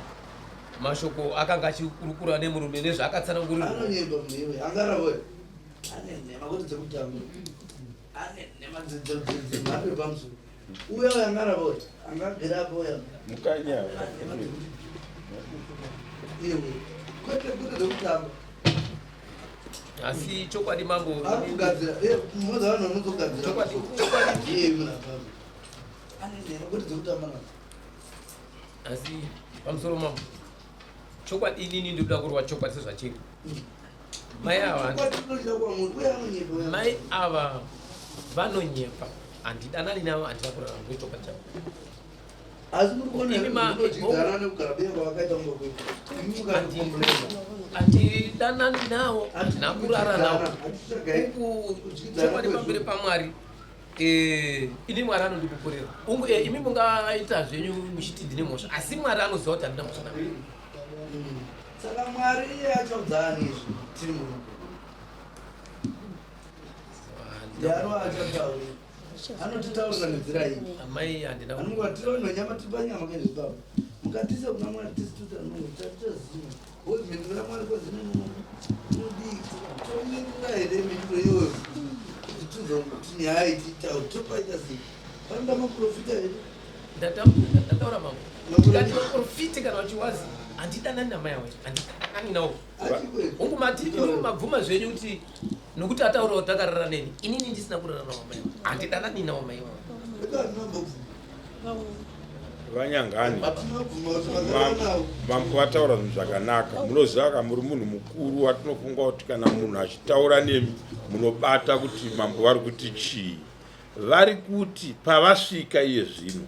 Mashoko akanga achikurukura nemurume nezvaakatsanangurira. Anonyemba munhu angaravo. Ane nhema kuti dzekutamba. Ane nhema dzemhando yepamusoro. Uya uya angaravo angagera apo uya. Mukanya. Iwe. Kwete kwete dzekutamba. Asi chokwadi mambo ari kugadzira eh mmoza vanhu vanozogadzira. Chokwadi chokwadi. Iye munhu apa. Ane nhema kwete dzekutamba nadzo. Asi pamusoro mambo. Chokwadi inini ndinoda kurwa chokwadi sezvachiri. Mai ava mai ava vanonyepa handidanani navo handina kurara ndochokwadi chavo. Asi muri kuona munodyidzana nekugara beya kwavakaita kumba kwedu. Imi mukatokomburena. Handidanani navo handina kurara navo. Uku chokwadi pamberi paMwari eh, ini Mwari anondikukurira. Ungu eh, imi mungaita zvenyu muchiti ndine mhosva asi Mwari anoziva kuti handina mhosva navo. Saka Mwari iye achaudzani izvi tiri murudo. Ndiani achataura? Anotitaurira nenzira iyi. Amai handina. Anongovatira vanhu venyama tiri panyama kaizvi baba. Mukatisa kuna Mwari tisi toti anongotaziva. Because mhinduro yaMwari kwazino inodii? Tomirira here mhinduro iyoyo? Kuti tizokuti nyaya itiitaure topaita sei? Panoda maprofita here? Ndataura mambo. Ndikati maprofita kana vachiwazi handidanani namai avo handidanani navo. Hongu mati imi mabvuma zvenyu kuti nokuti ataura kuti takarara neni inini ndisina kurara navo mai avo handidanani navo mai avo. Vanyangani mambo vataura zvinhu zvakanaka munoziva ka muri munhu mukuru watinofunga kuti kana munhu achitaura nemi munobata kuti mambo vari kuti chii vari kuti pavasvika iye zvino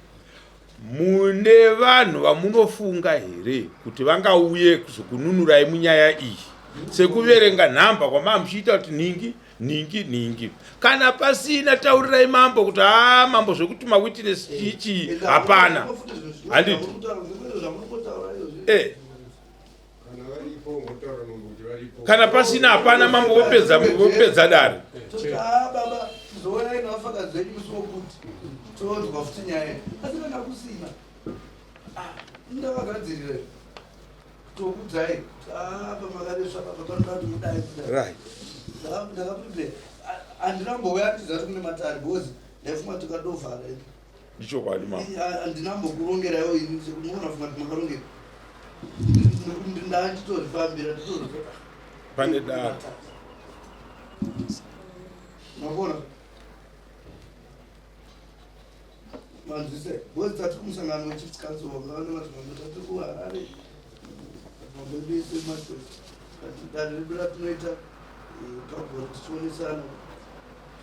mune vanhu vamunofunga here kuti vangauye kuzokununurai munyaya iyi sekuverenga nhamba kwamaa muchiita kuti nhingi nhingi nhingi kana pasina taurirai mambo kuti haa mambo zvekuti mawitness chii chii hapana handiti eh. Kana pasina hapana mambo vopedza vopedza dare. Baba zoonai navafakazi venyu musi wokuti tonzwa futi nyaya asi kana kusina ah, ndavagadzirira tokudzai apa makaresva baba panoda kuti mudai right ndakaprepare handina kumbouya ndiziva kuti kune matare because ndaifunga tikadovhara Ndichokwadi mama. Handina kumbokurongeraiwo ini munoona funga kuti makarongera. Ndanditozvifambira nditozvi. Pane dare. Mabona? Manzwise, because tati kumusangano weChiefs Council vanga vane madzimambo tati kuHarare. Madzimambo edu ese madzimambo. Dare redu ratinoita eh, pagore tichionesana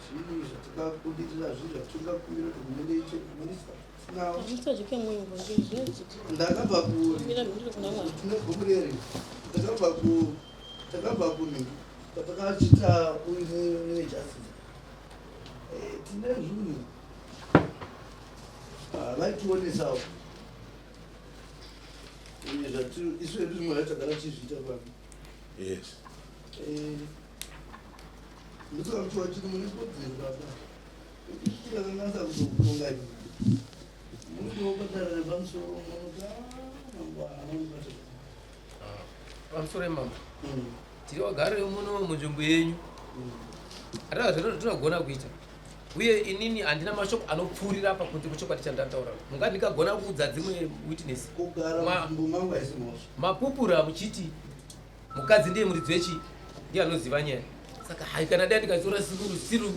Zvii zvatikabudirira zvii zvatingakumbira kuti hurumende iite minista tinawo ndakabva ku tine bhuku reri ndakabva ku takabva kuni patakachita uyu nejustice eh, tine zvinhu ah, vaitionesawo eh, isu hedu zvimwe zvatagara tichizviita pano yes eh, Ndosaka chiri mune kodzero baba. Tikakanganisa kuzokutonga imi. Munotobhadhara nepamusoro munoti mambo anondibata. Pamusoro yemambo. Tiri vagari muno munzvimbo yenyu. Hatina zvatinogona kuita. Uye inini handina mashoko anopfuurira apa kunze kwechokwadi chandataura. Mungati ndikagona kuudza dzimwe witness. Kugara munzvimbo mangu haisi mhosva. Mapupura muchiti mukadzi ndiye muridzi wechi ndiye anoziva nyaya saka hai kana dai ndikatora siru siru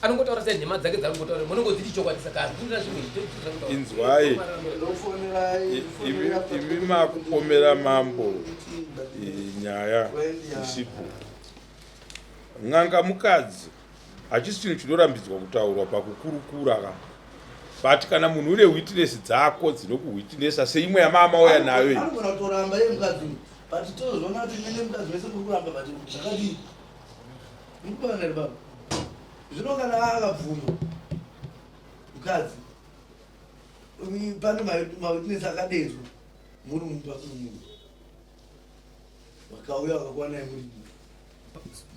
Anongotaura senhema dzake dzaanongotaura, munongodziti chokwadi saka hazvina zvimwe. Inzwai, imi makupomera mambo nyaya isipo. N'anga mukadzi hachisi chinhu chinorambidzwa kutaurwa pakukurukura ka, but kana munhu une witness dzako dzinokuwitnessa seimwe yamamauya nayo iyi. Anogona kutoramba iye mukadzi uyu, but tozoona kuti mene mukadzi wese muri kuramba, but zvakadii? Muri kuona here baba? Zvino kana akabvuma mukadzi, pane mawitness akadedzwa muri mumba munhu vakauya vakakwanai muri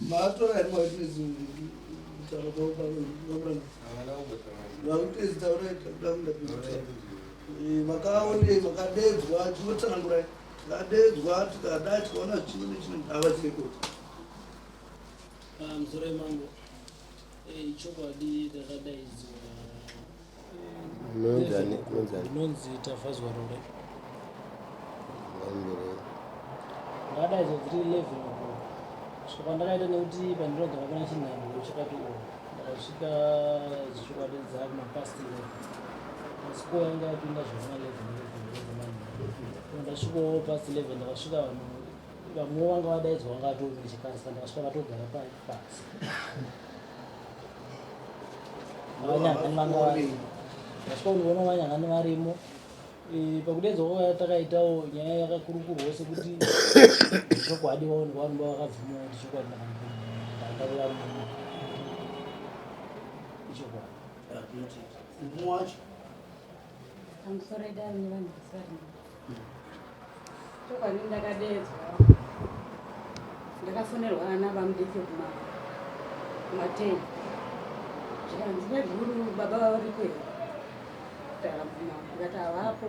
matora here mawitness kutaura kwavo? Mawitness taurai, takuda kunda makaonei, makadedzwa, tinotsanangurai, tikadedzwa tikada tikaona chino nechino havachireko. Pamusoro yemango, chokwadi ndakadaidzwa. Munonzani? Munonzani? Ndinonzi Tafazwa Rore. Mambere. Ndakadaidzwa dziri 11 o'clock. Kusvika kwandakaita, nekuti pandinogara pana chinhambwe chakati o, ndakasvika zvichokwadi dzakuma past 11, asi ko yanga yapinda zvekuma 11 11 11 Ndasvikawo past 11, ndakasvika vanhu vamwewo vanga vadaidzwa vanga vatori nechekare, saka ndakasvika vatogara pasi. Vanyangani vanga ndasvika kundiona vanyangani varimo. Pakudaidzwa kwakaya takaitawo nyaya yakakurukurwawo sekuti chokwadi vaonekwa vanhu vakabvumawo kuti chokwadi ndakandauya muno, ichokwadi. Mumwe wacho. Pamusoro idare nevanhu vese varimo, chokwadi ndakadedzwa, ndakafonerwa navamudiki kuma 10, zvikanzi neguru baba variko here kutaura muma, ndikati havapo,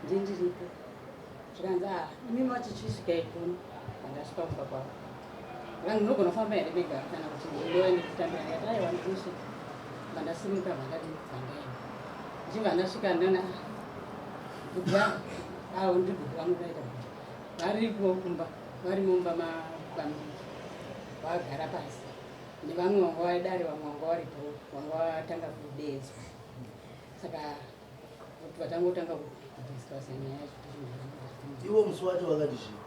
ndindiripo. Zvikanzi a imi machichisvikai kuno. Pandasvika kumba kwavo, zvikanzi munogona kufamba here mega kana kuti ndouya ndikutambira? Ndikati aiwa, ndinosvika. Vandasimuka, vandadi vandaenda, ndichibva ndasvika ndana bhudhi avo, ndiri bhudhi vangu, ndaita bhudhi variko kumba, vari mumba mabamudiki, vagara pasi nevamwe vanga vaidare, vamwe vanga varipo, vanga vatanga kudedzwa, saka kuti vatangotanga kudiscussa nyaya yacho. Iwo musi wacho wakati zvii?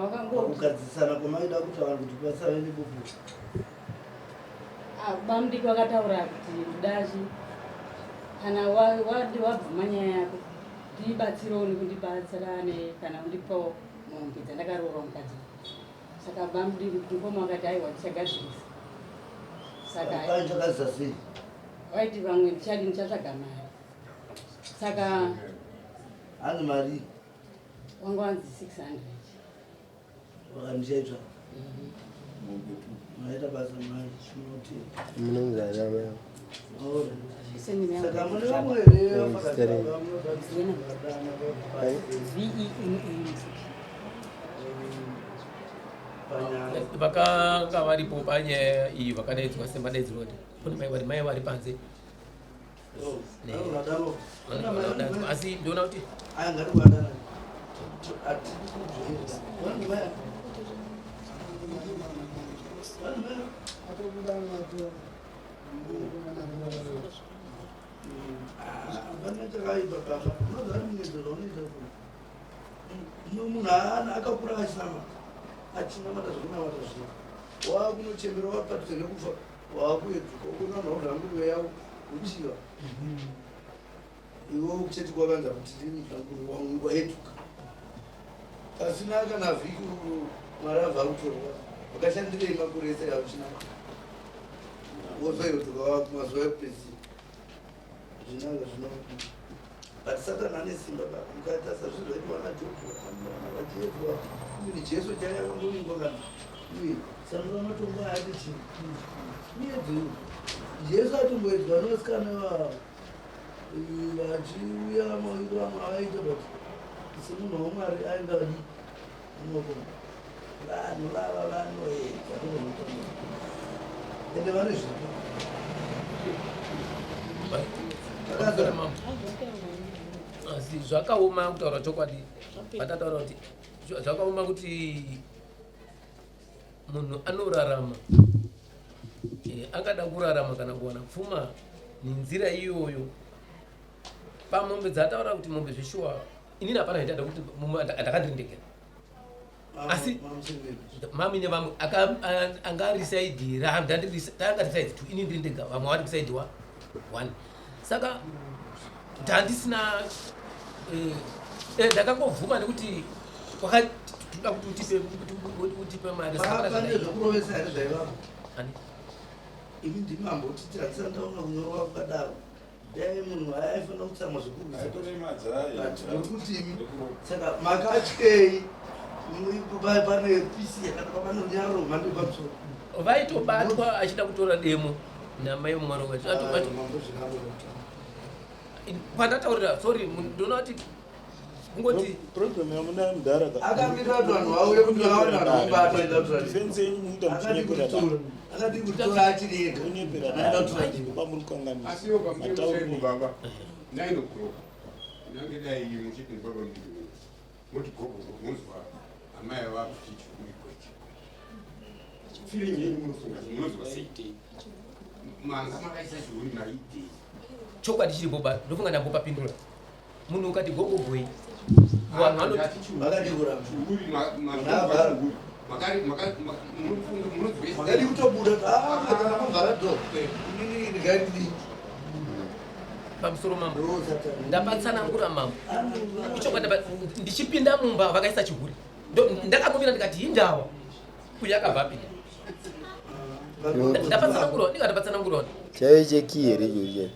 Vakango Kugadzisana kwamaida kuti vanhu kuti pasave nebubuta. Bamudiki vakataura kuti ndodachi kana wabvuma nyaya yako, ndibatsirewo nekundibatsira kana kundipawo mombe dzandakaroorwa mukadzi. Saka bamudiki mukoma vakati aiwa, tichagadzirisa, saka Chakagadzirisa sei? Vaiti vamwe ndichadi ndichatsvaga mari, saka Hanzi mari? Wanga wanzi 600. Vakandichaitsva maita basa mai, tinoti Munonzani amai? Saka mune vamwe here? Vene. Vakanga varipo panyaya iyi vakadaidzwa semadaidzirwa kuti kune mai vari, mai vari panze. Vanodaidzwa, asi ndoona kuti Aya ngatikuadana, hatidi kudzvanyirira vanhu vaya, vanhu vaya. Hapana chakaipa baba, unoziva muedzo zvaunoita ku munhu haana akakura achinamata, achinamata zvekunamata zviya, waakunochembera wapadhuze nekufa, waakuedzuka ukona vanhu vakuti yavo uchiva iwe kucheti kwavanza kuti ndini waeduka pasina kana vhiki, Mwari abva akutorwa, wakashandirei makore ese auchinamata, wozoeduka mazuva ekupedzisira zvinanga zvino. But Satani ane simba baba, mukaita sazvizvo zvaitwa naJobho vachiedzwa, even Jesu chaiye akangovingwa kana uye sanura matombo ati chii, miedzo iyo. Jesu atomboedzwa nevasikana vachiuya maviri vamwe avaita, but semunhu waMwari ainge adi unokona vanhu vava vanoedza ende vane zvipo. Asi zvakaoma kutaura chokwadi, vatataura kuti zvakaoma kuti munhu anorarama. Eh, angada kurarama kana kuwana pfuma nenzira iyoyo pamombe dzataura kuti mombe zveshuwa inini hapana zvandada kuti ndakandiri ndegera asi mami nevamwe anga ari saidi tanga tiri saidi two ini ndiri ndega vamwe vari kusaidi wa one saka ndandisina eh, eh, ndakangobvuma nekuti wakatoda kuti utipe mari pane zvekurovesa here zvaivapo imi ndimi mambotiti handisati ndaona kunyorova kwakadaro dai munhu aifanira kutsamwa zvekurwisabut imi saka makatyei pane pisi yakadaba pane runyararo mhando yepamusoro vaitobatwa achida kutora demo namai mwana pandataurira sorry ndinoona kuti kungoti problem yamunayo mudhara akamirira kuti vanhu vauye kuti vaone vanhu vomubata aida kutora defense yenyu munoita muchinyepera dare akadi kutora achiri ega munyepera dare pamuri kukanganisa asi iwo pamutauriro baba 9 o'clock nange dai muchiti baba mudiki moti gogo munzwa amai vakuti chihuri kwechi feeling yenyu munofunga munonzwa sei manga makaisa chihuri maidei chokwadi chiripo ba ndofunga ndambopapindura munhu ukati gogogoi vanhu vanoti makadi kutobuda mavhara do inini ndingadii pamusoro mambo ndapatsanangura mambo ichokwadi ndichipinda mumba vakaisa chihuri ndakangomira ndikati hindawa uyu akabva apinda ndapatsanangura ndikatapatsanangura chaive chekii here ichocho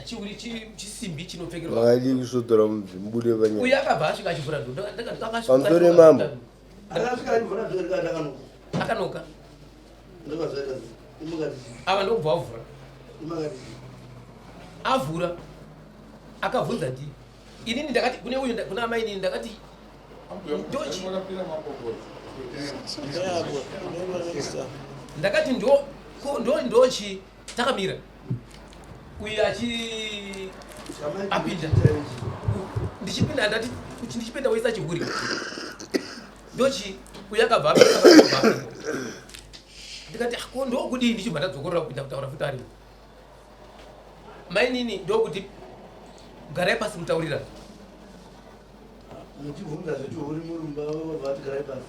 chihuri chisimbi chinopfekerwa makadii kusvotora mubude panyaya uyu akabva asvika achivhura do Pamusoro mambo. Akasvika achivhura do rikati akanoka akanoka ndokazvaita imakati ava ndokubva avhura imakati avhura akabvunza ndi inini ndakati kune uyu kuna amai inini ndakati ndochi ndakati ndo ko ndo ndochi takamira uyu achi apinda ndichipinda ndati kuti ndichipinda woisa chihuri ndochi uyu akabva apinda akabva apinda. Ndikati "Ah, ko ndokudii ndichibva ndadzokorora kupinda kutaura futi arimo mainini ndokuti garai pasi mutaurirana muchibvunza zvechihuri murumba vabva vati garai pasi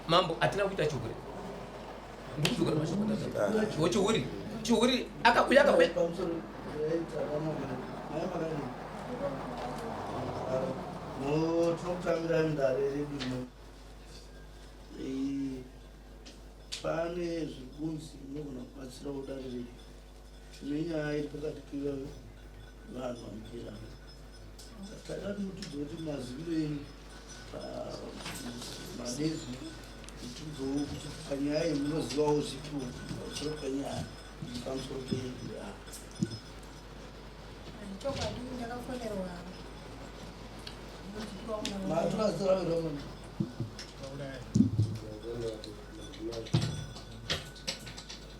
mambo hatina kuita chihuri ndikudzokera mashoko chihuri chihuri akauya akauya pamusoro tinokutamirai mudare redu ino pane zvikunzi inogona kubatsirawo dare redu tine nyaya iri pakati pevanhu vanopirana saka takati mutidze kuti maziviro enyu madezi mutidzewo kuti panyaya iyi munozivawo zvipiwo pamusoro penyaya iri pamusoro pedu Chokwadi ndakafonerwa muzukuru wangu na matora zita ravo ramana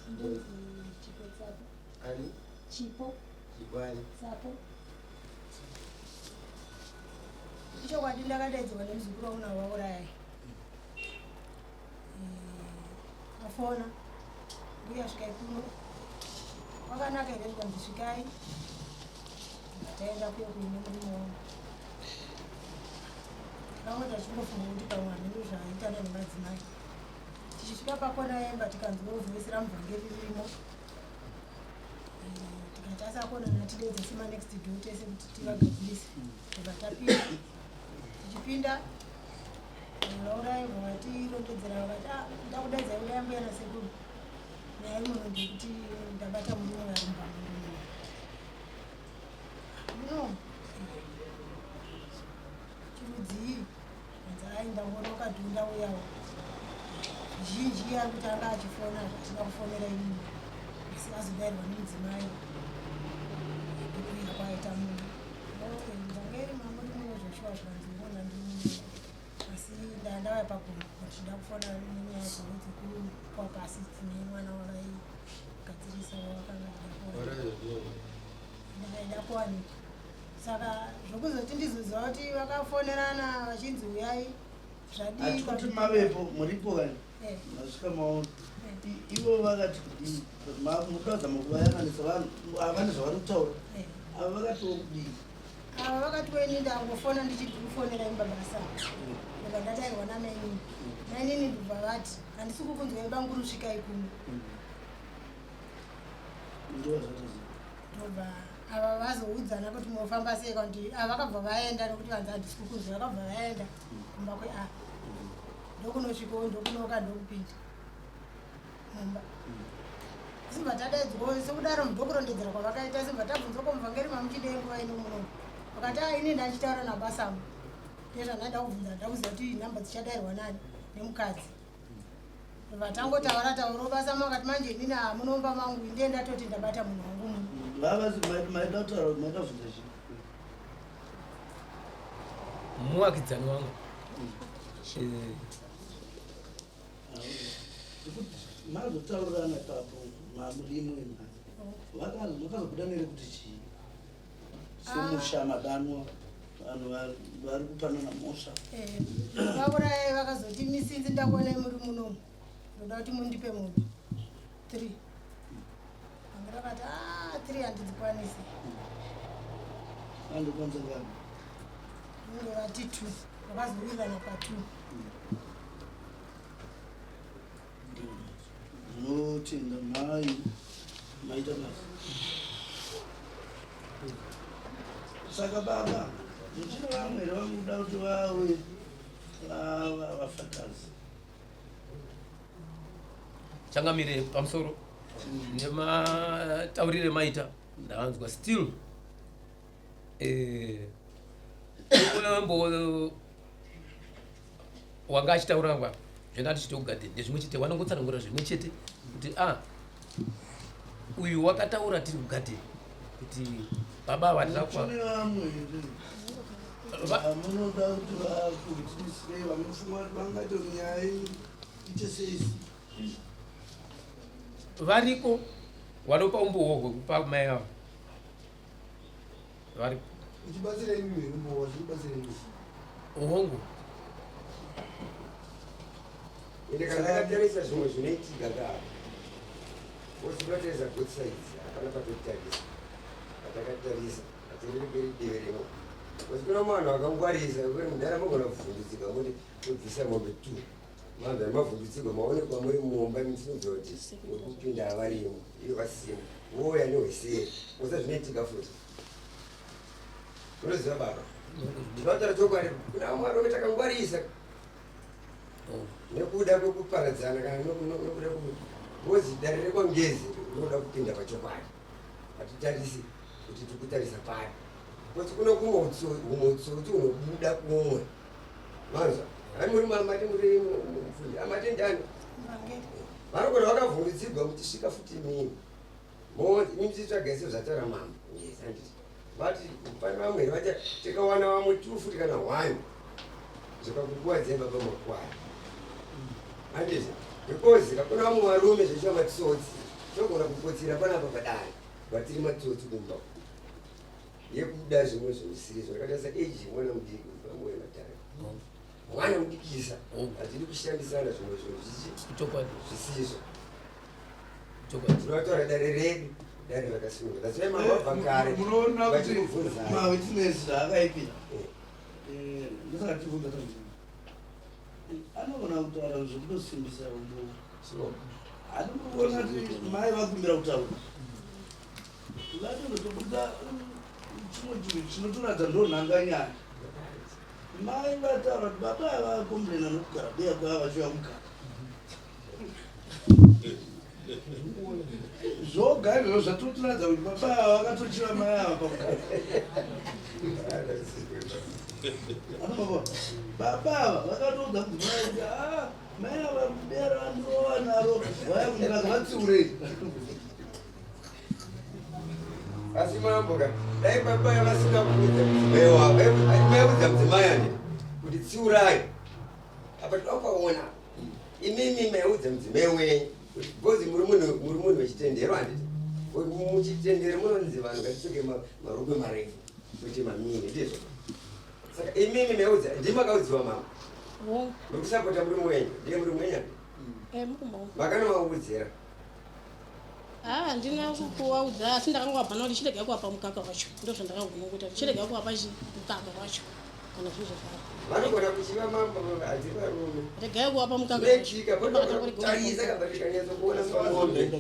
Ndonzi Chipo Tsapo. Ani? Chipo Chipo ani? Tsapo. Ichokwadi ndakadaidzwa nemuzukuru wangu navauraya afona mbuya svikai kuno kwakanaka here zvikanzi svikai taenda kuyo kuine murume wangu vamwe tachingofunga kuti pamwe hameno zvaaitana nemadzimai tichisvika pakona yemba tikanzwa voice ramuvhangeri ririmo tikati asakona natidedze semanext door tese kuti tivagadzirise tobva tapinda tichipinda vaurayi vatirondedzera vakati "Ah, ndakudaidzai kudai mbuya nasekuru nyaya imono ndekuti ndabata murume varumba murume no chirudzii anzi ai ndangonoka dhunda uyawo zhinji ari kuti anga achifona achida kufonera inini asi azodairwa nemudzimai ndokuuya kwaita munhu ndangeri mamuri muno zvoshuwa zvanzi uona ndi asi ndandauya pagomo ndichida kufona nenyaya dzavo dzekupa pasi dzine mwana wavaigadzirisa wavakanga ndaida kuwanikwa saka zvokuzoti ndizoziva kuti vakafonerana vachinzi uyai Zvadii Hatikuti mavepo muripo kani Eh. masvika maona ivo vakati kudii mukazama kuvayananisa vanhu havane zvavari kutaura Eh. ava vakatiwo kudii Ava vakati weni ndangofona ndichiti kufonera imba basa. Ndobva ndatairwa namainini. Mainini ndobva vati handisi kukunzwa imba nguru svikai kuno. Ndivo zvatoziva. Ndobva ava vazoudzana kuti mofamba sei kana kuti ava vakabva vaenda nekuti vanzi handisi kukunzwa vakabva vaenda kumba kweava. Ndokunosvikawo ndokunoka ndokupinda mumba. Simbva tadaidzwawo sekudaro ndokurondedzera kwavakaita simbva tabvunzwa ko muvhangeri mamuchidei nguva ino muno. Vakati ah ini ndachitaura nabasamu. Ndezvandaida kubvunza ndakuziva kuti nhamba dzichadairwa nani nemukadzi. Vatangotaura taura basamu vakati manje inini hamunomba mangu ndiye ndatoti ndabata munhu wangu muno. Vavasi maida kutaura maida kubvunza chii? Muwakidzani wangu. Ndikuti mazotaurirana ipapo mamurimwe makazobuda nere kuti chii semusha madanwa vanhu vari kupanana mhosva. Eh, vakurai vakazoti misinzi ndakuonai muri munomu ndoda kuti mundipe mombe three. Vamwe vakati ah three handidzikwanisi. Andikwanisa ngani? Vange vati two vakazowirirana pa two. Ndinotenda mai maita basa. Saka baba muchine vamwe here vanguda kuti vave vafakazi? Changamire, pamusoro nemataurire maita ndaanzwa still mbo wanga achitaura ngwa zvenda tichite kugadheni ndezvimwe chete vanongotsanangura zvimwe chete kuti a uyu wakataura tiri kugadheni kuti baba vatira Muchine vamwe here vamunoda kuti vakuitisirei vamufunga kuti vangaite kuti nyaya iite seisi? Variko vanopa umbowo hwekupa mai avo variko. Uchibatsira imi here umbowo wacho uchibatsira imi? Hongu. Ende kana ndakatarisa zvimwe zvinoitika ka, vosinotarisa both sides, hapana patotarisa patakatarisa hatirerekeri divi rimwe because kuna vanhu vakangwarisa kuti mudhara mogona kuvhundutsika moti tobvisa mombe two vanhu vari mavhundutsirwa maonekwa muri mumba musinobva kuti uri kupinda avarimo iyo vasina wouya nehweseri usa zvinoitika futi unoziva baba tinotaura chokwadi kuna vamwe varume takangwarisa nekuda kwekuparadzana kana nokuda ngozi dare rekwangezi rinoda kupinda pachokwadi hatitarisi kuti tiri kutarisa pari kuti kuno kumwe humwe utsotsi hunobuda kumwe manzwa hani muri mamati muri mupfundi amati ndani vanogona vakavhundutsirwa kuti svika futi imini imi muchitsvaga sezvataura mambo ngezi handiti vati pane vamwe here vacha tikawana vamwe two futi kana one zvikakukuwadzai baba makwara handiti because kakuna vamwe varume zvechiva matsotsi togona kukotsira panapa padare vatiri matsotsi kumba yekuda zvimwe zvimusiri zvakaita saage mwana mudiki pamwe matare mwana mudikisa hatidi kushandisana zvimwe zvinhu zvisizvo tinotaura dare redu dare rakasununga that's why mambo abva kare Munoona kuti vachikubvunzai mawitness zvaakaipira ndosaka tichibvunza tanzvimbo anogona kutaura zvekutosimbisa umbo hatikuona kuti mai vakumbira kutaura vatozotobuda chimwe chinhu chinotoratidza ndonhanga nyaya mai vataura kuti baba ava vakomplaina nokugara beya kwava vachiuya mugara zvoga izvozvo zvatotiratidza kuti baba ava vakatochiva mai ava pamugara Anobaba baba ava vakatoudza mudzimai kuti a mai ava beya ravandirova naro vaya mukadzi vatsiurei. Asi mambo ka dai baba vasina kuudza mudzimai wavo vaiudza mudzimai ani kuti tsiurai apa toda kupaona imimi maiudza mudzimai wenyu kuti because muri munhu muri munhu wechitendero handiti muchitendero munonzi vanhu ngatipfeke marokwe marefu kwete mamini ndizvo saka imimi maiudza ndimi makaudziwa mama. Hongu. Muri kusapota murume wenyu, ndiye murume wenyu? Eh, mukumba wangu. Makanovakuudzira? Ah, handina kuvaudza asi ndakangowabhana kuti chirega kuvapa mukaka wacho. Ndozvandakagona kuita. Chirega kuvapa mukaka wacho. Kana zvizvo zvavo. Vanogona kuchiva mambo hanzi varume. Regai kuvapa mukaka. Zvinoitika, pototarisa kabva tikanyatsokuona pangombe.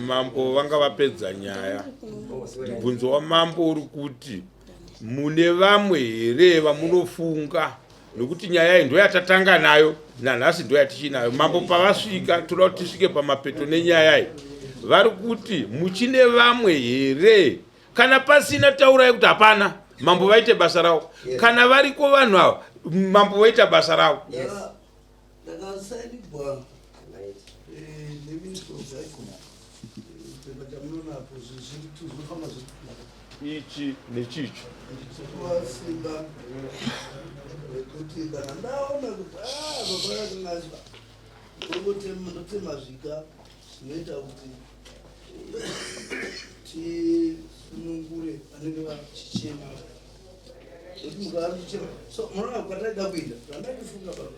Mambo vanga vapedza nyaya. Mubvunzo wamambo uri kuti mune vamwe here vamunofunga nokuti nyaya iyi ndoyatatanga nayo nanhasi ndoyatichinayo. Mambo pavasvika toda kuti tisvike pamapeto nenyaya iyi. Vari kuti muchine vamwe here? Kana pasina taurai kuti hapana. Mambo vaite basa ravo. Kana variko vanhu ava mambo voita basa ravo. Ndakasainigwa neministry of justice pepa chamunonapo zviri tu zvinofamba zviri ichi nechicho ndichipiwa simba rekuti kana ndaona kuti ah, baba vakangaswa ndotema zviga zvinoita kuti tisunungure vanenge vachichema. Nekuti mukava muchichema so munoona kwataida kuita zvandaifunga baba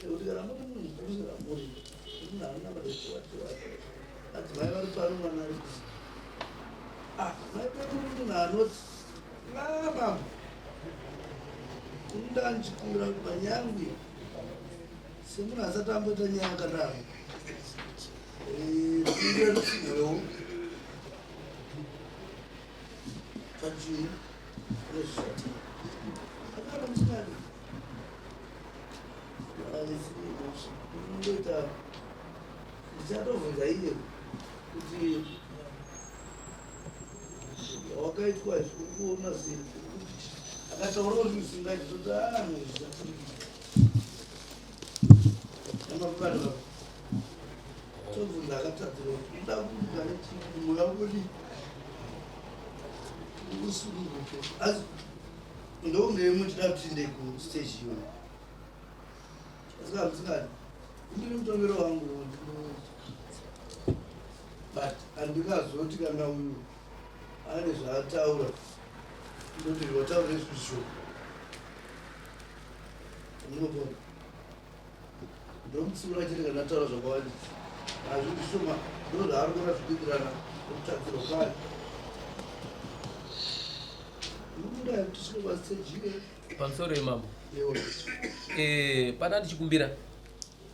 nekuti kana muri munhu mukuru seramuri munhu haana madekuwatiwati adzimai vari pano mwana ari kuzi ah mai pedu munhu anoti ah mama kunoda ndichikumbira kuti panyaya yangu iyi semunhu asati amboita nyaya yakadaro kumbira rutsigirowo pachii nezvati akana musingadi unongoita ndichatovhunza iye kuti wakaitwa izvi uri kuona sei akataura kuti musingaiti toti ah tobvunza akatadzirwa kuti uda kuuka nechii mweya kudi usununguke asi ndokunge muchida kuti tiende kustage iyoyo asi kana musingadi ndiri mutongero wangu but handingazoti kana uyu ane zvaataura ndoti wataura izvizvo unopona ndomutsiura chete kana ataura zvakawandisa hazvi zvishoma ndozvaari kuona zvikuitirana nokutadzirwa kwayo unobuda tisvike pastage Pamusoro yemambo, pana ndichikumbira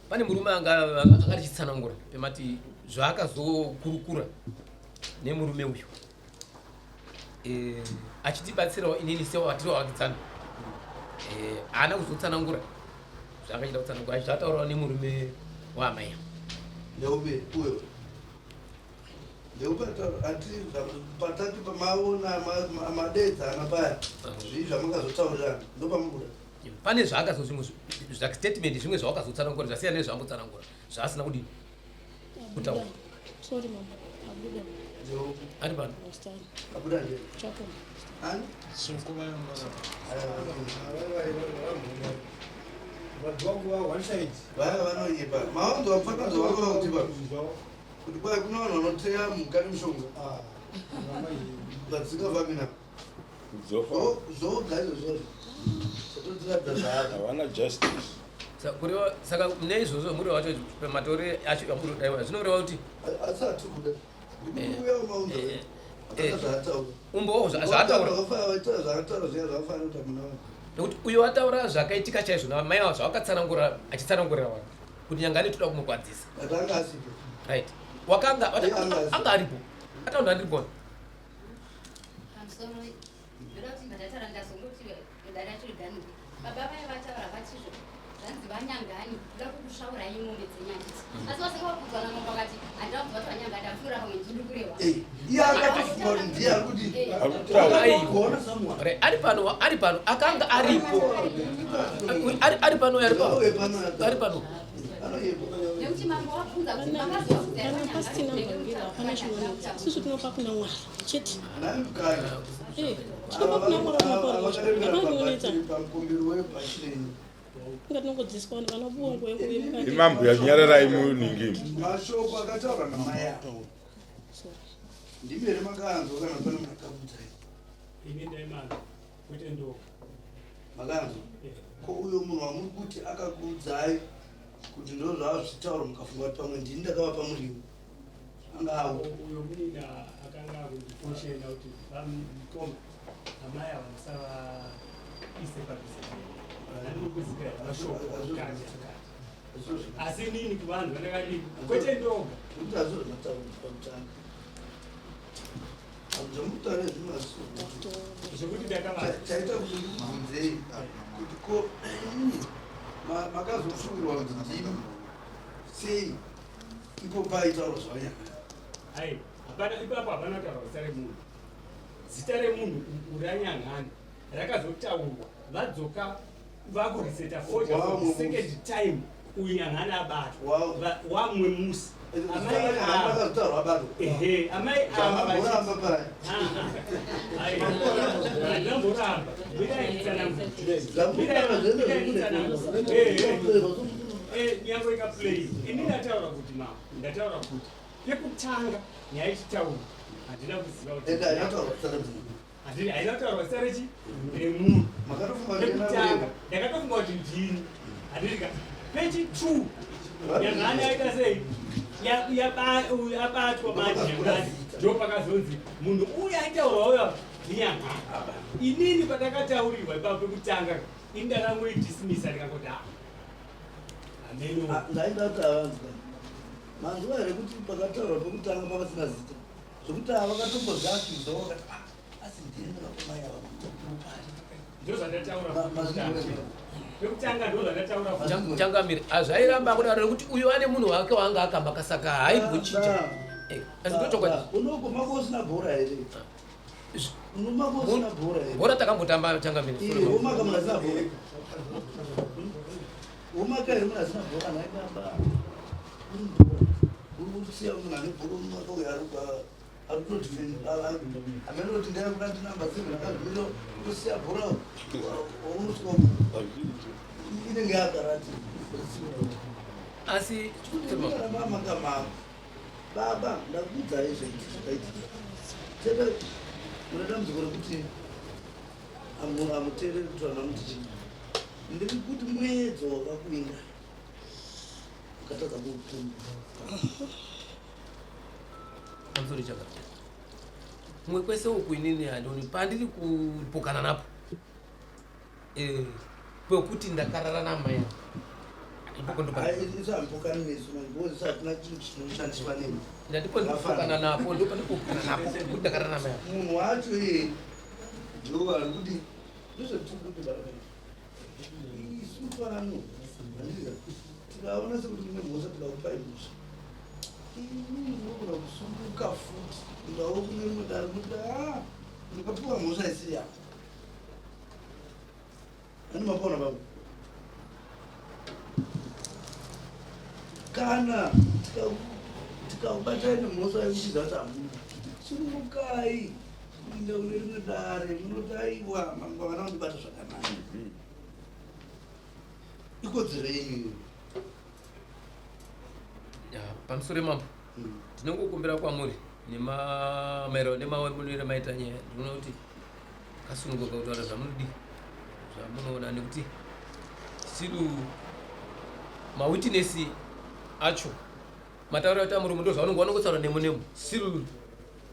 pane murume anga akatichitsanangura pemati zvaakazokurukura nemurume uyu achitibatsirawo inini sewatiri wavakidzana haana kuzotsanangura zvaakachida kutsanangura achizvataurawo nemurume waamai. Ndeupi uyo? Ndeupi ati patati pamaona madeedzana paya zvii zvamakazotaurirana ndopamukuda? Pane zvaakazo zvimwe zvastatement zvimwe zvawakazotsanangura zvasiyana nezvaambotsanangura zvaasina kudini kutaura. Sorry mama. Abuda. Ari pano. Abuda ndiye. Chako. Ani? Vaya vanonyepa. Mawanzo vapfakadzo vanga vakuti pa. Kuti kwai kuna vanhu vanoteya mhuka nemushonga. Vadzingafambi navo. Zvoga izvozvo. Zvatotiratidza zvaari. Havana justice. Kureva saka neizvozvo muri wacho matore acho amuri kudaiwa zvinoreva kuti asi hatiri kuda ndikuuya umaunza umbowo zvaataura zvaataura zviya zvakafanira kuti hamuna vanhu nekuti uyo ataura zvakaitika chaizvo namai avo zvavakatsanangura achitsanangurira vanhu kuti nyangani toda kumurwadzisa. Anga asipo. Right, wakanga anga aripo ataura ndandiri Pamusoro, ndoda kuti ndataura ndazongoti dare racho riganuke. Baba vaya vataura vatizvo zvanzi vanyangani kuda kukusvaurai mombe dzenyanditi asi vasanga vakudzwa namambo vakati handina kubva kuti vanyangani ndapfuura pamwe ndini kurehwa. Iye akatofunga kuti ndiye ari kuti Right, ari pano ari pano akanga aripo ari pano ari pano ari pano. Nekuti mambo wabvunza kuti makazovabvunza here Kana pasina vanyangani mbangiro hapana chinooneka. Isusu tinopa kuna Mwari chete. Tinopa kuna Mwari vanopa ruosho. Hapana chinoonetsa. Pamukumbiro wepachireni. Inga tinongodzidziswa vanhu vanobuwa nguva yekuve mukati. Imambuya nyararai munhingi. Mashoko akataurwa namai ava. Ndimi here makanzwa kana pane makabudzai? Ini ndaimanzwa. Kwete ndoga. Makanzwa? Ko uyo munhu wamuri kuti akakuudzai kuti ndozvaazvitaura mukafunga kuti pamwe ndini ndakavapa muriwo anga awo Uyo munina akanga akundikoshena kuti vamukoma amai ava musavaise padhuze. Andikuzikira mashoko akati akati. Asi inini kuvanhu vandakadii kwete ndoga. Kuti azvo zvataura pakutanga. Zvamutaura zvimasu. Zvekuti ndakava Chaita kuti ndikubvunzei kuti ko imimi makazofungirwa kuti ndimi sei ipo paitaurwa zvavanyanga. Ai, hapana ipapo hapana kutaurwa zita remunhu. Zita remunhu raNyanhani rakazotaurwa vadzoka vakuriseta fodya for the second time uyu Nyanhani abatwa. Wamwe musi. Amai ava Rakazotaurwa abatwa. Ehe, amai ava Zvamamboramba paya. Ai, ndamboramba. Mirai nditsanangure. Zvamboramba zvese Mirai nditsanangure. Eh, nyangwe ikaplay. Ini ndataura kuti mama, ndataura kuti pekutanga nyaya ichitaurwa handina kuziva kuti Ende haina kutaurwa zita remunhu. Handina haina kutaurwa zita rechi remunhu. Makatofunga kuti ndina Pekutanga kureva. ndakatofunga kuti ndini. Handiti pechi 2 Nyangani aita sei? Uyu abatwa manje Nyangani ndo pakazonzi munhu uyu aitaurwa uyo ndiNyangani. Inini pandakataurirwa ipapo pekutanga ini ndakangoidismisa ndikangoti ah hameno. Ndaida kuti avanzwa. Manzwa here kuti pakataurwa pekutanga pavasina zita. Zvekuti ava vakatombozviakiza vakati ah asi ndini ndakapa mai ava mupari. Ndozvandataura pekutanga ndozvandataura Changamire, hazvairamba kudaro nekuti uyu ane munhu wake waanga akamaka saka haimbochinja. Asi ndochokwadi. Unogoma usina bhora here? Unomaka usina bhora here? Bhora takambotamba changamire. Iye, womaka munhu asina bhora. Womaka here munhu asina bhora nhai baba? Uri kusiya munhu ane bhora unomaka uyo ari ari kutodefend. Hameno kuti ndaya kuda kuti number 7 akazvimira kusiya bhora waunosvika inenge yakarati. Asi mama baba ndakuudzai zvaitika. Chete mune dambudziko rekuti hamuteereri kuti vanhu vamuti chii. Ndiri kuti muedzo wakakuinda ukatadza kuukunda. Pamusoro chakati. Kumwe kwese uku inini handioni pandiri kupokana napo. Eh, pekuti ndakarara namai. Ipoko ndo Hai, isu hamupokani nesu manje because isu hatina chinhu chinoshandiswa nemi. Ndipo ndipokana napo, ndipo ndipokana napo kuti ndakarara namai. Munhu wacho iye ndiwo ari kuti ndozvatiri kuti baba. Isu pano handika tikaona sekuti mune mhosva tikakupai mhosva. Imi munogona kusunguka futi kundawo kune rimwe dare muti ah ndikapiwa mhosva isiri yako. Ani mapona baba. Kana tikakubatai nemhosva yekuti zati hamuna sunungukai kuinda kune rimwe dare munoti aiwa mambo havana kundibata zvakanaka. Ikodzero yenyu iyoyo. Ya, pamusoro mambo ndinongokumbira kwamuri nemaererano nemaonero maita nyaya ndinoona kuti kasununguka kutaura zvamunodi zvamunoona nekuti siru mawitness acho matauro acho amurume ndo zvaunonge vanongotaura nemo nemo siru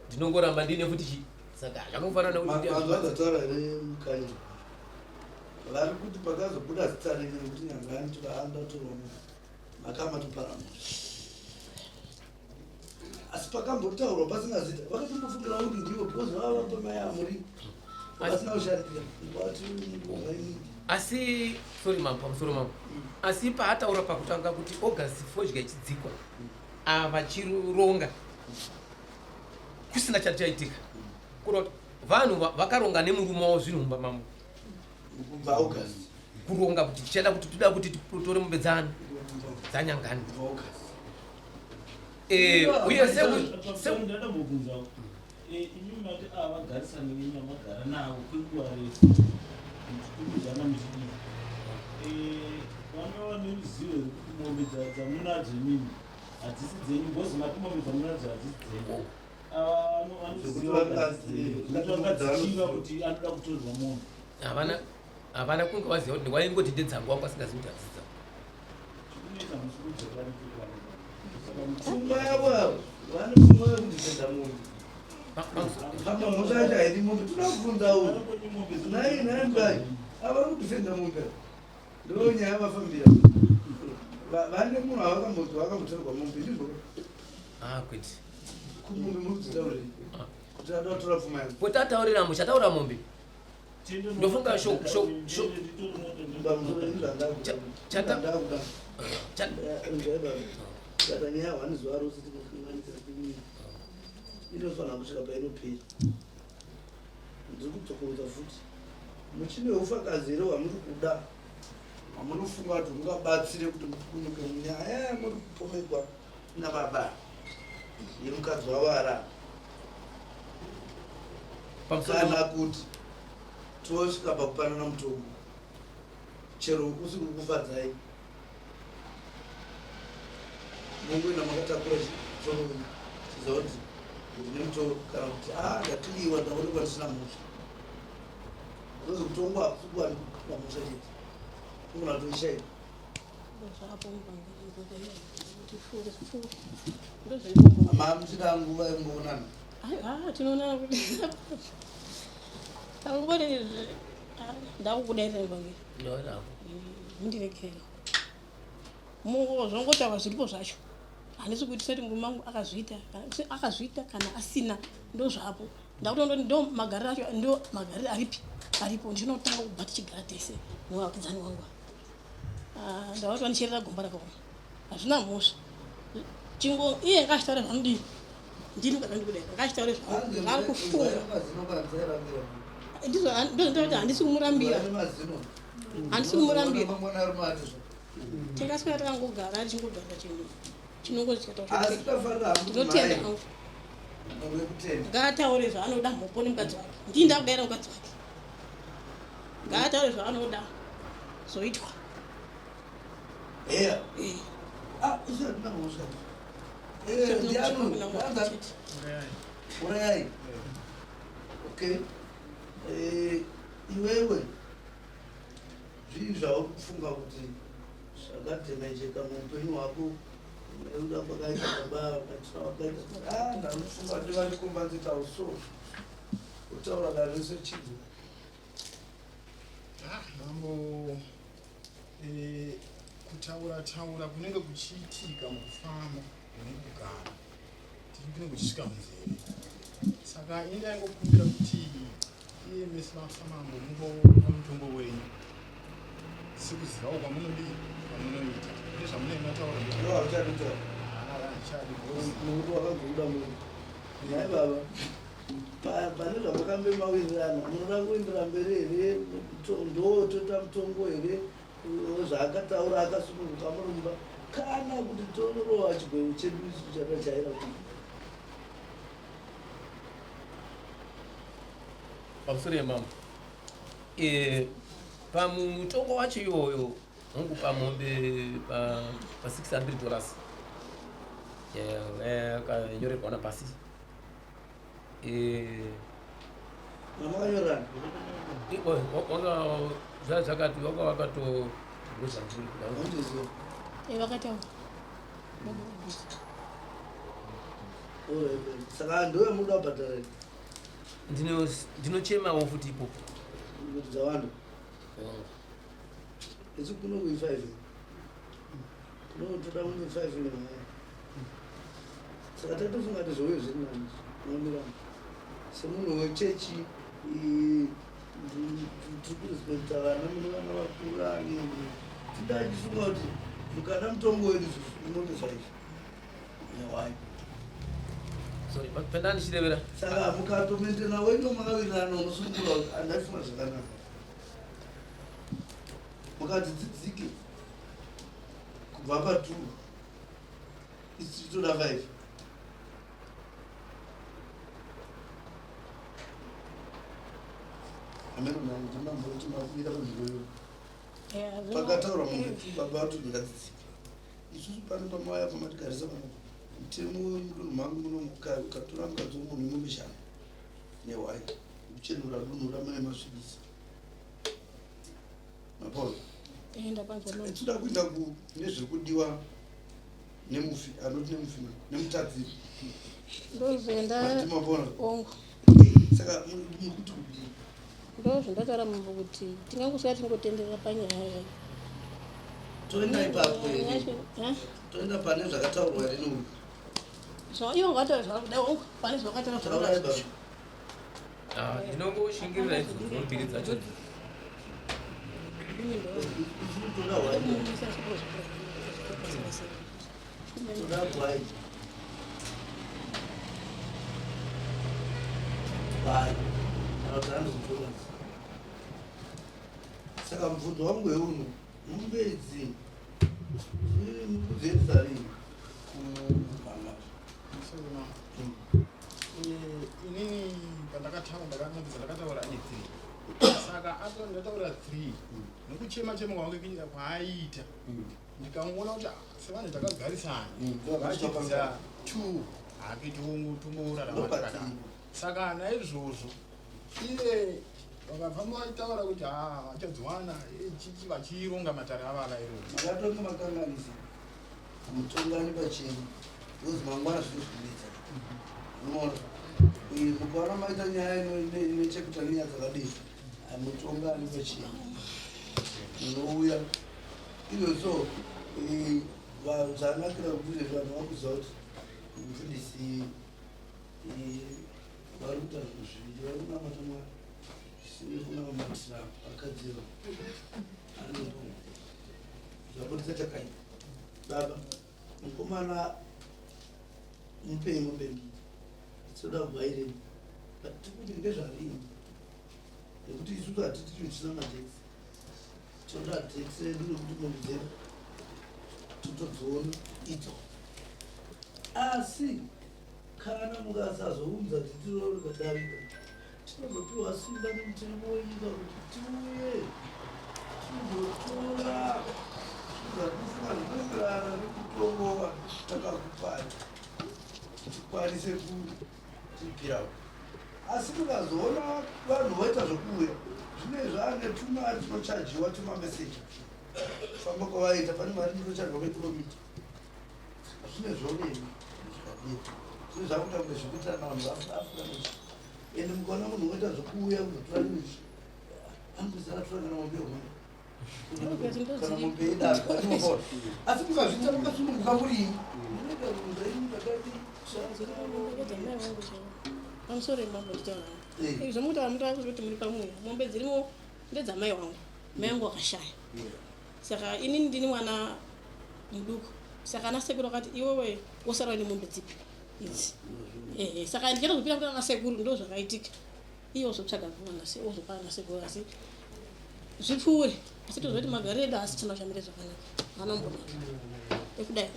ndinongoramba ndiine futi chi saka zvakangofanana nekuti Manzwa zvataura here Mukanya? Vari kuti pakazobuda zita renyu rekuti Nyangani tivaandatorwa makama topara mhosva. Asi pakambotaurwa pasina zita vakatombofungira kuti ndivo because vava vapa mai amuri vasina kushandira vati vaini Asi sorry mambo, pamusoro mambo, asi paataura pakutanga kuti August fodya ichidzikwa avachironga kusina chati chaitika kureva kuti vanhu vakaronga nemurume wavo zvinhu mumba mamo kubva August kuronga kuti tichada kuti toda kuti titore mombe dzani dzanyangani. Uye Ndada kubvunzawo. Imi mati ava vagarisani venyu vamagara navo kwenguva refu muchitumidzana muchidii, vanga vane ruzivo here kuti mombe dzamunadzo imimi hadzisi dzenyu? Because mati mombe dzamunadzo hadzisi dzenyu. Ava vanoziva kuti hadzisi dzenyu, kuti vangadzichiva kuti anoda kutorerwa mombe. Havana havana kunge vaziva kuti waingoti ndedzangu wangu asingazivi kuti hadzidza. Pfungwa yavo avo vane pfungwa yekundipedza mombe. Apa mhosva yacho haidi mombe toda kubvunza uyu. Nhai nhai mbai ava vari kudifenda mombe ava. Ndo nyaya vafambira. Vane munhu avakambonzi vakambotorerwa mombe ndizvo. Ah kwete. Kumombe muri kudzitaurei? Kuti ada kutora pfuma yangu. Potataurira muchataura mombe. Ndofunga sho sho sho chata chata nyaya hwani zuva rose tinofunganisa inofanira kusvika painopera ndiri kudzokorodza futi muchine ufakazi here hwamuri kuda hwamunofunga kuti hungabatsire kuti mupukunyuke munyaya yamuri kupomegwa nababa yemukadzi wavo arara kana kuti tosvika pakupanana mutongo chero usiri kukufadzai mungoenda makatakura chitoro chiziva kuti ndine mutoro kana kuti a ah, ndakiliwa ndaonekwa ndisina mhosva unozi kutongwa hakusi kuwanikwa mhosva chete unogona kutoishaika Mamuchida nguva yekumboonana? Ah, tinoonana kuti angori ndakukudaira mbange mundiregere zvongotaura zviripo zvacho handisi kuitisa kuti murume wangu akazviita akazviita kana asina ndozvapo ndakutoona ndo magariro acho ndo magariro aripi aripo ndinotanga kubva tichigara tese nevakidzani wangu Ah, ndavati vandicherera gomba rakaoma hazvina mhosva chingo iye ngaachitaure zvanodii ndini kana ndikudai ngaachitaure zvaari kufunga ndizvo ndozvati handisi kumurambira handisi kumurambira tingaswera takangogara tichingogara chinhu chinongozi chikatatinotenda hangu ngaataure zvaanoda mhopo nemukadzi wake ndini ndakudaira mukadzi wake ngaataure zvaanoda zvoitwa Eya. Ah, isu hatina mhosva. Eh, ndiani uyu? Anza. Urayai. Okay. Eh, iwewe zvii zvauri kufunga kuti zvakadhemejeka muupenyu hwako nekuda kwakaita baba vakaita vakaita ah ndanofunga kuti vandikombanzitawo so kutaura dare rese chinzwa Ah, mambo eh, kutaura taura kunenge kuchiitika mukufamba nekugara tiri kunenge kuchisvika munzeve saka ini ndaingokumbira kuti iye mese samambo mungopa mutongo wenyu sekuzivawo kwamunodii kwamunoita nezvamunenge mataura handichadi nokuti wakazobuda munhu nhai baba Pane zvamakambe mawirirana munoda kuendera mberi here ndo toita mutongo here zvaakataura akasununguka murumba kana kuti torova chigwevo chedu isu chatajaira kuti pamusoro yemambo e, pamutongo wacho iwoyo hongu pamombe pa 600 dollars yakanyorerwa e, napasi Eh, Makanyorana. Wanga zvakati wanga wakato Eh, vakataura. Saka ndiwe muda kubhadhara here? Ndino ndinochemawo futi ipopo. Kuti dzawanda. Isu kuno kui 5. Kuno toda kunge 5 nemhaya. Saka tatofunga kuti zvouye zviri nani mamirano. Semunhu wechechi tiri kurespekta vana mune vana vakura nini. Tindachifunga kuti mukada mutongo wedu isusu mombe 5 nehwai. Sorry, penda ndichirevera. Saka mukatomentena wenyu makawirirana unosunungura kuti andaifunga zvakanaka. Mukati dzidzike kubva pa2 isu toda 5. Ameno ndimambo timakuira panzvimbo iyoyo. Pakataurwa mombe two baba vati ngadzidzike. Isusu pano pamauya pamatigarisa pano mutemo wemudunhu mangu muno ukatora mukadzi wemunhu imombe shanu nehwai kuchenura dunhu ramune masvibisa. Mapolo. Eh, ndapanzwa mama. Tinoda kuenda kune zviri kudiwa nemufi anoti nemufi nemutadzi. Ndozvenda. Mati mapona. Ongo. Saka muri kuti kudii? Ndozvendataura mambo kuti tingangoswera tingotenderera panyaya yayo. Toenda ipapo Nyaya here? yacho, ha? Toenda pane zvakataurwa here neuyu? Ivo ngataura zvavakuda ongo pane zvavakataura Taurai zvavakuda. baba. Ah, ndinongoshingirira idzodzo mbiri dzacho. Toda gwai. Gwai. Kana kuti hanzi kutora. Saka mubvunzo wangu weuno, mombe idzi muri kudziendesa rini kumama? Inini pandakataura ndakanobvisa ndakataura ne3, saka ato ndataura 3 nekuchema chema kwange kuita kwaaiita, ndikamuona kuti ah, sevanhu takagarisana, vachibvisa 2 hake tongorarama takadaro. Saka naizvozvo iye vakafamba vachitaura kuti ha vachadziwana chichi vachironga matare avo avairona. Makatonga makanganisa, mutongani pachenyu because mangwana zvinozvinetsa. Unoona, mukaona maita nyaya ine chekuita nenyaya dzakadii, hamutongani pachenyu, munouya izvozvo. Zvanakira kuti vanhu vakuziva kuti mufundisi vari kuita zvinhu zviviri, vari kunamata Mwari zvisiri kunamatira vakadziro. Zvabudisa chakaipa. Baba, mukomana mupei mombe mbiri, tinoda kugwairei, but tikuti ndezvarini nekuti isusu hatiti chinhu chisina madates. Tinoda dates redu nekuti mombe dzedu totodziona idzo. Asi kana mukasazounza date rikadarika, tinozopiwa simba nemutemo wenyika kuti tiuye tizotora zvatisinga zvinoenderana nekutongowa takakupai tikwanise kutipirawo. Asi mukazoona vanhu voita zvokuuya zvine zvaane tumari tunochajiwa tumameseji kufamba kwavaita, pane mari inochajwa kekilomita, zvine zvorema zvikadii, zvine zvakuita kunge zvikuitirana vanhu vaafrica nechi. Ende mukaona munhu woita zvokuuya kuzotora nyuchi, anopedzisira atora kana mombe yehombe kana mombe yedaka. Asi mukazviita makasununguka murimi, munoita zvinhu zvenyu zvakati. Pamusoro mambo, nditaura izvo mukutaura mutaura kuti muri pamweya. Mombe dzirimo ndedzamai wangu, mai vangu wakashaya, saka inini ndini mwana muduku. Saka ana sekuru akati iwewe wosara uine mombe dzipi idzi. Ehe, saka ndichatozopira kuti ana sekuru ndo zvakaitika, iye ozotsvaga ozopa ana sekuru, asi zvipfuure. Asi tozoti magariro edu haasi china chamire zvakanaka, haana kumbonaka ekudai.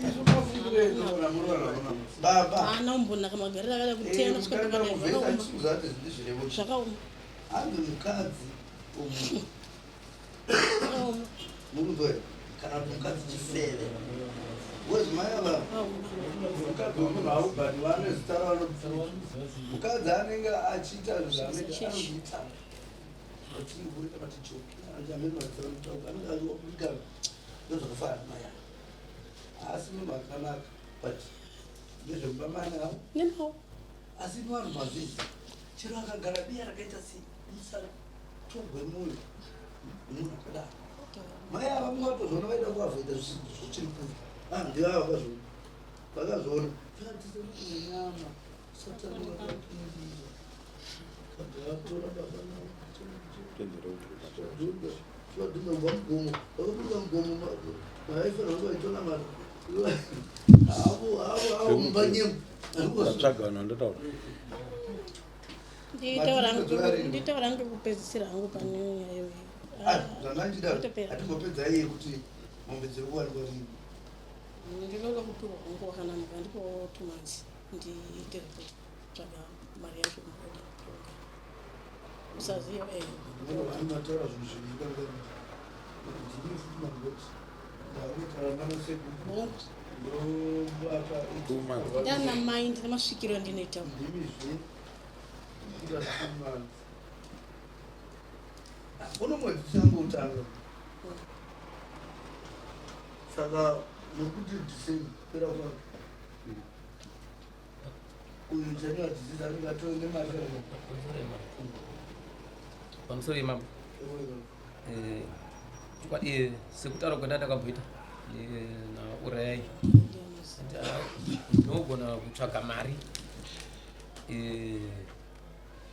Baba. Haana kumbonaka magariro akada kutena kusvika pakadai, zvakaoma, zvakaoma. Hanzi mukadzi umu zvakaoma. Mukunzwa kana kuti mukadzi chifeve wezimai ava, mukadzi wemunhu haubhani vane zita ravanoti mukadzi anenge achiita zvaanenge anoita vachingurika vatijoki anenge achiobika ndozvakafanana mai ava. Asi munhu akanaka, but ndezvemumba mane avo. Nemao. Asi vanhu mazvizi chero akagara biya rakaita sei, musatogwe mwoyo nemunhu akadaro. Mai ava mungatozoona vaida kuavhoita zvichiri kuri. Ah, ndivava vakazviona, vakazoona nyama Satani vakapindira, kabva vatora baba navo, vadhuma kubva mugomo, vakaburuka mugomo mavaifanira kunge vachitonamata avo avo avo mumba nyemu. Ndatsvaga vanhu vandotaura. Nditaura hangu kupedzisira hangu pane nyaya iyoyo. Zvandachida hatimbopedza iye kuti mombe dziri kuwanikwa rini. Ndinoda kupiwa hangu wakanaka, ndipowo 2 months ndiite kutsvaga mari yacho kuboda usaziva. Mataura zvinhu zviviri, ndini futi mangoti ndakutaura nanasekuru ndobata. Ndana mai, ndine masvikiro andinoita. Ndimizve kuita 2 months, uno mwedzi uchangotanga. Saka muri kuti December kupera kwake uyu January disease anenge atove nemari Pamusoro imambo, chokwadi sekutaura kwenda ndakamboita naurayai, ndinogona kutsvaga mari.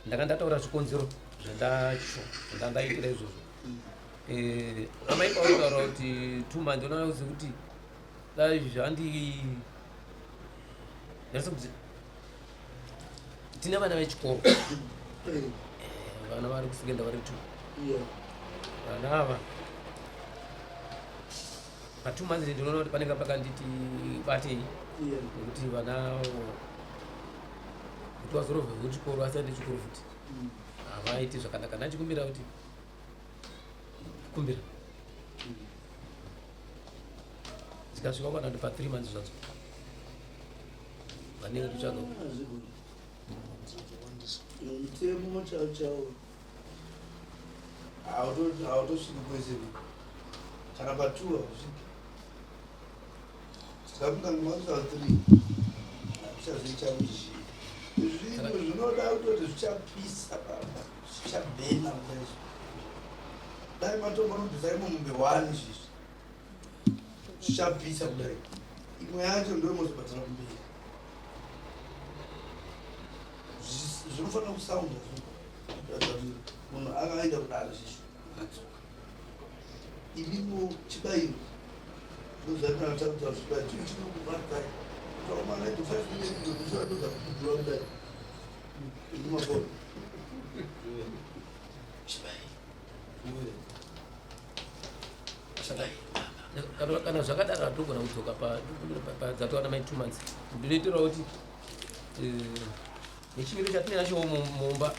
Ndanga ndataura zvikonzero zvandacho zvandandaitira izvozvo. Amai pautaura kuti 2 months, unoona sekuti dai zvandi ndasekuti tine vana vechikoro. Vana vari kusekenda vari two. Vana ava pa2 months ndinoona kuti panenge pakanditi batei, nekuti vana kuti vazorovhe kuchikoro asi chikoro futi havaiti zvakanaka. Ndachikumbira kuti kumbira zikasvika kana kuti pa3 months zvadzo vanenge tutsvaga. Mutemo chaiwo chaiwo hautosviki kwese, kana pa2 hausviki. Saka makusa 3 hakuchazoita izvi. Zvinhu zvinoda kutoti zvichapisa baba, zvichabhena kudai. Dai matomborobvisa imo mombe one, izvizvi zvichapisa kudai. Imwe yacho ndo imozobhatira kumberi. Zvinofanira kusaunda kuratidza kuti munhu akaenda kudaro zvisho akadzoka. Iripo chibayiro, ndozvatinaa takuta zvibayiro. Chinhu chinokubvadzai taumanaito 5 minutes kudhura kudai imakona chibayiro. Kana zvakadaro hatogona kudzoka padzatowana mai 2 months. Ndinoitira kuti nechimiro chatine nacho mumba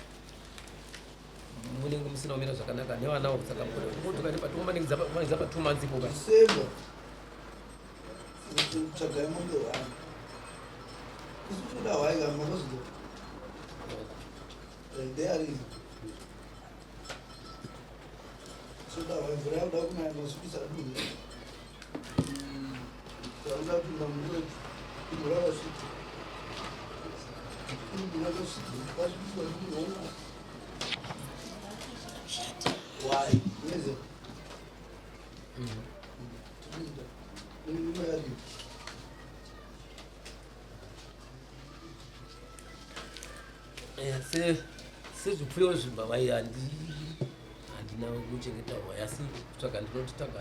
munenge musina kumira zvakanaka nevanawo, saka kudzoka tomanikidza pa2 months ipoka. December tsvagai mombe one. Isu toda hwai kana makazvido ndearini toda hwai. Mvura yakuda kunaya, masvibisa dunhu yakuda kupinda muwetu. Dunhu rakasviba, dunhu rakasviba, kasvibiswa dunhu. Why neze imwe yadii? Sezvipfuyo zvimbavai handina kuchengeta hwai, asi kutsvaga ndinoti tsvaga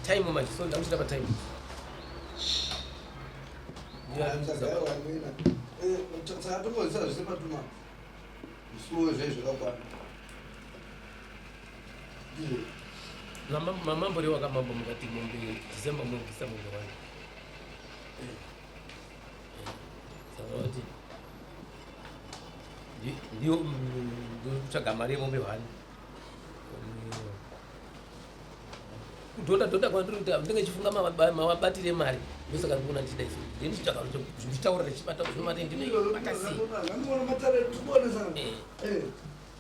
time manje, so ndakuchita patime. Saka tombozisa zvese patuma musuwo zve zvakakwana, ndizvo? Mamambo rewakamambo mukati mombe December munobvisa mombe one. Saka vati ndiyo ndikutsvaga mari yemombe one. Kudhonda dhonda kwandiri kuita, ndinge chifunga mawabatire emari, ndosaka ndikuona ndichida izvo. Ndini ndichitsvaga ndichitaura ndichibata zvino mari ndinoibata sei? Ngandikuona matare tikuonesana.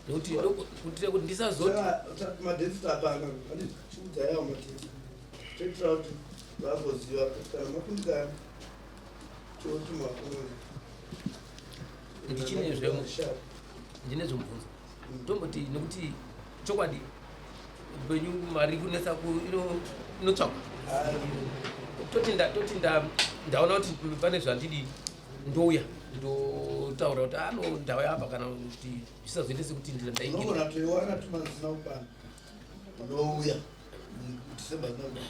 Nekuti kuitira kuti ndisazoti Madates tapana, chiudza yawo madates, toitira kuti vagoziva kuti kana makundikana totuma. Ndine zvemubvunzo tomboti, nekuti chokwadi upenyu mari kunetsa, inotsvakwa. Toti ndaona kuti pane zvandidi, ndouya ndotaura kuti ano ndauya apa, kana kuti zvisazoite sekuti ndaingira. Unogona toiwana 2 months isina kukwana, unouya December isina kukwana,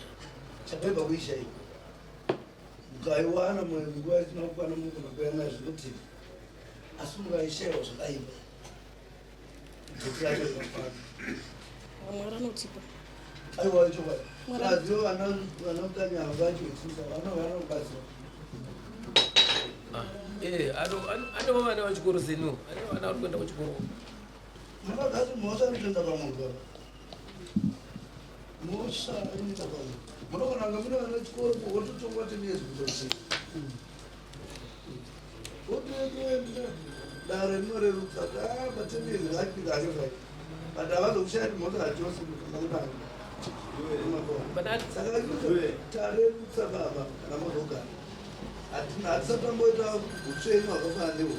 chabhebha kuishaika. Mukaiwana nguva isina kukwana, munogona kuuya nayo zvinotini, asi mukaishaiwa zvakaipa, date racho rinokwana. Mwari anotipa. Aiwa, chokwadi. Azivo vana vana vacho isusa vana vanobatsira. Anova vana vechikoro seniwo, ane vana vari kuenda kuchikoro. Mukadzi, mhosva inotoenda pamunhu baba, mhosva inoenda pamunhu. Munogona kunge mune vana vechikoro, wototongwa 10 years kutosi wotoenda dare rinorerutsa kuti pa 10 years ngachipinda ake zvake, but havazokushaya kuti mhosva hachose kudaro. Saka tarerutsa baba kana mazogara. Hatisati tamboita utsvene hwakafanana nehwo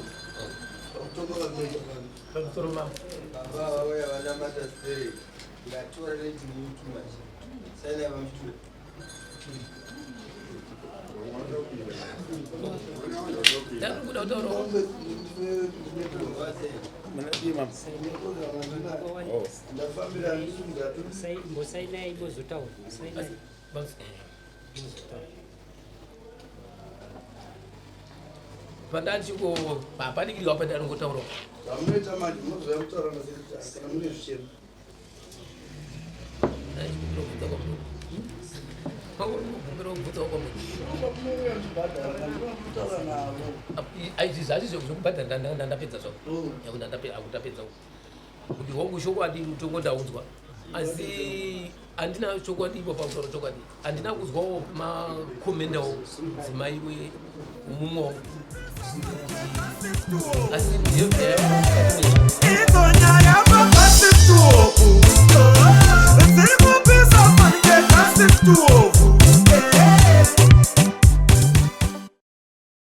pakutonga kwatinoita pano. Pamusoro mambo. Baba vauya vanamata sei? Ndatora neti new too much. Saina vamuchitura. Ndakuda kutaurawo. Mbosainai mozotaura. Sainai. Pandachiko papadikirwa pandarongotaurawo. Zvamunoita manje munozoya kutaura nasekretary kana mune zvichemo. Izvi hazvi zvekubhadhara ndandapedza zvako akutapedza kuti hongu chokwadi mutongo ndaudzwa asi handina chokwadi ipo pamusoro chokwadi handina kuzwawo makomendawo mudzimai wemumwe wangu asi ndiyo